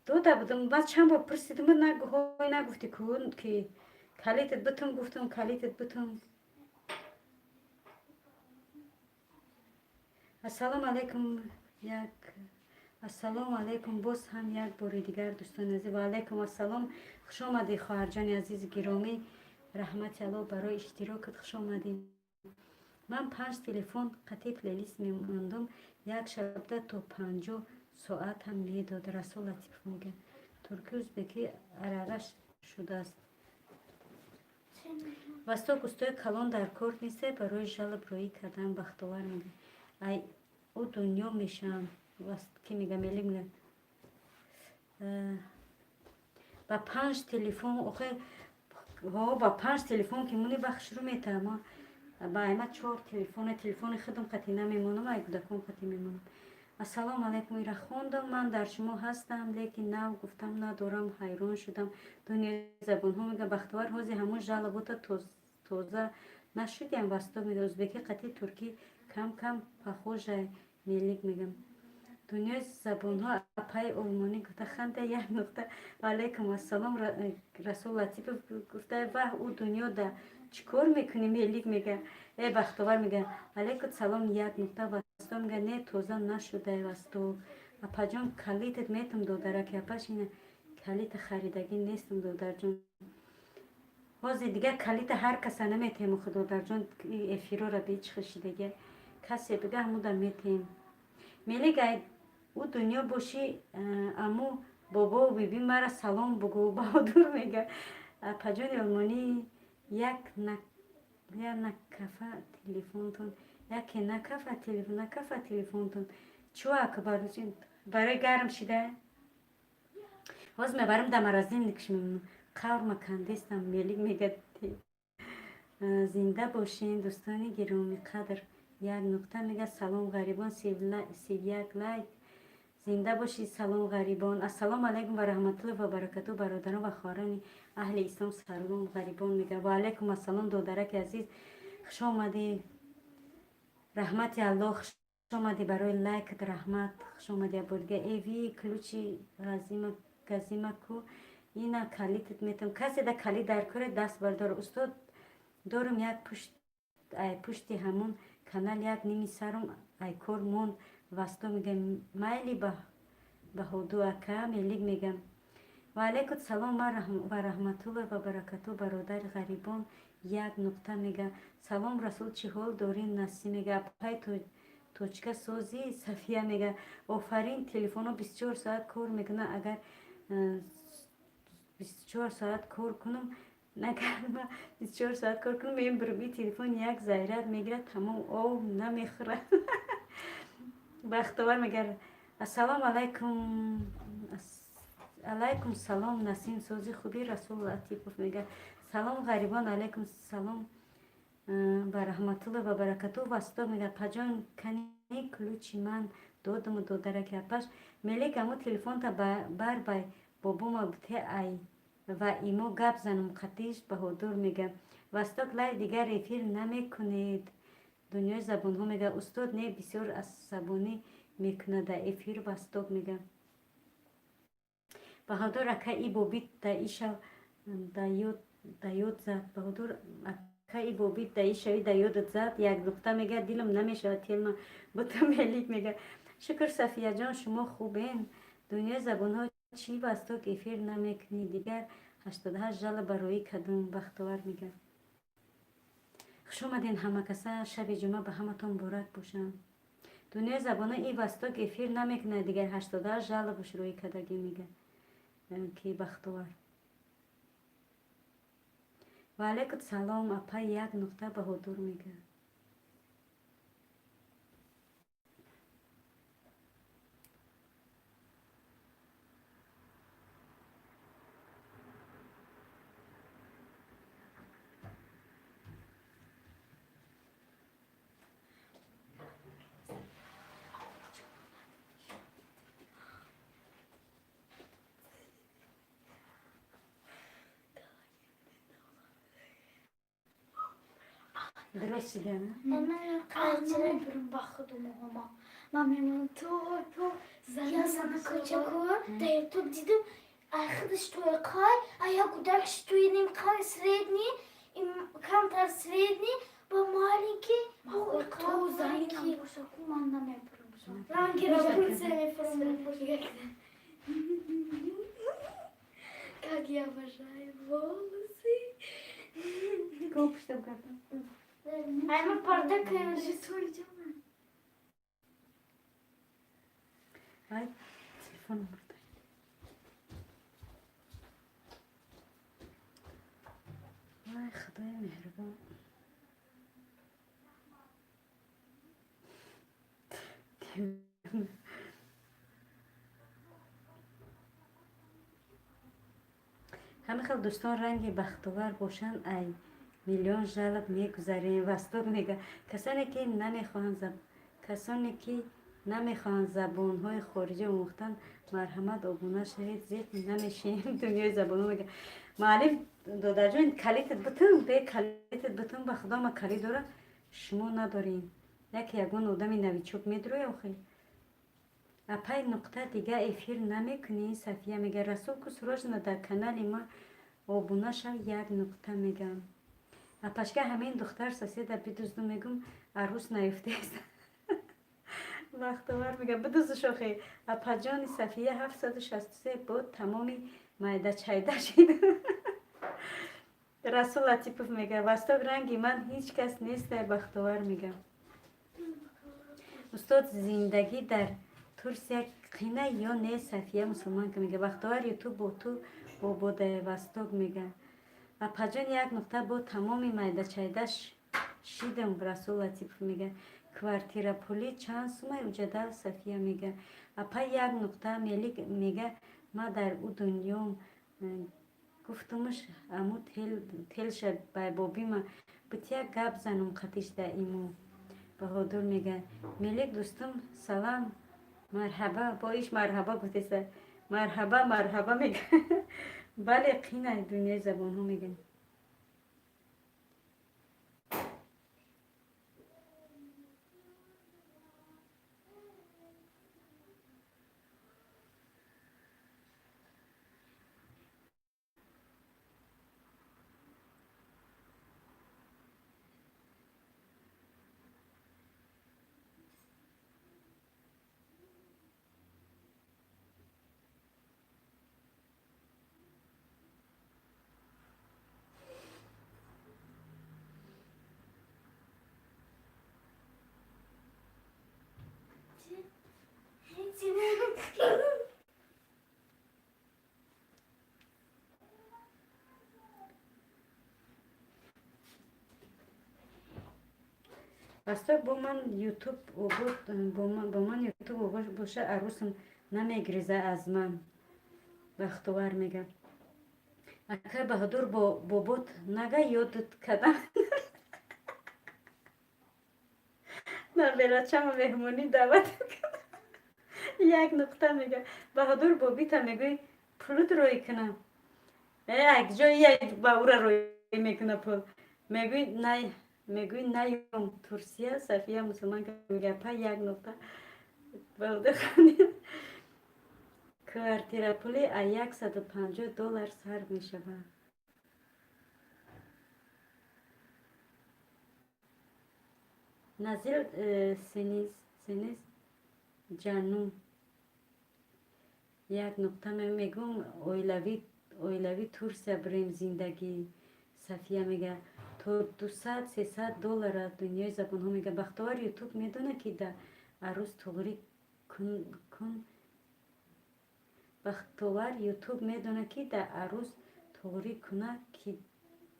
Дода будам, баъд чанд бор пурсидим, ҳой нагуфти ку, ки калитат битум, гуфтум, калитат битум. Ассалому алайкум, як ассалому алайкум боз ҳам як бори дигар, дӯстони азиз. Ва алайкум ассалом, хуш омадӣ, хоҳарҷони азизи гиромӣ, раҳмати Аллоҳ барои иштирокат, хуш омадӣ. Ман панҷ телефон қатъи плейлист мемондум, як шабда то 50 соат ҳам медод, Расул Латипов мега. Турки узбекӣ аралаш шудааст. Восток, устои калон дар кор несте барои жалоб роӣ кардан, Бахтовар мега. Ай ӯ дунё мешавам, ки мега, мелик мега. Ба панҷ телефон охе, ҳо, ба панҷ телефон ки муни вақт шурӯъ метаҳам. Ба айма чор телефона, телефони худам қатӣ намемонам, ай кӯдакон қатӣ мемонам. Ассалому алайкум, ира хондам, ман дар шумо ҳастам, лекин нав гуфтам надорам, ҳайрон шудам. Дунёи забонҳо мега Бахтовар, ҳози ҳамон жалобота тоза нашудиям, Восток мега. Узбекӣ қатӣ туркӣ кам кам похожа, Мелик мегам. Дунёи забонҳо, апаи олмонӣ гуфта, ханда як нуқта. Алайкум ассалом, Расул Латипов гуфта, ваҳ, ӯ дунё да чӣ кор мекунӣ, Мелик мега, э Бахтовар мега. Алайкум салом як нуқта, Восток мега, не, тоза нашудай, Восток. Апаҷон, калитат метам, додараки апаш, ина калита харидагӣ нестам, додарҷон. Ҳозир дигар калита ҳар каса наметем, охи додарҷон, эфирора бечи хишидагия касе бига, ҳамуда метем. Мелик, ай ӯ дунё бошӣ, аму бобову биби мара салом бугӯ, Баҳодур мега. Апаҷони олмонӣ, як накафа телефонтон, яке накафа телефон, накафа телефонтон. Чӯ, Акбар, барои гарм шида? Ҳозир мебарам, да морозильникш мемонам. Қаврма кандестам. Мелик мега: «Зинда бошен, дӯстони гиромӣ қадр». Як нуқта мега: «Салом, ғарибон, 31 лайк». Зинда бошед. Салом, ғарибон. Ассалому алайкум ва раҳматуллоҳи ва баракату, бародарон ва хоҳарони аҳли ислом. Салом, ғарибон мега. Ва алайкум ассалом, додараки азиз, хуш омадӣ. Раҳмати Аллоҳ, хуш омадӣ. Барои лайкат раҳмат, хуш омадӣ. Абодига эви ключи газимаку ина калитат метам. Касе да калит дар коре, даст бардор. Устод, дорум як пушт, ай пушти ҳамон канал як ними сарум ай кор монд. Васто мегам: «Майли, Баҳоду ака». Мелик мегам: «Ва алайкум салом ва раҳматуллоҳ ва баракату, бародари ғарибон». Як нуқта мега: «Салом, Расул, чӣ ҳол дорӣ?» Насим мега: «Апай, точка созӣ». Сафия мега: «Офарин, телефонҳо 24 соат кор мекунад. Агар 24 соат кор кунам, накарма, 24 соат кор кунам, мебурам. И телефон як заряд мегирад, тамом, об намехӯрад». Бахтовар мегар: «Ассалому алайкум». Алайкум салом, Насим, сози хуби. Расул Латипов мега: «Салом, ғарибон». Алайкум салом ба раҳматулло ва баракату. Васто мега: «Паҷон, кани ключи ман додуму додараки апаш». Мелик, аму телефонта бар бай бобома те ай ва имо гап занум қатиш. Баҳодур мега: «Восток лайв дигар эфир намекунед?» Дунёи забонҳо мега: «Устод, не, бисёр асабонӣ мекунад дар эфир». Восток мега: «Баҳодур ака, и бобит да иша да ёд зад». Баҳодур ака, и бобит да ишави да ёдат зад. Як нуқта мега: «Дилам намешавад телма бута». Мелик мега: «Шукр, Сафияҷон, шумо хубен?» Дунёи забонҳо: «Чӣ, Восток, эфир намекунӣ дигар? 88 жалоба роӣ кардум». Бахтовар мега: «Хуш омаден ҳама каса, шаби ҷумъа ба ҳаматон муборак бошам». Дунёи забонҳо: «И Восток эфир намекунад дигар, 88 жалобаш роӣ кардагӣ», мега ки Бахтовар. Ва алайкум салом, апа. Як нуқта. Баҳодур мега. Дуруст шидана? Ман ба ман мемонам то я зана кӯчаку дар ютуб дидам, ай худаш тои қай, а як кӯдакш тои ним қай, средний, камтар средний ба маленький. То заринам боша ку, ман намебурам. Ранги Рапунцель мефурам. Как я обожаю волосы. Кого пуштам кардам? Айма парда кардам. Рисуй. Ай, телефоном бурда. Ай, худои меҳрубон. Ҳама хел дӯстон ранги бахтовар бошанд, ай миллион жалоб мегузарем. Восток мега: Касоне ки намехоҳанд забонҳои хориҷӣ омӯхтан, марҳамат, обуна шавед, зиқ намешем. Дунёи забонҳо мега: «Муаллиф, додарҷон, калитат бутун, бе калитат бутун». Ба худо, ма калит дора, шумо надорем. Яке ягон одами новичок медроя охи. Апай нуқта, дига эфир намекунӣ? Сафия мега: «Расул ку, срочно дар канали ма обуна шав». Як нуқта мегам: «Апашка, ҳамин духтар соседа бидузду, мегум, арӯс наёфтест». Вақтовар мега: «Бидузу шохи». Апаҷони Сафия, 763 буд, тамоми майда чайда шид. Расул Латипов мега: «Восток, ранги ман ҳеҷ кас нестай». Бахтовар мега: «Устод, зиндагӣ дар Турсия қина ё не?» Сафия мусулманка мега: «Бахтовар, ютуб бо ту бобода». Восток мега. Апаҷон, як нуқта, бо тамоми майдачайда шидам. Расул Латипов мега: квартира пулӣ чанд сумай уҷада? Сафия мега: апа, як нуқта. Мелик мега: ма дар ӯ дунём гуфтумш, аму телша байбобима битя гап занум қатиш да иму. Баҳодур мега: Мелик дӯстум, салам, марҳаба. Бо иш марҳаба гуфтеса, марҳаба, марҳаба мега. Бале, қинай дунёи забонҳо меган. Васток бо ман ютуб бо ман ютуб боша, арӯсам намегириза аз ман. Бахтовар мега: акай Баҳодур, бо бобот нага ёдат кадам, наберачама меҳмонӣ даъват. Як нуқта мега: Баҳодур, бобита мегӯй пулут рӯй кунам. Як ҷои як ба ура рӯй мекуна пул. Мегӯй най, мегӯй наём Турсия. Сафия мусулман мега: па, як нуқта. Баҳодур, квартира пули а 150 доллар сар мешавад. Назил э, сениз сениз ҷанум. Як нуқта мегӯм: оилавӣ Турсия бирем зиндагӣ. Сафия мега: то 200-300 доллара. Дунёи забонҳо мега: Бахтовар ютуб медона, ки да арӯз туғрӣ кун. Бахтовар ютуб медона, ки да арӯз туғрӣ куна,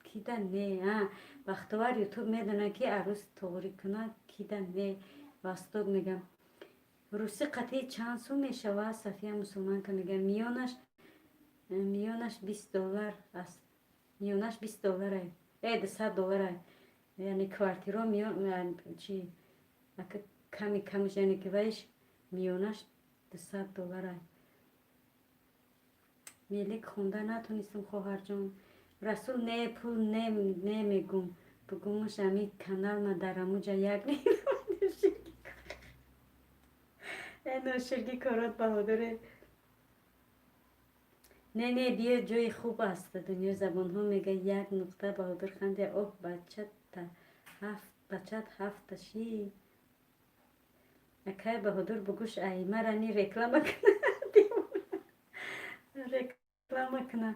кида не. Бахтовар ютуб медона, ки арӯз туғрӣ куна, кида не. Восток мега: русӣ қатъи чанд сум мешавад? Сафия мусулманка мега: миёнаш 20 доллар аст, миёнаш 20 долларай, 200 долларай. Яъне квартиро чи ками камиш, яъне ки вайш миёнаш 200 долларай. Мелик, хонда натонистам, хоҳарҷон. Расул, не, пул не, не мегум, бугумуш ами каналма дар амуҷа як ноширги корот. Баҳодуре, не, не, биё, ҷои хуб аст. Дунёи забонҳо мега: як нуқта. Баҳодур ханде. Оҳ, бачат ҳафта ши. Акай Баҳодур, бугӯш аймарани реклама куна, реклама куна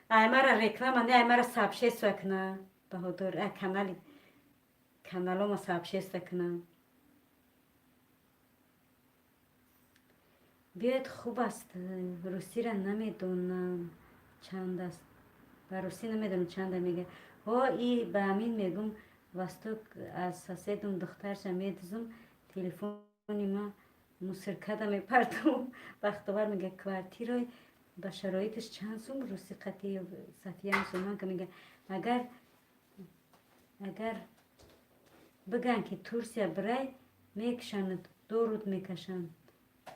аймара, реклама не, аймара сообщество куна. Баҳодур, канали каналома сообщество куна. Биёед, хуб аст. Русиро намедонам чанд аст, ба русӣ намедонам чанда. Мега: ҳо, и ба амин мегум. Восток, аз соседум духтарша медузум, телефони ма мусоркада мепартум. Бахтовар мега: квартирои ба шароиташ чанд сум русӣ қатӣ? Сафия мусулманка мега: агар бигӯянд, ки Турсия бирай, мекушанд, доруд мекашанд,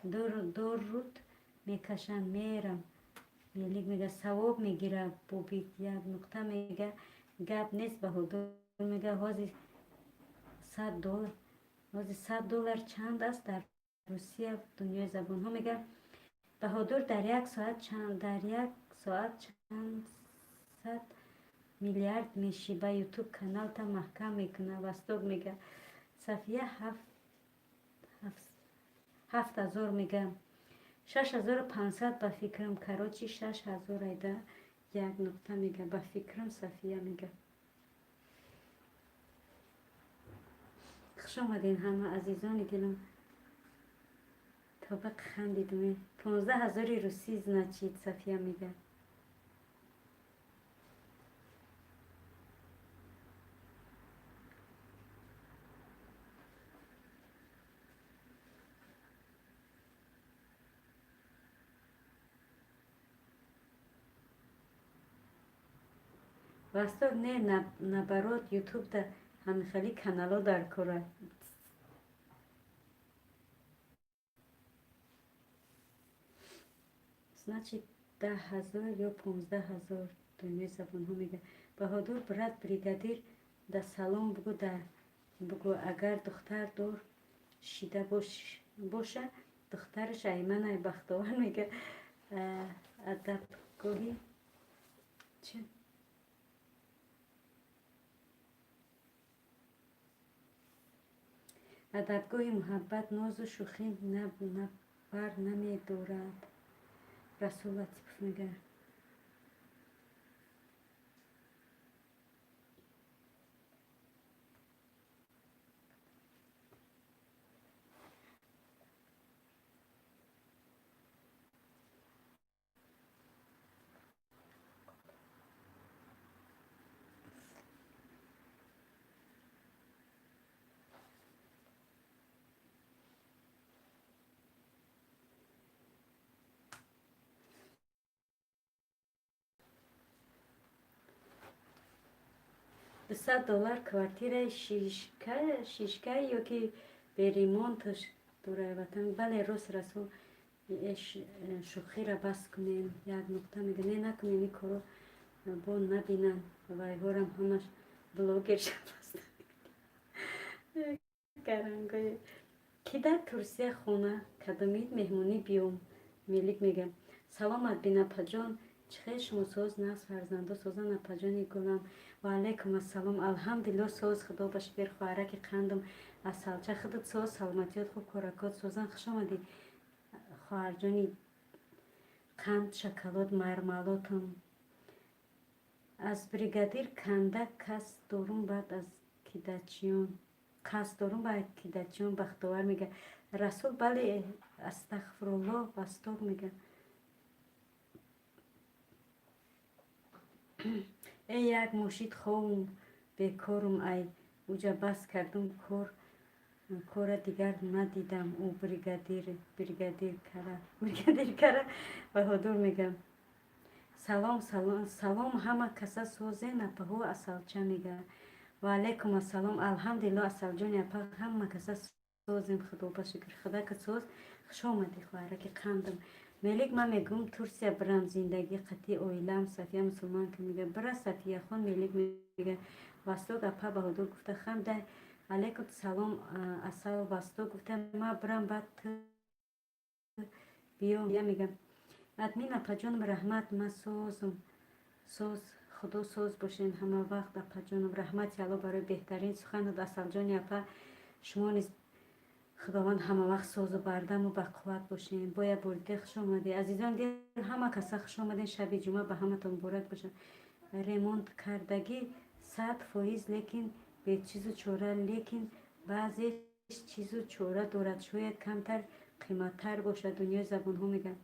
доруд мекашанд, мерам. Мелик мега: савоб мегира бобит. Як нуқта мега: гап нест. Баҳодур мега: ҳозир 100 доллар, ҳозир 100 доллар чанд аст дар Русия? Дунёи забонҳо мега: Баҳодур, дар як соат чанд сад миллиард мешӣ, ба ютуб каналта маҳкам мекуна. Восток мега: Сафия 7000 мега, 6500 ба фикрам. Короче, 6000 айда. Як нуқта мега: ба фикрам. Сафия мега: хуш омадем, ҳама азизони дилам. Тобақ хандидуме. 15 000-и русӣ, значит. Сафия мега. Восток не, наоборот, ютубда ҳамихели канало дар кора. Значит, 10 000 ё 15 000, дунёи забонҳо мега. Баҳодур, брат, бригадир да салом бугӯ, да бугӯ, агар духтар дор шида боша, духтараш айманай. Бахтовар мега. Адабгоҳи чи? Адабгоҳи муҳаббат нозу шӯхӣ бар намедорад. Расул Латипов мега. $200 квартираи шишка ё ки беремонташ дораи ватан. Бале, рост, Расул, шӯхиро бас кунем, як нуқта мега. Не, накунем ин коро, бо набинанд вайҳорам, ҳамаш блогер шаваст. Гарангои ки дар Турсия хона кадомид, меҳмонӣ биём. Мелик мега. Саломат бин, апаҷон, чӣ хел шумо, соз, нағз, фарзандо созан, апаҷони гулам? Ваалайкум ассалом, алҳамдулилло, соз, худо ба шукр, хоҳараки қандум асалча, худат соз, саломатиёт хуб, коракот созан? Хуш омадӣ, хоҳарҷони қанд, шоколад, мармалотам. Аз бригадир канда кас дорум, баъд аз кидачиён қасд дорум ба кидачиён. Бахтовар мега. Расул, бале, астағфирулло. Восток мега. Э, як мошид ховум, бекорум, ай уҷа бас кардум кор, кора дигар надидам. Ӯ бригадир кара. Баҳодур мегам. Салом, салом, ҳама каса созен, апаҳо, асалча мега. Ваалайкум ассалом, алҳамдулилло, асалҷони апа, ҳама каса созем, худо ба шукр, худака соз. Хуш омадӣ, хоҳараки қандам. Мелик, ман мегӯм, Турсия бирам, зиндагӣ қатъи оилаам. Сафия мусулман ки мега, бира, Сафияхон. Мелик мега. Восток апа, Баҳодур гуфта ханда. Алайкум салом, асал. Восток гуфта, ма бирам, баъд ту биё мегам. Админ апаҷонам, раҳмат, ма созум, соз, худо соз бошен ҳама вақт, апаҷонам. Раҳмати Алло барои беҳтарин суханат, асалҷони апа. Шумо низ худованд ҳамавақт созу бардаму бақувват бошем. Боя бурде, хуш омадед, азизон дил, ҳама каса хуш омадем. Шаби ҷумъа ба ҳаматон муборак бошад. Ремонт кардагӣ 100%, лекин бечизу чора, лекин баъзеш чизу чора дорад, шояд камтар қиматтар бошад. Дунёи забонҳо мегӯяд.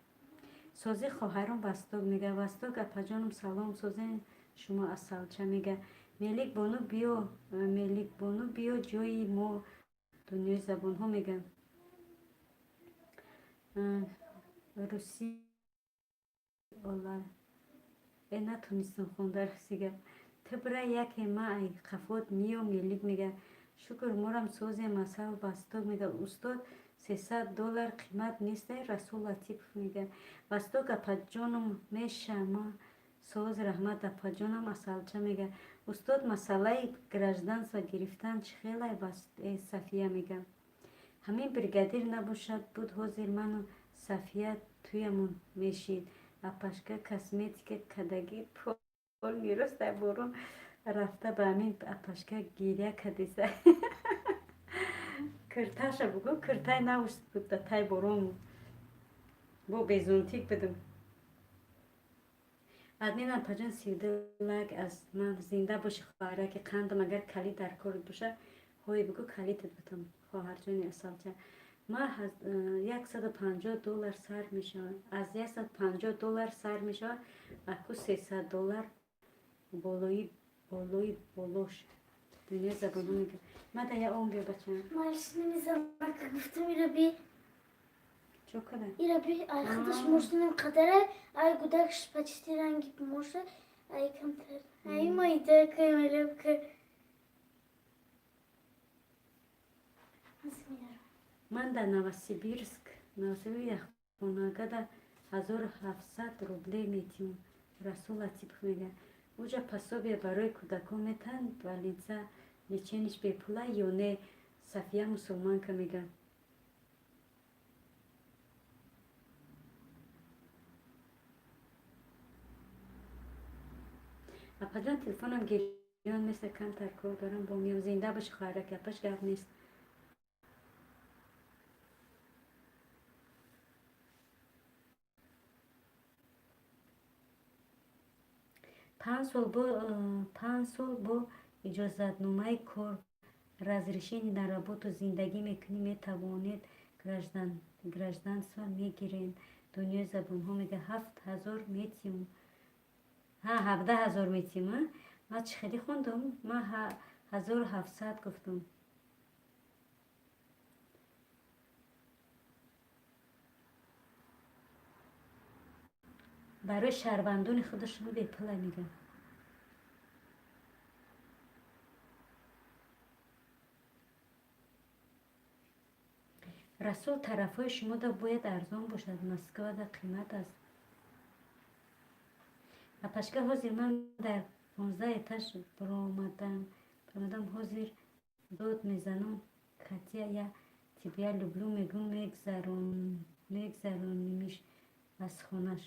Созӣ, хоҳарон. Восток мега. Восток апаҷонам, салом, созен шумо, асалча мега. Мелик бону, биё, Мелик бону, биё ҷои мо. Дунёи забонҳо мега. Русӣ ола э, натонистам хонда, русига. Ту бира, яке ма ай қафот миём. Мелик мега. Шукр, морам созем, асал. Восток мега. Устод, $300 қимат нестай? Расул Латипов мега. Восток апаҷонам, мешама соз, раҳмат, апаҷонам. Асалча мега. Устод, масъалаи гражданство гирифтан чӣ хелай? Сафия мега. Ҳамин бригадир набошад буд, ҳозир ману Сафия туямон мешид. Апашка косметика кадаги пол мерос, дар борон рафта, ба ҳамин апашка гиря кадеса. Кирташа бугӯ, киртай навш буд, да тай борон бо безонтик будам. Админ апаҷон, 32 лайк аз ман. Зинда боши, хоҳараки қандам. Агар калид дар корит боша, ҳои бугӯ, калидат бутам, хоҳарҷони асалча. Ма $150 сар мешавад, аз $150 сар мешавад, аку $300 болои болои болош. Дунёи забонҳо мега. Мада я он биё, бачам. Машинами занака гуфтам, ираби. Чо када? Ираби, ай худаш мошинам қадара, ай гудакш почти ранги моша. Ай камтар. Ай майда каймалабка. Ман дар Новосибирск, Новосибирск яхонагада 1700 рублей метиҳум. Расул Латипов мега. Уҷа пособие барои кӯдакон метаҳанд, больница лечение ш бепула ё не? Сафия мусулманка мега. Апаҷон, телефонам гирён меса, камтар кор дорам, бо миём. Зинда боши, хоҳараки, апаш, гап нест. 5 сол бо иҷозатномаи кор, разрешение на работу, зиндагӣ мекунӣ, метавонед гражданство мегирем. Дунёи забонҳо мега, 7000 метим, ҳа, 17 000 метим. Ман чӣ хеле хондум? Ман 1700 гуфтум. Барои шаҳрвандони худашон бепула мегӯям. Расул, тарафҳои шумода бояд арзон бошад, Москвада қимат аст. Апашка, ҳозир ман дар 15 этаж баромадам, ҳозир дод мезанам: «Катя, я тебя люблю», мегӯм, мегзаронимиш аз хонаш.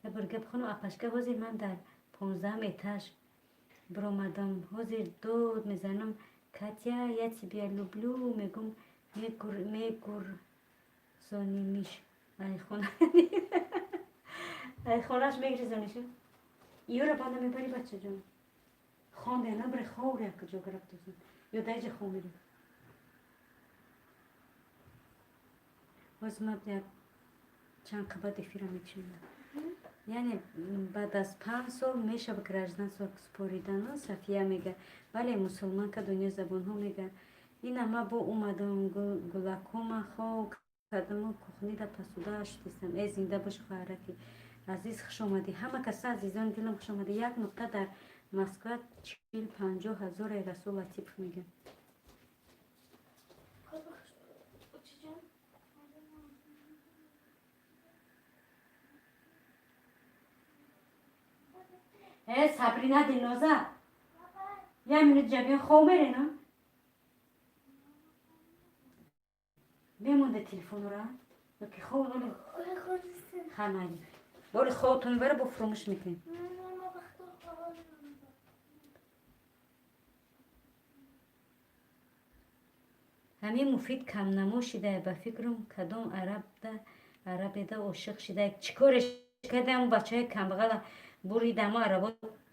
Ябор гап хонум. Апашка, ҳозир ман дар 15-ам этаж баромадам, ҳозир дод мезанам: «Катя, я тебя люблю», мегӯм, мегурзонимиш ай хонаш, мегризониш. Иёра банда мебари, бачаҷон. Хонде набари, ховр як ҷо гарафтозан ё даиҷа хов мерӣ. Ҳозир ман як чанд қабат эфира мекушам. Яъне баъд аз 5 сол мешава гражданство споридану? Сафия мега. Бале, мусулманка, дунё забонҳо мега. Ина ма бо омадам, гулакома хов кардаму кухни да посуда шудистам. Э, зинда бош, хоҳараки азиз, хуш омадӣ. Ҳама каса, азизони дилам, хуш омадӣ. Як нуқта дар Москва 40-50 ҳазоре, Расул Латипов мега. Учитель. Э, Сабрина, Дилноза, як минут ҷабиён, хов мерена, мемонда телефонора ёки хов? Ой, хонистен. Хамайли, бори ховтон мебара, бо фуромӯш мекунем. Мама вақто ховон. Ҳамин Муфид камнамо шидая, ба фикрам, кадом арабда, арабеда ошиқ шидая. Чӣ кореш карда? Ҳамун бачаҳои камбағала бурида, ҳамун арабо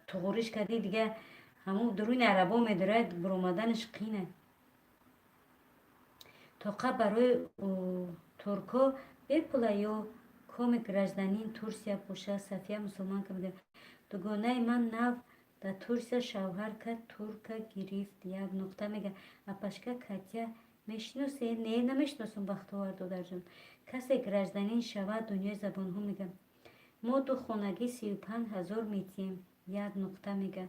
туғуриш карди, дига ҳамун дуруни арабо медорад, буромаданаш қина. Тоқа, барои турко бепула ё коми гражданин Турсия боша? Сафия мусулманка мега. Дугонаи ман нав дар Турсия шавҳар кард, турка гирифт, як нуқта мега. Апашка, Катя мешиносе? Не, намешиносам, Бахтовар додарҷон. Касе гражданин шавад, дунёи забонҳо мега. Мо ду хонагӣ 35 000 метиҳем, як нуқта мега.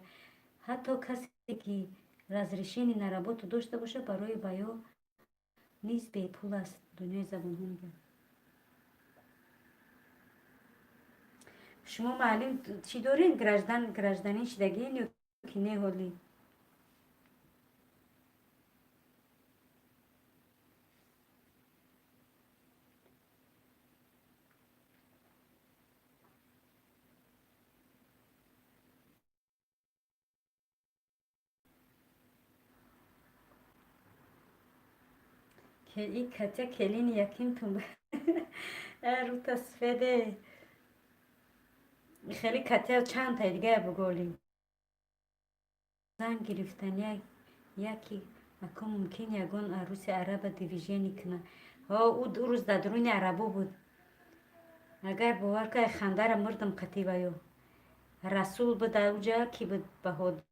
Ҳатто касе ки разрешение на работу дошта бошад, барои ваё низ бепул аст, дунёи забонҳо мега. Шумо, маълим, чӣ доред? Гражданин шидагиен ё ки не ҳолӣ? И Катя келини якимтун рута сфеде. Хеле Катя чанд тай дига буголи. Зан гирифтан яки ако мумкин ягон аруси араба движение куна. Ҳо, ӯ рӯз дар дуруни арабо буд. Агар бовар кай, хандара мурдам қативаю. Расул буд уҷа, ки буд, Баҳодур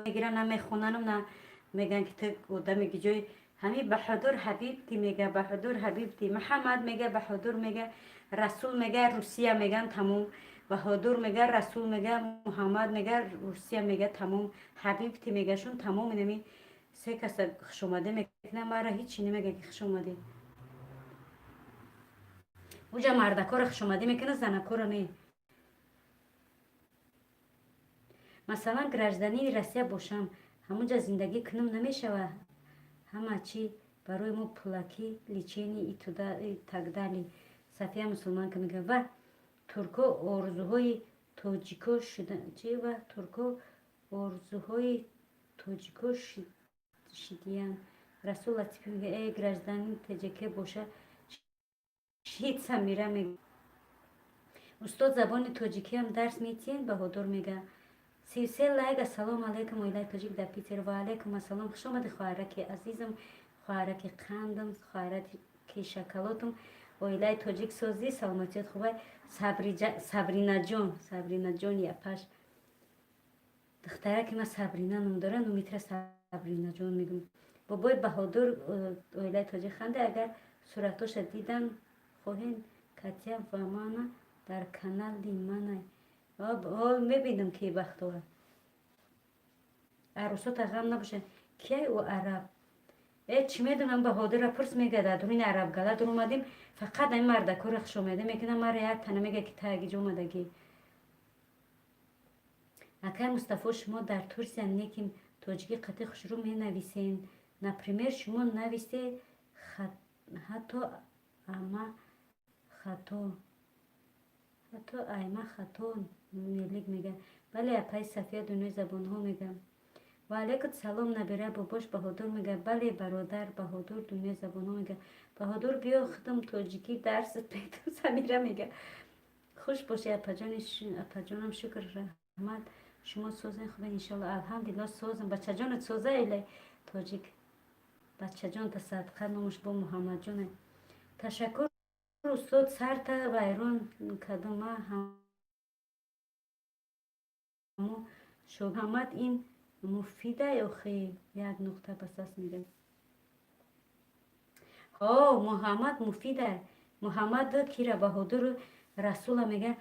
мегира, на мехонанам, на меган ки ту одаме ки ҷои ҳами Баҳодур ҳабибти мега, Баҳодур ҳабибти, Муҳаммад мега, Баҳодур мега, Расул мега, Русия меган, тамом. Баҳодур мега, Расул мега, Муҳаммад мега, Русия мега, тамом, حبيبتي мегашун, тамом. Инами се каса хушомадӣ мекунам, мара ҳичи намега, ки хушомадӣ. Уҷа мардакора хушомадӣ мекунад, занакора не. Масалан, гражданини Россия бошам, ҳамунҷа зиндагӣ кунам, намешава. Ҳама чӣ барои мо пулакӣ, лечение и так далее. Сафия мусулманка мега, ва турко орзуҳои тоҷико шуда чи, ва турко орзуҳои тоҷико шидиян. Расул Латифӣ мега, э, гражданин ТҶК боша шид. Самира мега, устод, забони тоҷикиам дарс метиҳен? Баҳодур мега, 33 лайк. Ассалому алайкум, оилаи тоҷик дар Питер. Ва алайкум ассалом. Хушомади, хоҳараки азизам, хоҳараки қандам, хоҳараки шоколатам. Оилаи тоҷик созӣ, саломатиёт хубай? Сабринаҷон, Сабринаҷон, япаш духтараки ма Сабрина ном дора, номитра Сабринаҷон мегӯм. Бобои Баҳодур, оилаи тоҷик ханде. Агар суратоша дидан хоҳен, Катя ва мана дар канали мана мебинам, ки бахтовар арӯсота ғам набошад. Кияй ӯ араб? Э, чӣ медонам, Баҳодурра пурс. Мега, дар дуруни арабгала дуромадем, фақат ами мардакора хушомеда мекунам, мара як тана мега, ки тагиҷо омадагӣ. Акай Мустафо, шумо дар Турсия неким тоҷикӣ қатъи хушрӯ менависен. Например, шумо нависе ҳатто ама хато, ҳатто айма хато. Мелик мега, бале, апаи Сафия дунёи забонҳо мега. Ва алайкум салом, набира бобош. Баҳодур мега, бале, бародар Баҳодур дунёи забонҳо мега. Баҳодур, биё, худам тоҷикӣ дарс медам. Самира мега, хуш бошӣ, апаҷонам. Шукр, раҳмат. Шумо созен, хубен? Иншалло, алҳамдулилло, созам. Бачаҷонат соза, иле тоҷик бачаҷонта садқа, номуш бо Муҳаммадҷоне. Ташаккур, устод, сарта вайрон кадума ҳамо. Муҳаммад ин муфида охи як нуқта басас мега. Ҳо, Муҳаммад муфида. Муҳаммад кира, Баҳодуру Расула мега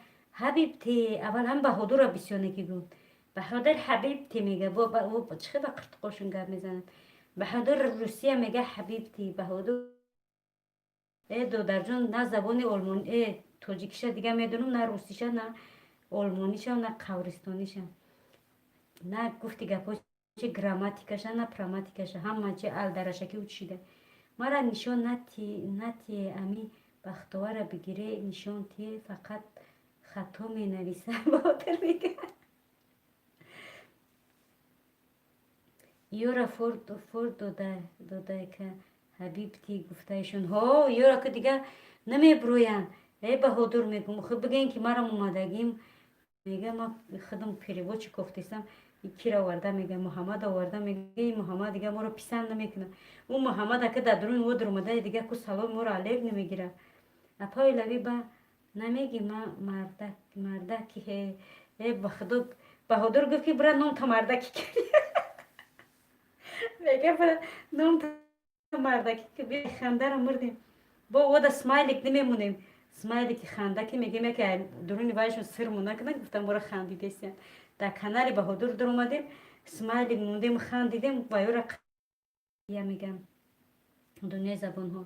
حبيبتي. Аввал ҳам Баҳодурро бисёр неки гуфт. Баҳодур حبيبتي мега, чӣ ба қиртқошун гап мезанад. Баҳодур Русия мега حبيبتي. Баҳодур, э, додарҷон, на забони олмон, э, тоҷикиша дига медонам, на русиша, на олмониша, на қавристониша, на гуфти гапҳо чи грамматикаша, на праматикаша, ҳама чи алдарашакӣ учида. Мара нишон натие, ами бахтовара бигире, нишон тие, фақат хато менависа. Баҳодур мега, ёра фор додайка حبيبتي гуфтаишон. Ҳо, ёра ки дига намебурӯянд. Э, Баҳодур, мегум, хуб бигӯен, ки марам омадагим. Мега, ма худам переводчик кофтесам, кира оварда, мега, Муҳаммад оварда. Мега, и Муҳаммад дига моро писанд намекунад. Ӯ Муҳаммад ака дар дуруни мо дуромада, дига ку саломи моро алек намегирад. Апаи лави ба намеги, ма мардак мардаки. Э, ба худо, Баҳодур гуфт, ки бира номта мардаки кардӣ. Мега, бира номта мардаки. Хандаро мурдем. Бо ода смайлик намемонем, смайлики ханда, ки мегем, яке дуруни вайшон сирмон накунад. Гуфтам, бора хандидесиян. Дар канали Баҳодур дуромадем, смайлик мондем, хандидем ва ёра я мегам. Дунёи забонҳо,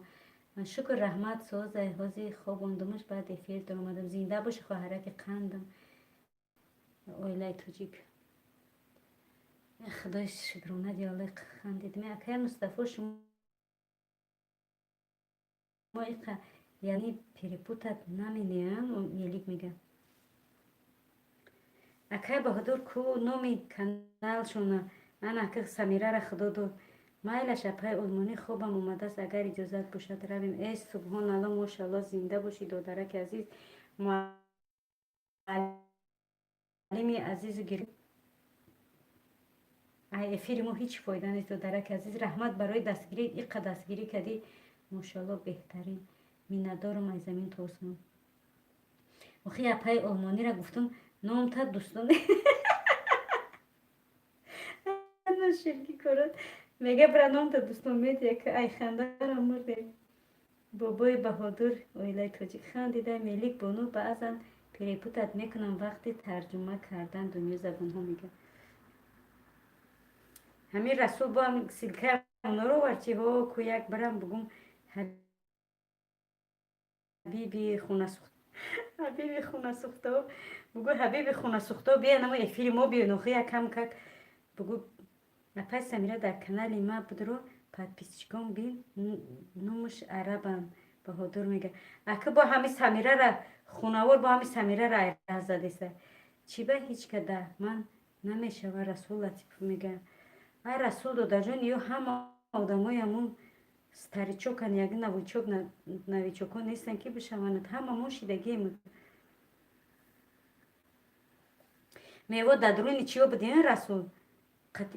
шукр, раҳмат, созай. Ҳози хоб ондумаш, баъд эфир дуромадам. Зинда боши, хоҳараки қандам. Оилаи тоҷик, худои шукрона, диёле хандидем. Акай Мустафо, шумо иқа яъне перепутать наменеам. Мелик мега, акай Баҳодур, ку номи каналшона? Ана ка Самирара худо дод. Майлаш, апай олмонӣ, хобам омадааст, агар иҷозат бошад, равем. Э, субҳоналло, мошалло, зинда бошӣ, додараки азиз, муаллими азизу гир. Ай эфири мо ҳеҷ фоида нест, додараки азиз. Раҳмат барои дастгирӣ, иқа дастгирӣ кардӣ, мошалло, беҳтарин. Миннатдорам аз замин то осмон. Охи, апаи олмонира гуфтум, номта дӯстон ширки корад. Мега, бира номта дӯстон медия. Ки ай хандара мурдем. Бобои Баҳодур, оилаи тоҷик хандида. Мелик бону, баъзан Перепутать мекунам вақти тарҷума кардан дунё забонҳо, мега. Ҳамин Расул бо ҳам ссылка оноро овард, чи ҳо ку як барам бугум. Ҳабиби хунасухт, ҳабиби хунасухто, бугӯ, ҳабиби хунасухто, бия намо эфири мо биё, нохи якам как бугӯ. Апай Самира, дар канали ма будро, подписчикон бин, нумуш арабам. Баҳодур мега, ака, бо ҳами Самирара хунавор, бо ҳами Самирара айра задеса, чӣ ба ҳеҷ када ман намешава. Расул Латипов мега: ай Расул додарҷон, ё ҳама одамои ҳамун старичокан, як новичок, новичокон нестанд, ки бишаванд. Ҳама мо шидагием. Мево дар дуруни чиё будем, Расул?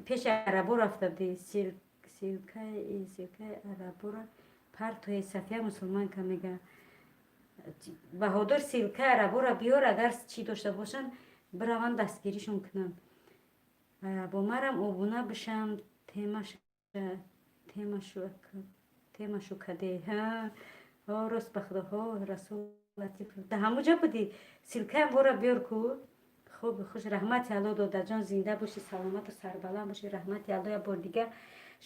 Пеши арабо рафта будӣ. Ссылкаи арабора партои. Сафия мусулманка мега: Баҳодур, ссылкаи арабора биёр, агар чӣ дошта бошанд, бираванд дастгиришон кунанд. Бо марам обуна бишам. Темашу каде. Рост, ба худо, ҳо, Расул Латипов, да ҳамуҷа будӣ. Ссылкаам бора биёр ку. Хуб, хуш, раҳмати Алло, додарҷон, зинда бошӣ, саломату сарбаланд бошӣ. Раҳмати Алло. Як бор дигар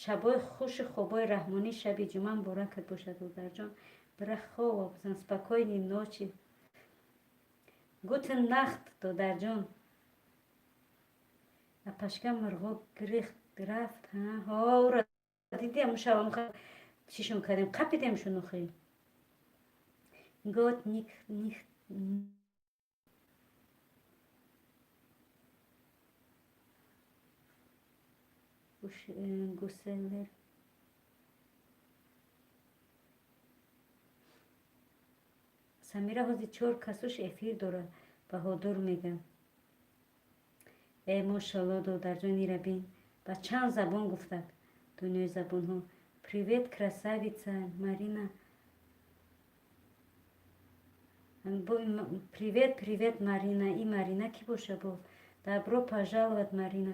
шабои хушу хобои раҳмонӣ, шаби ҷумъа муборакат бошад, додарҷон. Бира хоб бизан. Спокойной ночи, gute Nacht, додарҷон. Апашка мурғо гирихт рафт. Ҳо, ура диди, ҳамун шабам чишон кардем, қапидемшон охи. Гот ник них. Гуселер. Самира ҳози чор касуш эфир дорад, Баҳодур мега. Э, мошалло, додарҷон, ира бин, ба чанд забон гуфтад, дунёи забонҳо. Привет, красавица Марина. Привет, привет, Марина. И Марина ки боша бо? Добро пожаловать, Марина.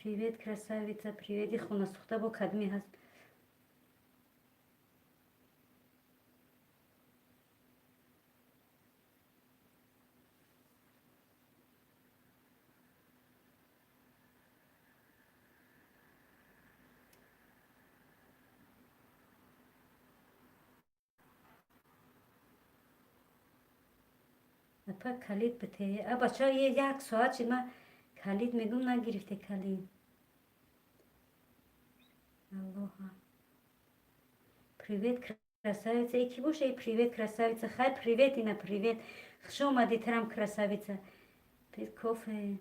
Привет, красавица, привет. И хонасухта бо кадми ҳаст? Апа, калид бите. А бача, як соат шид, ман калид мегум, нагирифте калид. Аллоҳа. Привет, красавица. И ки боша и привет, красавица? Хай, привет, ина, привет, хуш омадӣ тарам, красавица. Пить кофе.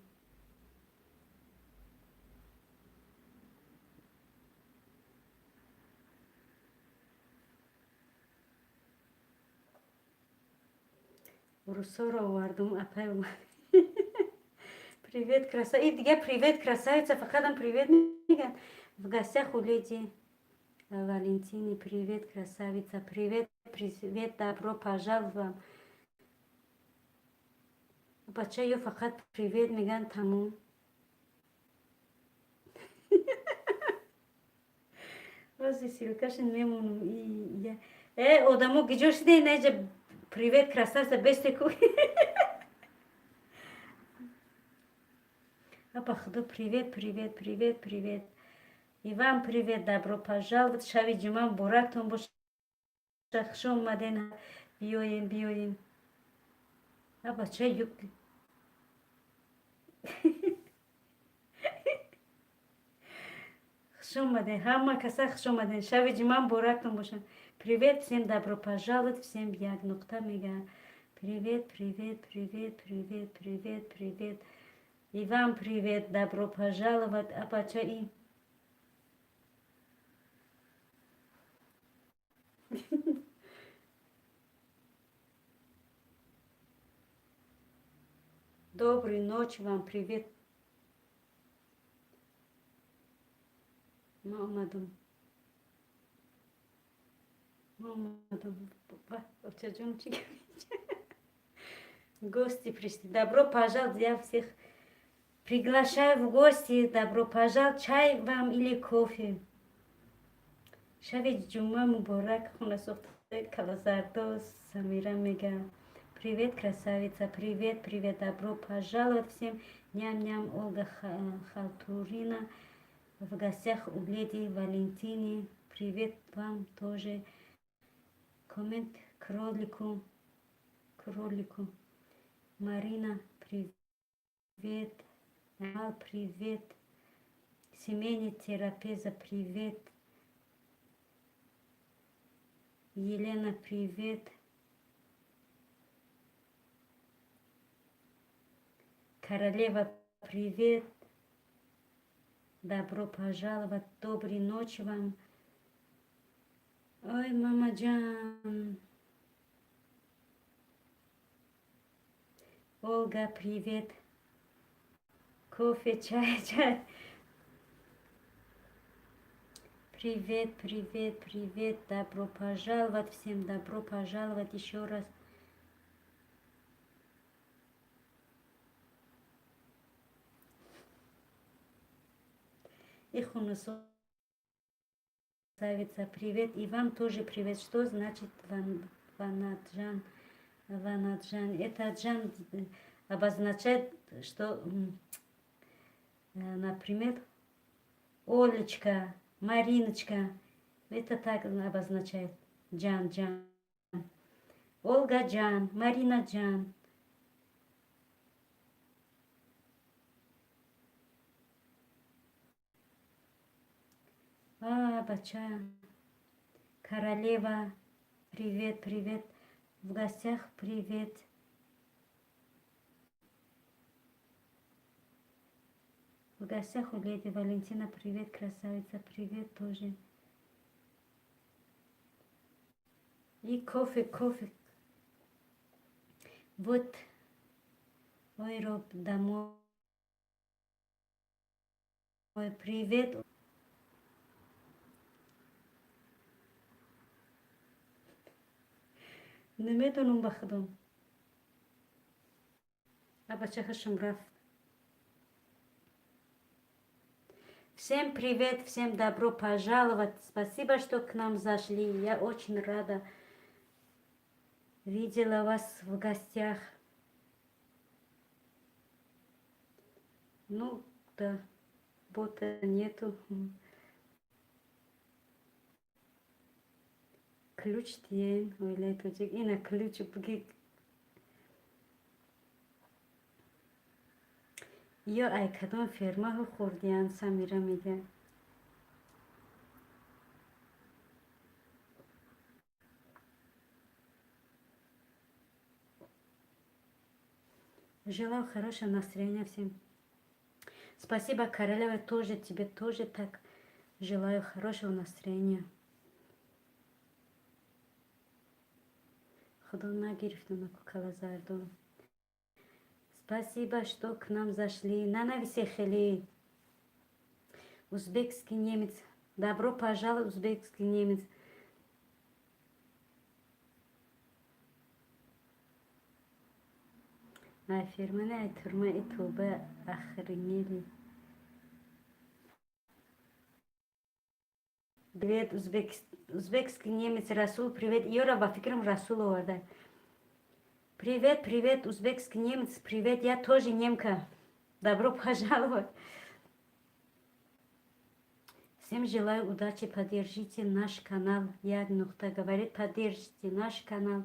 Русоро овардум, апай. Привет, краса. И дига привет, красавица, фақатам привет меган. В гостях у леди Валентини. Привет, красавица, привет, привет, добро пожаловать. Бача, ё фақат привет меган, тамом. Рози ссылкашин мемонум. Э, одамо гиҷо шиде наҷа? Привет, красавица, бестеку. Апа, худо, привет, привет, привет, привет. И вам привет, добро пожаловать. Шаби ҷумъа муборактон боша. Хуш омаден. Биёем, биёем. А бача юк. Хуш омаден, ҳама каса хуш омаден. Шаби ҷумъа муборактон боша. Привет всем, добро пожаловать всем, як нуқта мега. Привет, привет, привет, привет, привет, привет. И вам привет, добро пожаловать, апача и. Доброй ночи вам, привет. Ма омадам. Ма омадам. Очаҷон, чӣ гости пришли. Добро пожаловать, я всех приглашаю в гости. Добро пожаловать. Чай вам или кофе? Шаби ҷумъа муборак, хунасӯхтаи калазардо, Самира мега. Привет, красавица, привет, привет, добро пожаловать всем. Ням-ням, Ольга Халтурина в гостях у леди Валентины. Привет вам тоже. Коммент кролику, кролику. Марина, привет. Ал, привет. Семейный терапеза, привет. Елена, привет. Королева, привет. Добро пожаловать. Доброй ночи вам. Ой, мамаҷан. Ольга, привет. Кофе, чай, чай. Привет, привет, привет. Добро пожаловать всем, добро пожаловать еще раз. И красавица, привет. И вам тоже привет. Что значит Ванаджан? Ванаджан. Это джан обозначает, что, например, Олечка, Мариночка. Это так обозначает. Джан, Джан. Ольга Джан, Марина Джан. А, бача. Королева, привет, привет. В гостях привет. В гостях у леди Валентина, привет, красавица, привет тоже. И кофе, кофе. Вот, ой, Роб, домой. Ой, привет. Наметонам ба худом. А бачахашам рафт. Всем привет, всем добро пожаловать. Спасибо, что к нам зашли. Я очень рада. Видела вас в гостях. Ну, да, бота нету. Ключ тиен, оилаи тоҷик. Ина ключ буги. Ё ай кадом фермаҳо хӯрдиян, Самира мега. Желаю хорошего настроения всем. Спасибо, королева, тоже тебе тоже так желаю хорошего настроения. Худо нагирифтуна калазардо. Спасибо, что к нам зашли. Нанависе хели. Узбекский немец. Добро пожаловать, узбекский немец. Ай фирмани, ай турма, и туба охренели. Привет, узбекский немец Расул, привет. Ёра, ба фикрам Расул оварда. Привет, привет, узбекский немец, привет, я тоже немка. Добро пожаловать. Всем желаю удачи, поддержите наш канал. Я Нухта говорит, поддержите наш канал.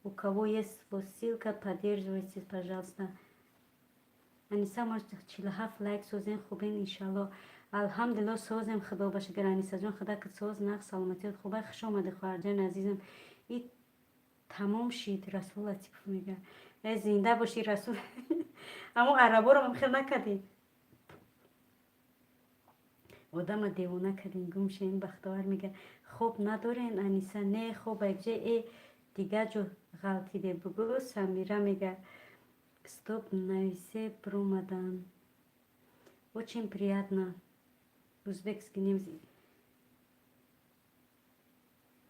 У кого есть вот ссылка, поддерживайте, пожалуйста. Аниса, может, 47 лайк созем, хубен, иншалло. Алҳамдулилло, созем, худо ба шукр, Анисаҷон, худо ки соз, нағз, саломатиёт хуба. Хуш омадӣ, хоҳарҷони азизам. И тамом шид, Расул Латипов мега. Э, зинда бошӣ, Расул. Аммо араборо ҳам хел накардӣ. Одама девона кардин, гум шин, Бахтовар мега. Хоб надорен, Аниса? Не, хоб якҷа э дигар ҷо ғалтиде, бугӯ, Самира мега. Стоп нависе бромадан. Очень приятно. Узбекский немец.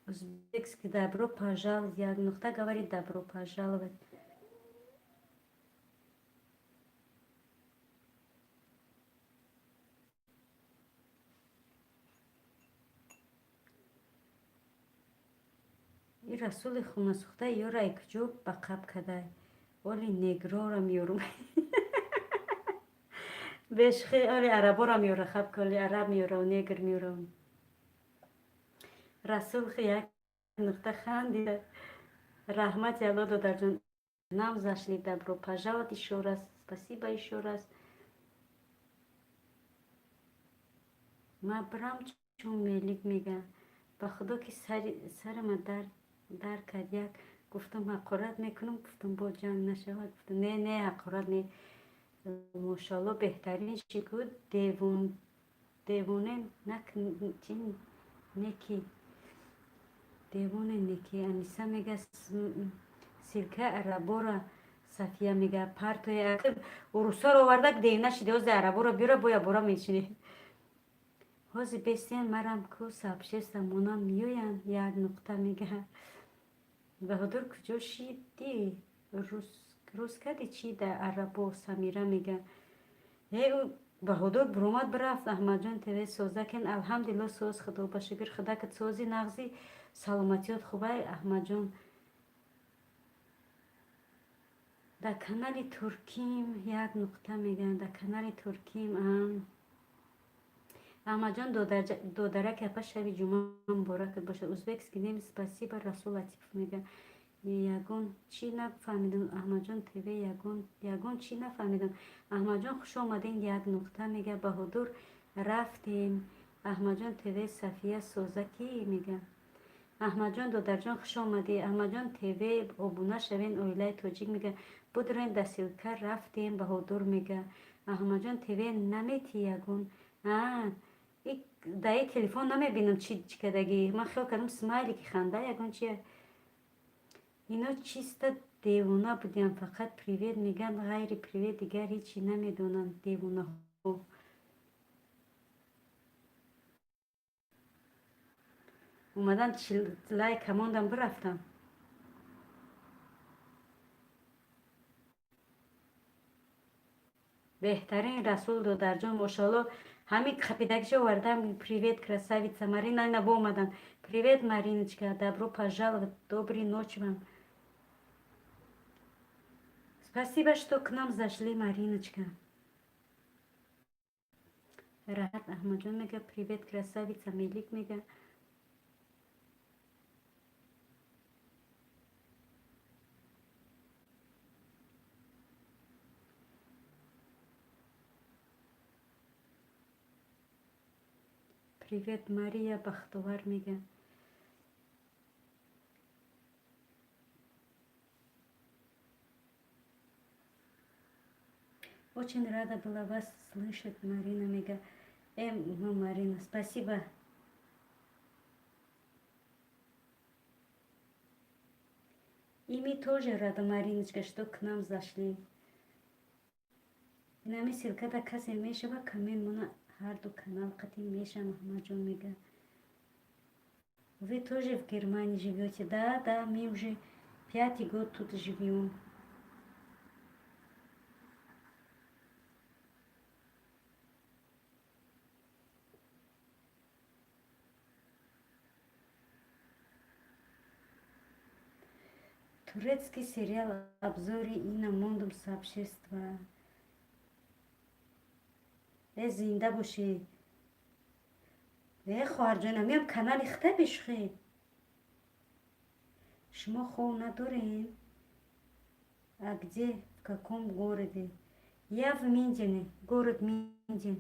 Узбекский добро пожаловать. Як нухта говорит добро пожаловать. Расули хунасӯхта ёра куҷо ба қаб кадай? Оли негрора меёрум. Бешхи оли арабора меёра, хаб ки оли араб меёра, негр меёра. Расул хи як нуқта хандида. Раҳмати Алло, додарҷон. Нам зашли, добро пожаловать ещё раз. Спасибо ещё раз. Ма брам чун мелик мега. Ба худо ки сарама дар кард, як гуфтам ҳақорат мекунам, гуфтам бо ҷанг нашавад. Гуфтам не, не, ҳақорат не. Мошалло, беҳтарин шику девоне чи неки девоне неки. Аниса мега ссылка арабора. Сафия мега партоя урусоро оварда, девна шиди, ҳози араборо биёра, боя бора мешинӣ. Ҳози бестиян марам ку сообщество монам меоянд, як нуқта мега. Баҳодур, куҷо шидӣ? Рус кади чи да арабо? Самира мега. Э, Баҳодур буромад, бирафт. Аҳмадҷон ТВ, созакен? Алҳамдулилло, соз, худо ба шукр. Худакат сози, нағзи, саломатиёт хубай, Аҳмадҷон? Дар канали турким, як нуқта мегӯянд, дар канали турким. Аҳмадҷон, додараки апа, шаби ҷумъа муборакат бошад. Узбекский немец, спасибо. Расул Латипов мега ягон чӣ нафаҳмидам. Аҳмадҷон ТВ, ягон чӣ нафаҳмидам. Аҳмадҷон, хуш омадем, як нуқта мега. Баҳодур, рафтем. Аҳмадҷон ТВ, Сафия созакӣ мега. Аҳмадҷон, додарҷон, хуш омадӣ. Аҳмадҷон ТВ, обуна шавен, оилаи тоҷик мега. Будурем, да ссылка рафтем. Баҳодур мега. Аҳмадҷон ТВ, намети ягон даи телефон намебинам, чӣ кардагӣ. Ман хиёл кардам смайлики ханда ягон чи. Ино чиста девона будиям, фақат привет мегӯянд, ғайри привет дигар ҳечи намедонанд, девонаҳо. Омадан лайка мондам, бирафтам. Беҳтарин, Расул додарҷон, мошалло, ҳамин қапидагиша овардам. Привет, красавица Марина, ина бо омадан. Привет, Мариночка, добро пожаловать, доброй ночи вам. Спасибо, что к нам зашли, Мариночка. Раҳат, Аҳмадҷон мега, привет, красавица Мелик мега. Привет, Мария Бахтовар мега. Очень рада была вас слышать, Марина мега. Ну, Марина, спасибо. И мы тоже рада, Мариночка, что к нам зашли. Инами ссылка да касе мешава, коммент мона, ҳарду канал қатӣ меша. Маҳмадҷон мега. Вы тоже в Германии живете? Да, да, мы уже пятый год тут живем. Турецкий сериал обзори ина мондум сообщества. Э, зинда бошӣ, э хоҳарҷонам, меам канали хита бишухӣ. Шумо хов надорем? А где, в каком городе? Я в Миндине, город Миндин.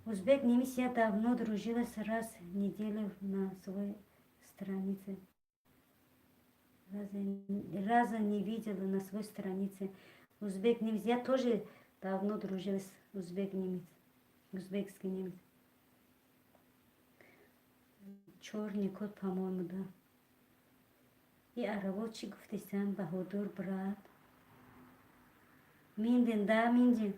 Узбек немец, я давно дружилась, раз в неделю на своей странице. Раза не видела на своей странице. Узбек немец, я тоже давно дружилась, узбек немец, узбекский немец. Чёрный кот, по-моему, да. И арабо чӣ гуфтесам, Баҳодур, брат? Миндин, да, Миндин.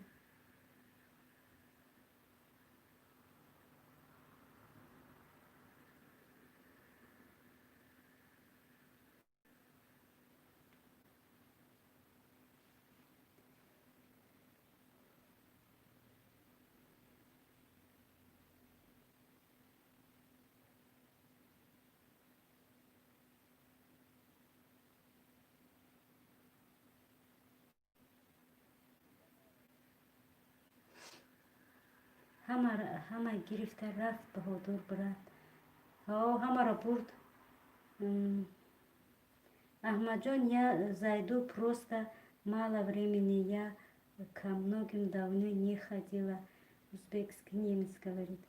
Ҳама гирифта рафт, Баҳодур брат. Ҳо, ҳамаро бурд. Аҳмадҷон, я зайду, просто мало времени, я ко многим давно не ходила. Узбекский немец говорит.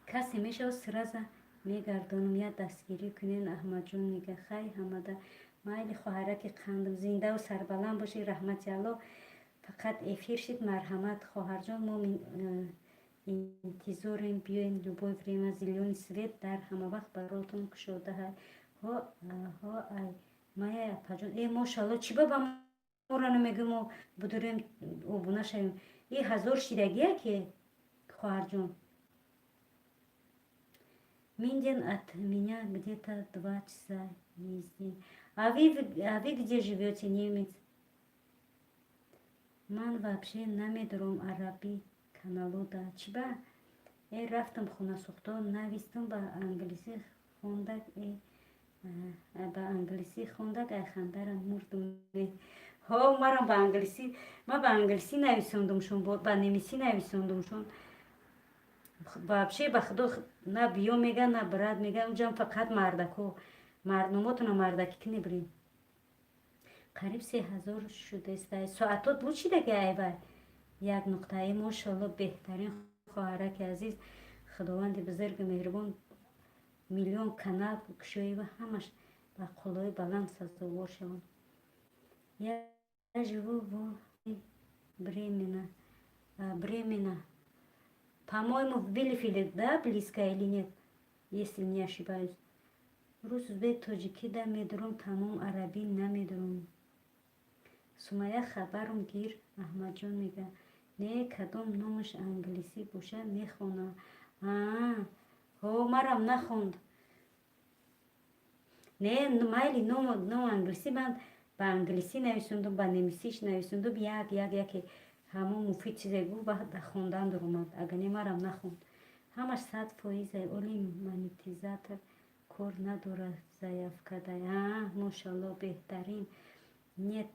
Касе мешавад, сразу мегардонам, я дастгирӣ кунен. Аҳмадҷон мега: хай, ҳамада майли, хоҳараки қандам, зиндаву сарбаланд бошӣ, раҳмати Аллоҳ. Фақат эфир шид, марҳамат, хоҳарҷон, мо интизорем, биёен любое время. Зелёный свет дар ҳамавақт баротон кушода. Ҳо ҳо, ай мая, апаҷон. Э, мошалло, чӣ ба мора намегӯ, мо будурем, обуна шавем? Э, 1000 шидагия ки, хоҳарҷон. Минден от меня где-то 2 часа езды. А вы где живете, немец? Ман вообще намедорам арабӣ каналода. Чиба? Э, рафтам хонасӯхто, навистам ба англисӣ хондак. Э, ба англисӣ хондак, ай хандарам мурдум. Ҳо, марам ба англисӣ, ман ба англисӣ нависондумшон, ба немисӣ нависондумшон. Вообще, ба худо, на биё мега, на брат мега. Унҷам фақат мардако. Мардномотона мардакӣ кини бирин. Қариб 3000 шудааст. Соатот буд шидаги айвай як нуқтаи. Мошалло, беҳтарин, хоҳараки азиз. Худованди бузургу меҳрубон миллион канал кушоива, ҳамаш ба қуллои баланд сазовор шаванд. Я живу в Бремена. Бремена, по-моему, в Билефиле, да, близко или нет, если не ошибаюсь. Рус, узбек, тоҷикӣ да медурам, тамом, арабӣ намедурам. Сумая, хабарум гир. Аҳмадҷон мега: не, кадом номаш англисӣ боша, мехона. Ҳо, марам нахонд. Не, майли, ном англисӣ, ман ба англисӣ нависондум, ба немисиш нависондум. Як як яке ҳамон муфид чизе гуфт, ба хондан дуромад, агар не, марам нахонд. Ҳамаш 100%. Оли монетизатор кор надорад, заявка дай. Мошалло, беҳтарин. Нет,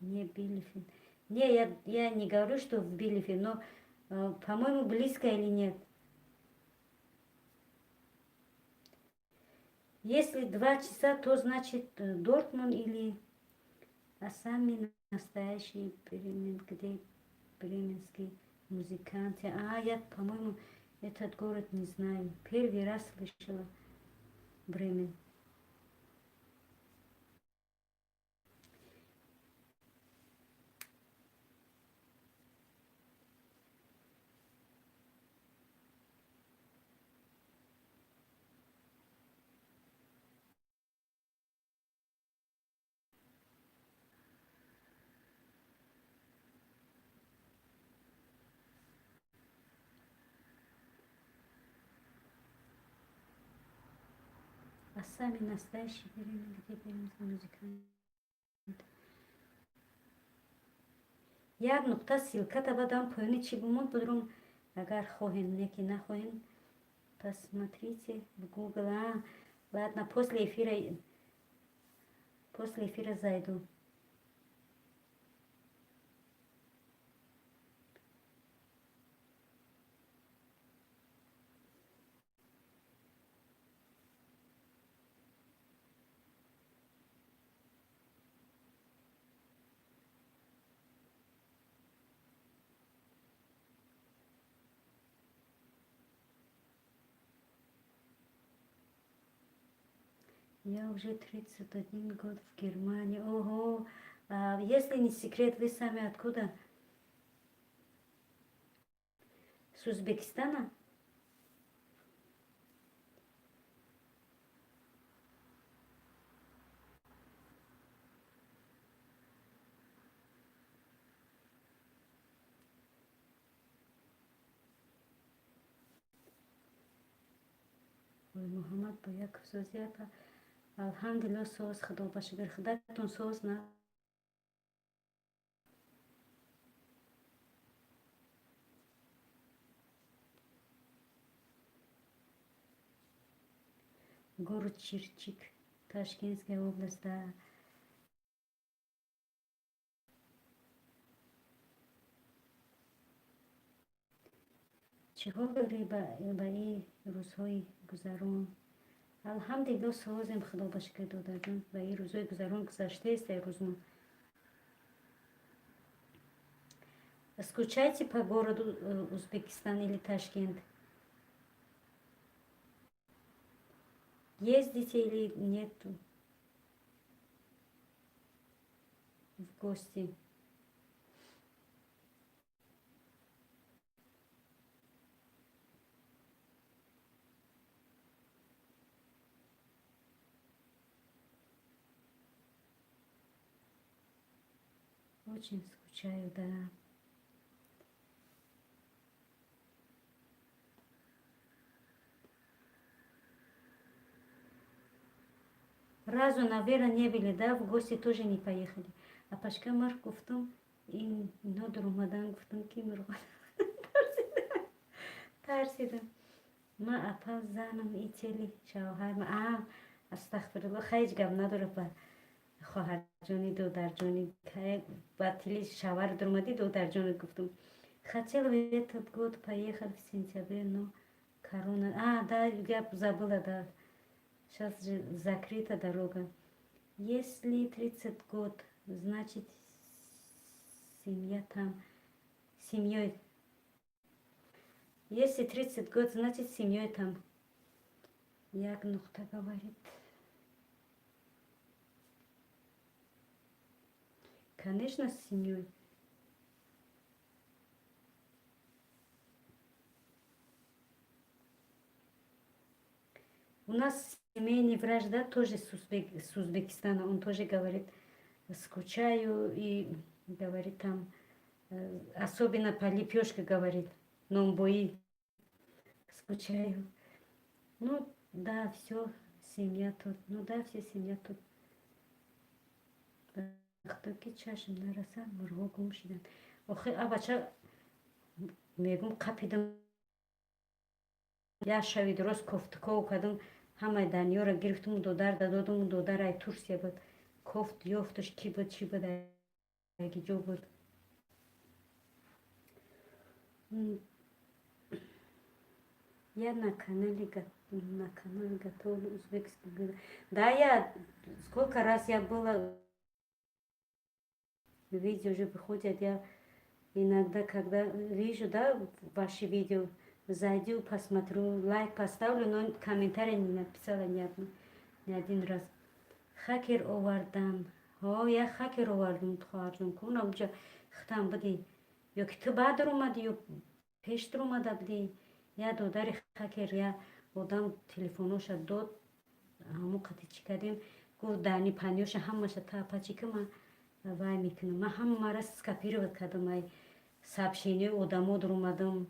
не Билефельд. Не, я не говорю, что в Билефельд, но, по-моему, близко или нет. Если 2 часа, то значит Дортмунд или. А сами настоящий Бремен, где бременские музыканты? А, я, по-моему, этот город не знаю. Первый раз слышала Бремен. А сами настоящие Бремен, где бременские музыканты? Як нуқта ссылка бадам поёни чӣ бумон будрум, агар хоҳем, не ки нахоҳем, посмотрите в Google. А, ладно, после эфира зайду. Я уже 31 год в Германии. Ого! А, если не секрет, вы сами откуда? С Узбекистана? Ой, Муҳаммад Бояков, созияпа. Алҳамдулилло, соз, худо ба шукр. Худатон соз на? Город Чирчик, Ташкентская область, да. Чӣ ҳол дорӣ ба ин рӯзҳои гузарон? Алҳамдулилло, созем, худо ба шукр, додарҷон. Ба ин рӯзҳои гузарон гузаштаест ай рӯзмо. Скучаете по городу Узбекистан или Ташкент? Ездите или нет в гости? Очень скучаю, да. Разу, наверное, не были, да, в гости тоже не поехали. Апашка, мар гуфтум, ино дуромадан, гуфтум, ки мурғ тарсидам. Ма апа занам и тели шавҳар ма а астағфирулло, ҳеҷ гап надора ба хоҳарҷони, додарҷони, ба тили шавҳар дуромадӣ, додарҷони гуфтум. Хотела в этот год поехать в сентябре, но корона. А, да, я забыла, да. Сейчас же закрыта дорога. Если 30 год, значит, семья там. Семьей. Если 30 год, значит, семьей там. Як нуқта говорит. Конечно, с семьей. У нас семейный врач, да, тоже с Узбекистана, он тоже говорит, скучаю, и говорит там, особенно по лепешке говорит, нонбои, скучаю. Ну, да, все, семья тут, ну да, все семья тут. Вақто ки чашм нарасад, мурғо гум шиданд. Охи, а бача мегум, қапидам, як шави дурост кофтуков кардам, ҳамаи даниёро гирифтум, додар дадодум. Додар ай Турсия буд, кофт ёфтуш, ки буд, чӣ буд, аги ҷо буд. Я на канале готовлю узбекский блюда. Да, я сколько раз я была, видео уже выходят, я иногда, когда вижу, да, ваши видео, зайду, посмотрю, лайк поставлю, но комментарий не написала ни, одну, ни один раз. Хакер овардан. Ҳо, я хакер овардум, хоҳарҷон, кун онҷа хитам будӣ. Ё ки ту баъд омадӣ, ё пештар омада будӣ. Я додари хакер, я одам телефоноша дод, ҳамон қати чӣ кардем, гуфт дани паниёша ҳамаша та чӣ ки ман вай мекунам. Ман ҳамаро скопировать кардам, ай сообщениҳои одамо дуромадам,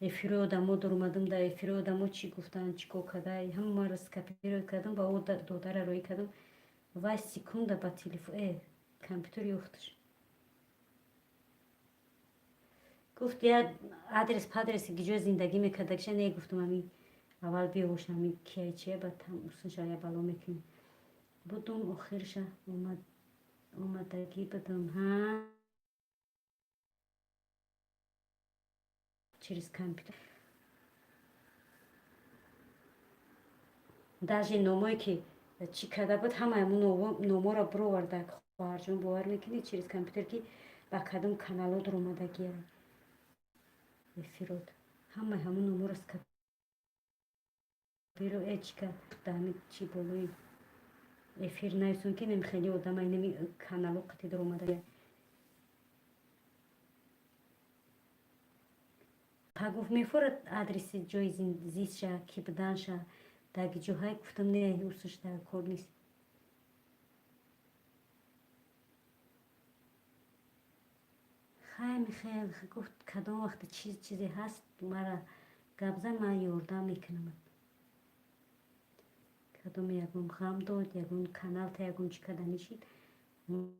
эфирои одамо дуромадам, дар эфирои одамо чӣ гуфтанд, чӣ кор карда, ҳамаро скопировать кардам, ба о додара роӣ кардам. Вай секунда ба телефон компютер ёфташ. Гуфт, я адрес падреси гиҷои зиндагӣ мекардагиша не гуфтам, ами аввал биёш, ами кияй чия, баъд там усунша я бало мекунем. Будум, охирша омадагӣ будум, ҳа, через компютер. Даже номое ки чӣ карда буд, ҳамаи ҳамун номоро бироварда, хоҳарҷон, бовар мекунӣ, через компютер ки ба кадом каналҳо дуромадагия эфирот, ҳамаи ҳамун номоро скопиро чӣ кард, ҳами чӣ болои эфир нависон, ки неми хеле одама инами каналҳо қати дуромада. Па гуфт, мефорад адреси ҷои зистша, ки буданша, дар ҷоҳае. Гуфтам, не, усуш дар кор нест. Хай, михел гуфт, кадом вақте чиз чизе ҳаст, мара гап зан, ман ёрдам мекунам. Кадом ягон ғам дод, ягон каналта, ягон чӣ карда нишид,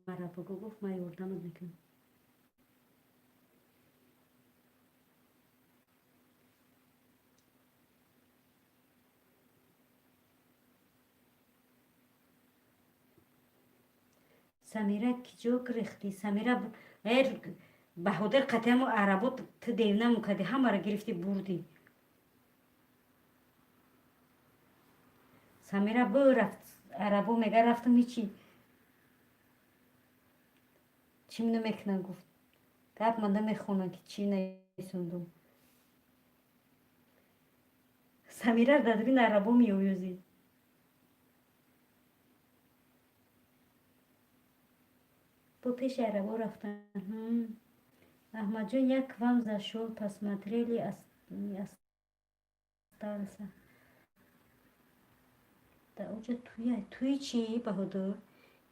мара бугӯ, гуфт, ман ёрдамат мекунам. Самира, ки ҷо гирехтӣ, Самира? Эр Баҳодир қатъиаму арабо ту девнаму кардӣ, ҳамаро гирифтӣ бурдӣ. Самира бурафт арабо, мега рафтам ҳичи чӣ намекунам, гуфт. Гап ман намехонам ки чӣ нависондум. Самира дар арабо меоюзӣ. Бо пеши арабо рафтан. Аҳмадҷон, я к вам зашёл, посмотрели, остался. Да оҷа туя туи чӣ, Баҳодур?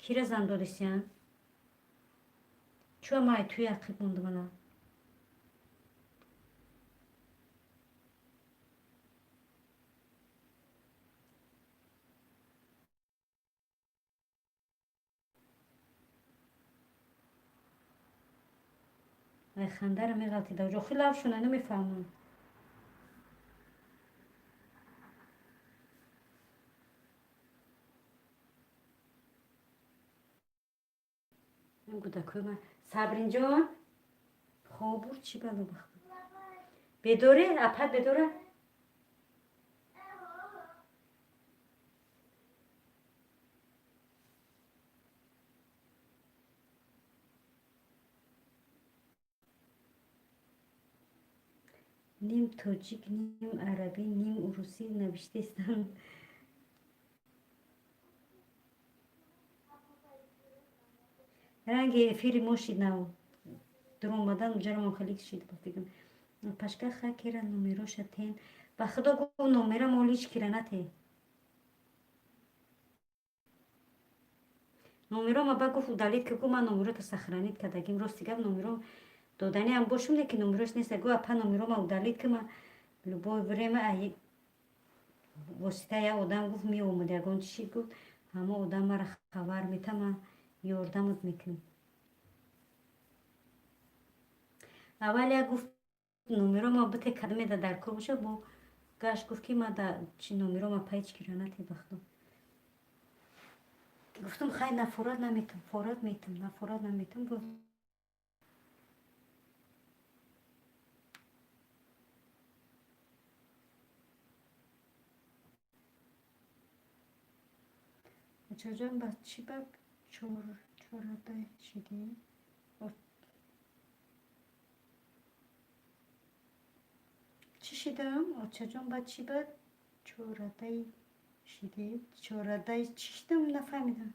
Кира зан додисян? Чӯ май туи ақиб мондумана? Ай хандаро меғалтида. Оҷо хи лавшона намефаҳмам. Гудакои ман. Сабринҷон, хобур чӣ бало бахт? Бедоре? Апат бедора? Ним тоҷик, ним арабӣ, ним урусӣ навиштаистам. Ранги эфири мо шид нав. Дуромадан уҷарамон хеле шид ба фикрам. Пашка хакера номероша тен. Ба худо гуфт номера мо ҳеҷ кира нате. Номеро ма ба гуфт удалить ки, гуфт ман номерото сохранить кардагим. Рости гап, номеро доданиам бошум, не ки номерош нест. Гу апа, номеро ма удалить ки, ма любое время ай восита як одам гуфт меомад, ягон чӣ гуфт, ҳама одам мара хабар мета, ман ёрдамат мекунем. Аввал як гуфт номеро ма бите, кадомеда дар кор боша, бо гашт гуфт ки ма да чи номеро ма па ҳеҷ кира нате, ба худо. Гуфтам хай, нафорат наметам, форат метам, нафорат наметам. Бо Очаҷон, ба чӣ ба чорада шидӣ? Чӣ шидам? Очаҷон, ба чӣ ба чорадаи шидӣ? Чорадаи чӣ шидам, нафаҳмидам.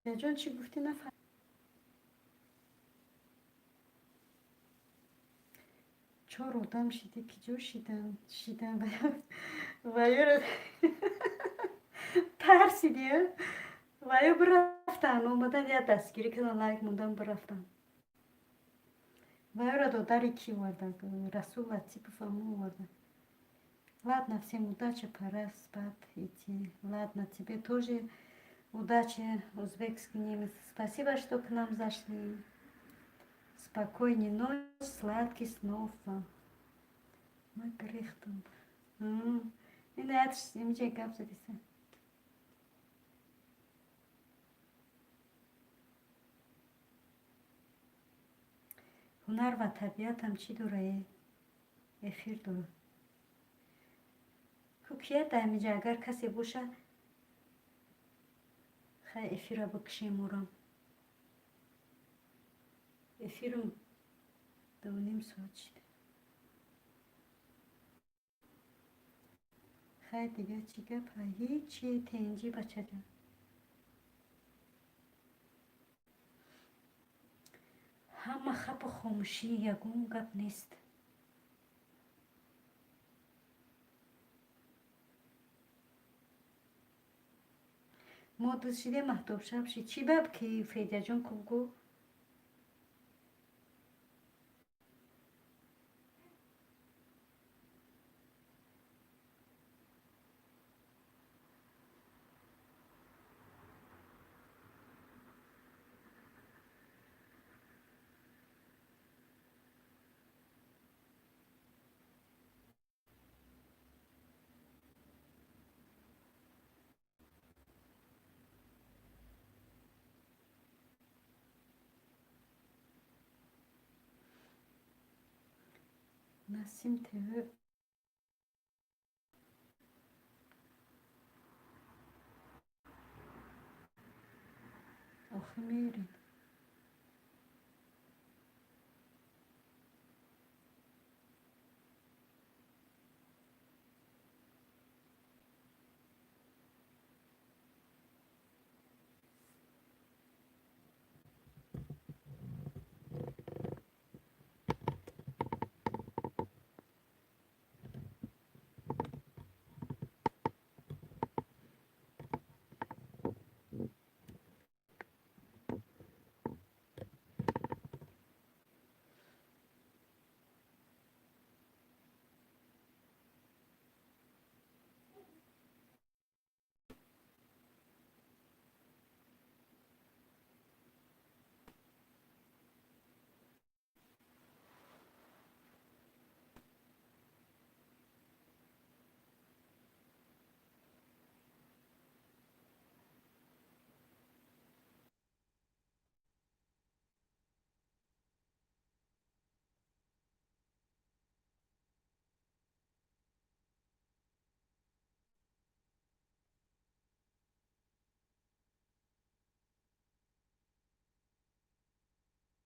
Федаҷон, чӣ гуфтӣ, нафаҳмидам. Чор одам шидӣ, ки ҷо шидан? Шидан ва ёро тарсидӣ, ва ё бирафтан, омадан як дастгирӣ кардан, лайк мондан, бирафтан. Ва ёро додари кӣ овардан? Расул Латипов ҳамо овардан. Ладно, всем удачи, пора спать идти. Ладно, тебе тоже удачи, узбекский немец. Спасибо, что к нам зашли. Спокойной ночи, сладких снов вам. Ма гирехтам. Ин имҷа гап задиса. Ҳунар ва табиатам чӣ дора? Эфир дора. Ку кия дар ҳаминҷа, агар касе боша, хай эфира бикушем орам. Эфирам 2:30 соат шид. Хай, дига чӣ гап? Ҳичи, тенҷӣ, бачаҷон. Ҳама хапу хомӯшӣ, ягон гап нест. Мо дӯст шидем, маҳтобшаб шид. Чӣ баб ки, Федяҷон, ку гу? Насим ТВ. Охи мерем.